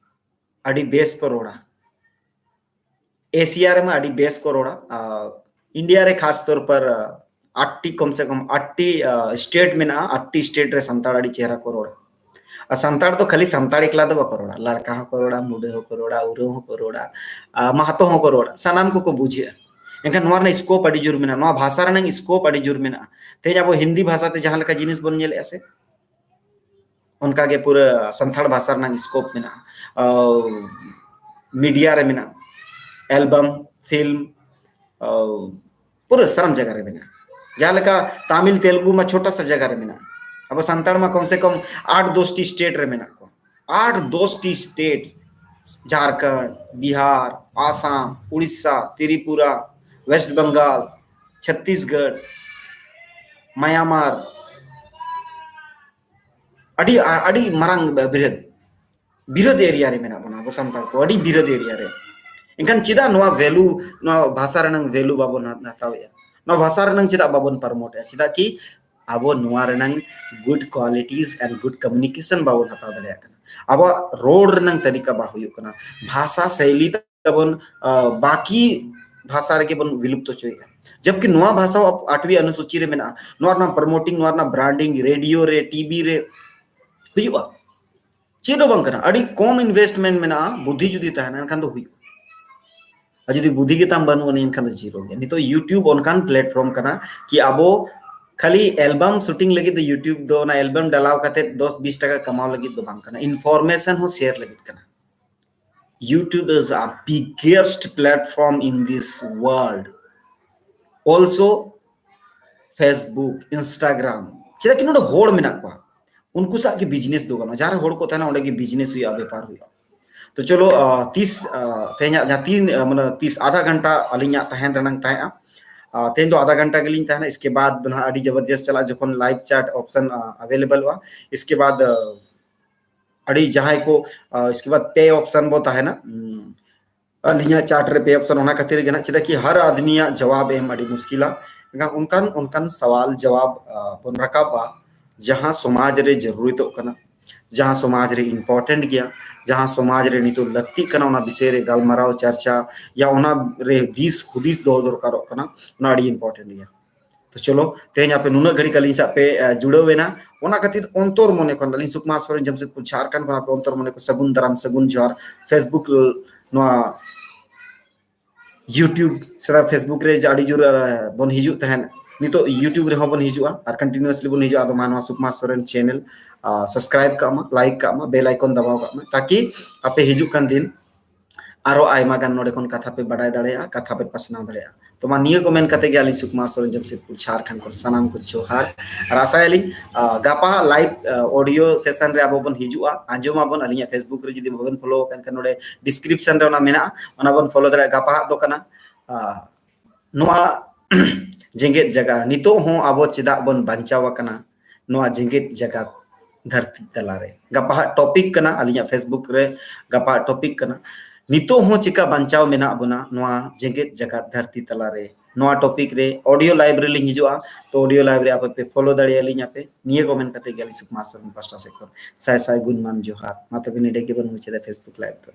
ᱟᱹᱰᱤ ᱵᱮᱥ ᱠᱚ ᱨᱚᱲᱟ, ᱮᱥᱤᱭᱟ ᱨᱮᱢᱟ ᱟᱹᱰᱤ ᱵᱮᱥ ᱠᱚ ᱨᱚᱲᱟ, ᱟᱨ ᱤᱱᱰᱤᱭᱟ ᱨᱮ ᱠᱷᱟᱥ ᱛᱚᱨ ᱯᱟᱨ, ᱟ, ᱟᱴᱴᱤ, ᱠᱚᱢ ᱥᱮ ᱠᱚᱢ ᱟᱴᱴᱤ, ᱟ, ᱥᱴᱮᱴ ᱢᱮᱱᱟᱜᱼᱟ, ᱟᱴᱴᱤ ᱥᱴᱮᱴ ᱨᱮ ᱥᱟᱱᱛᱟᱲ ᱟᱹᱰᱤ ᱪᱮᱦᱨᱟ ᱠᱚ ᱨᱚᱲᱟ᱾ ᱟᱨ ᱥᱟᱱᱛᱟᱲ ᱫᱚ ᱠᱷᱟᱹᱞᱤ ᱥᱟᱱᱛᱟᱲ ᱮᱠᱞᱟ ᱫᱚ ᱵᱟᱠᱚ ᱨᱚᱲᱟ, ᱞᱟᱲᱠᱟ ᱦᱚᱸᱠᱚ ᱨᱚᱲᱟ, ᱢᱩᱰᱟᱹ ᱦᱚᱸᱠᱚ ᱨᱚᱲᱟ, ᱩᱨᱟᱹᱣ ᱦᱚᱸᱠᱚ ᱨᱚᱲᱟ, ᱟ, ᱢᱟᱦᱟᱛᱚ ᱦᱚᱸᱠᱚ ᱨᱚᱲᱟ, ᱥᱟᱱᱟᱢ ᱠᱚᱠᱚ ᱵᱩᱡᱷᱟᱹᱜᱼᱟ᱾ ᱮᱱᱠᱷᱟᱱ ᱱᱚᱣᱟ ᱨᱮᱱᱟᱜ ᱥᱠᱳᱯ ᱟᱹᱰᱤ ᱡᱳᱨ ᱢᱮᱱᱟᱜᱼᱟ, ᱱᱚᱣᱟ ᱵᱷᱟᱥᱟ ᱨᱮᱱᱟᱜ ᱥᱠᱳᱯ ᱟᱹᱰᱤ ᱡᱳᱨ ᱢᱮᱱᱟᱜᱼᱟ᱾ ᱛᱮᱦᱮᱧ ᱟᱵᱚ ᱦᱤᱱᱫᱤ ᱵᱷᱟᱥᱟ ᱛᱮ ᱡᱟᱦᱟᱸ ᱞᱮᱠᱟ ᱡᱤᱱᱤᱥ ᱵᱚᱱ ᱧᱮᱞᱮᱫᱼᱟ ᱥᱮ, ᱚᱱᱠᱟ ᱜᱮ ᱯᱩᱨᱟᱹ ᱥᱟᱱᱛᱟᱲ ᱵᱷᱟᱥᱟ ᱨᱮᱱᱟᱜ ᱥᱠᱳᱯ ᱢᱮᱱᱟᱜᱼᱟ᱾ ᱢᱤᱰᱤᱭᱟ ᱨᱮ ᱢᱮᱱᱟᱜᱼᱟ, ᱮᱞᱵᱟᱢ, ᱯᱷᱤᱞᱢ, ᱯᱩᱨᱟᱹ ᱥᱟᱱᱟᱢ ᱡᱟᱭᱜᱟ ᱨᱮ ᱢᱮᱱᱟᱜᱼᱟ᱾ ᱡᱟᱦᱟᱸ ᱞᱮᱠᱟ ᱛᱟᱢᱤᱞ ᱛᱮᱞᱮᱜᱩ ᱢᱟ ᱪᱷᱳᱴᱟ ᱥᱟ ᱡᱟᱭᱜᱟ ᱨᱮ ᱢᱮᱱᱟᱜᱼᱟ᱾ ᱟᱵᱚ ᱥᱟᱱᱛᱟᱲ ᱢᱟ ᱠᱚᱢ ᱥᱮ ᱠᱚᱢ ᱟᱴ ᱫᱚᱥ ᱴᱤ ᱥᱴᱮᱴ ᱨᱮ ᱢᱮᱱᱟᱜ ᱠᱚᱣᱟ᱾ ᱟᱴ ᱫᱚᱥ ᱴᱤ ᱥᱴᱮᱴ, ᱡᱷᱟᱲᱠᱷᱚᱸᱰ, ᱵᱤᱦᱟᱨ, ᱟᱥᱟᱢ, ᱩᱲᱤᱥᱥᱟ, ᱛᱨᱤᱯᱩᱨᱟ, ᱳᱭᱮᱥᱴ ᱵᱮᱝᱜᱟᱞ, ᱪᱷᱚᱛᱤᱥᱜᱚᱲ, ᱢᱟᱭᱟᱱᱢᱟᱨ, ᱟᱹᱰᱤ ᱟᱹᱰᱤ ᱢᱟᱨᱟᱝ ᱵᱤᱨᱟᱹᱫ ᱵᱤᱨᱟᱹᱫ ᱮᱨᱤᱭᱟ ᱨᱮ ᱢᱮᱱᱟᱜ ᱵᱚᱱᱟ ᱟᱵᱚ ᱥᱟᱱᱛᱟᱲ ᱠᱚ, ᱟᱹᱰᱤ ᱵᱤᱨᱟᱹᱫ ᱮᱨᱤᱭᱟ ᱨᱮ᱾ ᱮᱱᱠᱷᱟᱱ ᱪᱮᱫᱟᱜ ᱱᱚᱣᱟ ᱵᱷᱮᱞᱩ, ᱱᱚᱣᱟ ᱵᱷᱟᱥᱟ ᱨᱮᱱᱟᱝ ᱵᱷᱮᱞᱩ ᱵᱟᱵᱚᱱ ᱦᱟᱛᱟᱣᱮᱫᱼᱟ? ᱱᱚᱣᱟ ᱵᱷᱟᱥᱟ ᱨᱮᱱᱟᱝ ᱪᱮᱫᱟᱜ ᱵᱟᱵᱚᱱ ᱯᱨᱚᱢᱳᱴᱮᱫᱼᱟ? ᱪᱮᱫᱟᱜ ᱠᱤ ᱟᱵᱚ ᱱᱚᱣᱟ ᱨᱮᱱᱟᱝ good qualities and good communication ᱵᱟᱵᱚᱱ ᱦᱟᱛᱟᱣ ᱫᱟᱲᱮᱭᱟᱜ ᱠᱟᱱᱟ? ᱟᱵᱚᱣᱟᱜ ᱨᱚᱲ ᱨᱮᱱᱟᱝ ᱛᱟᱹᱨᱤᱠᱟ ᱵᱟᱝ ᱦᱩᱭᱩᱜ ᱠᱟᱱᱟ, ᱵᱷᱟᱥᱟ ᱥᱟᱭᱞᱤ ᱛᱟᱵᱚᱱ ᱵᱟᱠᱤ ᱵᱷᱟᱥᱟ ᱨᱮᱜᱮ ᱵᱚᱱ ᱵᱤᱞᱩᱯᱛᱚ ᱦᱚᱪᱚᱭᱮᱫᱼᱟ, ᱡᱚᱵᱠᱤ ᱱᱚᱣᱟ ᱵᱷᱟᱥᱟ ᱟᱴᱷᱣᱤ ᱚᱱᱩᱥᱩᱪᱤ ᱨᱮ ᱢᱮᱱᱟᱜᱼᱟ᱾ ᱱᱚᱣᱟ ᱨᱮᱱᱟᱜ ᱯᱨᱚᱢᱳᱴᱤᱝ, ᱱᱚᱣᱟ ᱨᱮᱱᱟᱜ ᱵᱨᱟᱱᱰᱤᱝ ᱨᱮᱰᱤᱭᱳ ᱨᱮ, ᱴᱤᱵᱷᱤ ᱨᱮ ᱦᱩᱭᱩᱜᱼᱟ? ᱪᱮᱫ ᱦᱚᱸ ᱵᱟᱝ ᱠᱟᱱᱟ᱾ ᱟᱹᱰᱤ ᱠᱚᱢ ᱤᱱᱵᱷᱮᱥᱴᱢᱮᱱᱴ ᱢᱮᱱᱟᱜᱼᱟ, ᱵᱩᱫᱽᱫᱷᱤ ᱡᱩᱫᱤ ᱛᱟᱦᱮᱱᱟ ᱮᱱᱠᱷᱟᱱ ᱫᱚ ᱦᱩᱭᱩᱜᱼᱟ᱾ ᱟᱨ ᱡᱩᱫᱤ ᱵᱩᱫᱽᱫᱷᱤ ᱜᱮ ᱛᱟᱢ ᱵᱟᱹᱱᱩᱜ ᱟᱹᱱᱤᱡ ᱮᱱᱠᱷᱟᱱ ᱫᱚ ᱡᱤᱨᱳ ᱜᱮ᱾ ᱱᱤᱛᱚᱜ YouTube ᱚᱱᱠᱟᱱ ᱯᱞᱟᱴᱯᱷᱚᱨᱢ ᱠᱟᱱᱟ ᱠᱤ ᱟᱵᱚ ᱠᱷᱟᱹᱞᱤ ᱮᱞᱵᱟᱢ ᱥᱩᱴᱤᱝ ᱞᱟᱹᱜᱤᱫ ᱫᱚ YouTube ᱫᱚ ᱚᱱᱟ ᱮᱞᱵᱟᱢ ᱰᱟᱞᱟᱣ ᱠᱟᱛᱮ ᱫᱚᱥ ᱵᱤᱥ ᱴᱟᱠᱟ ᱠᱟᱢᱟᱣ ᱞᱟᱹᱜᱤᱫ ᱫᱚ ᱵᱟᱝ ᱠᱟᱱᱟ, ᱤᱱᱯᱷᱚᱨᱢᱮᱥᱚᱱ ᱦᱚᱸ ᱥᱮᱭᱟᱨ ᱞᱟᱹᱜᱤᱫ ᱠᱟᱱᱟ᱾ YouTube is a biggest platform in this world. Also Facebook, Instagram. ᱪᱮᱫᱟᱜ ᱠᱤ ᱱᱚᱰᱮ ᱦᱚᱲ ᱢᱮᱱᱟᱜ ᱠᱚᱣᱟ, ᱩᱱᱠᱩ ᱥᱟᱶ ᱜᱮ ᱵᱤᱡᱽᱱᱮᱥ ᱫᱚ ᱜᱟᱱᱚᱜᱼᱟ᱾ ᱡᱟᱦᱟᱸ ᱨᱮ ᱦᱚᱲ ᱠᱚ ᱛᱟᱦᱮᱱᱟ ᱚᱸᱰᱮ ᱜᱮ ᱵᱤᱡᱽᱱᱮᱥ ᱦᱩᱭᱩᱜᱼᱟ, ᱵᱮᱯᱟᱨ ᱦᱩᱭᱩᱜᱼᱟ᱾ ᱛᱚ ᱪᱚᱞᱚ, ᱛᱤᱥ ᱛᱮᱦᱮᱧᱟᱜ ᱡᱟᱦᱟᱸ ᱛᱤᱱ ᱢᱟᱱᱮ ᱛᱤᱥ ᱟᱫᱷᱟ ᱜᱷᱚᱱᱴᱟ ᱟᱹᱞᱤᱧᱟᱜ ᱛᱟᱦᱮᱱ ᱨᱮᱱᱟᱝ ᱛᱟᱦᱮᱸᱜᱼᱟ, ᱛᱮᱦᱮᱧ ᱫᱚ ᱟᱫᱷᱟ ᱜᱷᱚᱱᱴᱟ ᱜᱮᱞᱤᱧ ᱛᱟᱦᱮᱱᱟ᱾ ᱤᱥᱠᱮ ᱵᱟᱫ ᱫᱚ ᱱᱟᱦᱟᱜ ᱟᱹᱰᱤ ᱡᱚᱵᱚᱨᱫᱚᱥᱛ ᱪᱟᱞᱟᱜᱼᱟ, ᱡᱚᱠᱷᱚᱱ live chat option available ᱚᱜᱼᱟ᱾ ᱤᱥᱠᱮ ᱵᱟᱫ ᱟᱹᱰᱤ ᱡᱟᱦᱟᱸᱭ ᱠᱚ ᱤᱥᱠᱮ ᱵᱟᱫ ᱯᱮ option ᱵᱚ ᱛᱟᱦᱮᱱᱟ᱾ ᱟᱹᱞᱤᱧᱟᱜ ᱪᱟᱨᱴ ᱨᱮ ᱯᱮ option, ᱚᱱᱟ ᱠᱷᱟᱹᱛᱤᱨ ᱜᱮ ᱱᱟᱜ, ᱪᱮᱫᱟᱜ ᱠᱤ ᱦᱟᱨ ᱟᱫᱢᱤᱭᱟᱜ ᱡᱟᱣᱟᱵ ᱮᱢ ᱟᱹᱰᱤ ᱢᱩᱥᱠᱤᱞᱟ᱾ ᱮᱱᱠᱷᱟᱱ ᱚᱱᱠᱟᱱ ᱚᱱᱠᱟᱱ ᱥᱟᱣᱟᱞ ᱡᱟᱣᱟᱵ ᱵᱚᱱ ᱨᱟᱠᱟᱵᱟ ᱡᱟᱦᱟᱸ ᱥᱚᱢᱟᱡᱽ ᱨᱮ ᱡᱟᱹᱨᱩᱨᱤᱛᱚᱜ ᱠᱟᱱᱟ, ᱡᱟᱦᱟᱸ ᱥᱚᱢᱟᱡᱽ ᱨᱮ ᱤᱢᱯᱚᱨᱴᱮᱱᱴ ᱜᱮᱭᱟ, ᱡᱟᱦᱟᱸ ᱥᱚᱢᱟᱡᱽ ᱨᱮ ᱱᱤᱛᱚᱜ ᱞᱟᱹᱠᱛᱤᱜ ᱠᱟᱱᱟ, ᱚᱱᱟ ᱵᱤᱥᱚᱭ ᱨᱮ ᱜᱟᱞᱢᱟᱨᱟᱣ, ᱪᱟᱨᱪᱟ ᱭᱟ ᱚᱱᱟ ᱨᱮ ᱫᱤᱥ ᱦᱩᱫᱤᱥ ᱫᱚᱦᱚ ᱫᱚᱨᱠᱟᱨᱚᱜ ᱠᱟᱱᱟ, ᱚᱱᱟ ᱟᱹᱰᱤ ᱤᱢᱯᱚᱨᱴᱮᱱᱴ ᱜᱮᱭᱟ᱾ ᱛᱚ ᱪᱚᱞᱚ, ᱛᱮᱦᱮᱧ ᱟᱯᱮ ᱱᱩᱱᱟᱹᱜ ᱜᱷᱟᱹᱲᱤᱡ ᱟᱹᱞᱤᱧ ᱥᱟᱶ ᱯᱮ ᱡᱩᱲᱟᱹᱣ ᱮᱱᱟ, ᱚᱱᱟ ᱠᱷᱟᱹᱛᱤᱨ ᱚᱱᱛᱚᱨ ᱢᱚᱱᱮ ᱠᱷᱚᱱ ᱟᱹᱞᱤᱧ ᱥᱩᱠᱢᱟᱨ ᱥᱚᱨᱮᱱ ᱡᱟᱢᱥᱮᱫᱽᱯᱩᱨ ᱡᱷᱟᱲᱠᱷᱚᱸᱰ ᱠᱷᱚᱱ ᱟᱯᱮ ᱚᱱᱛᱚᱨ ᱢᱚᱱᱮ ᱠᱚ ᱥᱟᱹᱜᱩᱱ ᱫᱟᱨᱟᱢ, ᱥᱟᱹᱜᱩᱱ ᱡᱚᱦᱟᱨ᱾ Facebook ᱱᱚᱣᱟ YouTube ᱥᱮ Facebook ᱨᱮ ᱡᱮ ᱟᱹᱰᱤ ᱡᱳᱨ ᱵᱚᱱ ᱦᱤᱡᱩᱜ ᱛᱟᱦᱮᱸᱱ, ᱱᱤᱛᱚᱜ YouTube ᱨᱮᱦᱚᱸ ᱵᱚᱱ ᱦᱤᱡᱩᱜᱼᱟ ᱟᱨ continuously ᱵᱚᱱ ᱦᱤᱡᱩᱜᱼᱟ᱾ ᱟᱫᱚ ᱢᱟ ᱱᱚᱣᱟ ᱥᱩᱠᱢᱟ ᱥᱚᱨᱮᱱ channel subscribe ᱠᱟᱜ ᱢᱟ, like ᱠᱟᱜ ᱢᱟ, bell icon ᱫᱟᱵᱟᱣ ᱠᱟᱜ ᱢᱟ, ᱛᱟᱠᱤ ᱟᱯᱮ ᱦᱤᱡᱩᱜ ᱠᱟᱱ ᱫᱤᱱ ᱟᱨᱚ ᱟᱭᱢᱟ ᱜᱟᱱ ᱱᱚᱰᱮ ᱠᱷᱚᱱ ᱠᱟᱛᱷᱟ ᱯᱮ ᱵᱟᱰᱟᱭ ᱫᱟᱲᱮᱭᱟᱜᱼᱟ, ᱠᱟᱛᱷᱟ ᱯᱮ ᱯᱟᱥᱱᱟᱣ ᱫᱟᱲᱮᱭᱟᱜᱼᱟ᱾ ᱛᱚ ᱢᱟ ᱱᱤᱭᱟᱹ ᱠᱚ ᱢᱮᱱ ᱠᱟᱛᱮ ᱜᱮ ᱟᱹᱞᱤᱧ ᱥᱩᱠᱢᱟ ᱥᱚᱨᱮᱱ ᱡᱟᱢᱥᱮᱫᱽᱯᱩᱨ ᱡᱷᱟᱲᱠᱷᱚᱸᱰ ᱠᱷᱚᱱ ᱥᱟᱱᱟᱢ ᱠᱚ ᱡᱚᱦᱟᱨ᱾ ᱟᱨ ᱟᱥᱟᱭᱟᱞᱤᱧ ᱜᱟᱯᱟ live audio session ᱨᱮ ᱟᱵᱚ ᱵᱚᱱ ᱦᱤᱡᱩᱜᱼᱟ, ᱟᱸᱡᱚᱢᱟᱵᱚᱱ᱾ ᱟᱹᱞᱤᱧᱟᱜ Facebook ᱨᱮ ᱡᱩᱫᱤ ᱵᱟᱵᱮᱱ follow ᱟᱠᱟᱱ ᱠᱷᱟᱱ ᱱᱚᱰᱮ description ᱨᱮ ᱚᱱᱟ ᱢᱮᱱᱟᱜᱼᱟ, ᱚᱱᱟ ᱵᱚᱱ follow ᱫᱟᱲᱮᱭᱟᱜᱼᱟ᱾ ᱜᱟᱯᱟ ᱦᱟᱜ ᱫᱚ ᱠᱟᱱᱟ ᱱᱚᱣᱟ ᱡᱮᱜᱮᱛ ᱡᱟᱠᱟᱛ ᱱᱤᱛᱚᱜ ᱦᱚᱸ ᱟᱵᱚ ᱪᱮᱫᱟᱜ ᱵᱚᱱ ᱵᱟᱧᱪᱟᱣ ᱟᱠᱟᱱᱟ ᱱᱚᱣᱟ ᱡᱮᱜᱮᱛ ᱡᱟᱠᱟᱛ ᱫᱷᱟᱹᱨᱛᱤ ᱛᱟᱞᱟᱨᱮ᱾ ᱜᱟᱯᱟ ᱦᱟᱜ topic ᱠᱟᱱᱟ, ᱟᱹᱞᱤᱧᱟᱜ Facebook ᱨᱮ ᱜᱟᱯᱟ topic ᱠᱟᱱᱟ, ᱱᱤᱛᱚᱜ ᱦᱚᱸ ᱪᱮᱠᱟ ᱵᱟᱧᱪᱟᱣ ᱢᱮᱱᱟᱜ ᱵᱚᱱᱟ ᱱᱚᱣᱟ ᱡᱮᱜᱮᱛ ᱡᱟᱠᱟᱛ ᱫᱷᱟᱹᱨᱛᱤ ᱛᱟᱞᱟᱨᱮ᱾ ᱱᱚᱣᱟ topic ᱨᱮ audio live ᱨᱮᱞᱤᱧ ᱦᱤᱡᱩᱜᱼᱟ, ᱛᱚ audio live ᱨᱮ ᱟᱯᱮ ᱯᱮ follow ᱫᱟᱲᱮᱭᱟᱞᱤᱧᱟ ᱯᱮ᱾ ᱱᱤᱭᱟᱹ ᱠᱚ ᱢᱮᱱ ᱠᱟᱛᱮ ᱜᱮ ᱟᱹᱞᱤᱧ ᱥᱩᱠᱢᱟ ᱥᱚᱨᱮᱱ ᱯᱟᱥᱴᱟ ᱥᱮᱫ ᱠᱷᱚᱱ ᱥᱟᱭ ᱥᱟᱭ ᱜᱩᱱᱢᱟᱱ ᱡᱚᱦᱟᱨ᱾ ᱢᱟ ᱛᱚᱵᱮ ᱱᱚᱰᱮ ᱜᱮᱵᱚᱱ ᱢᱩᱪᱟᱹᱫᱟ Facebook live ᱫᱚ᱾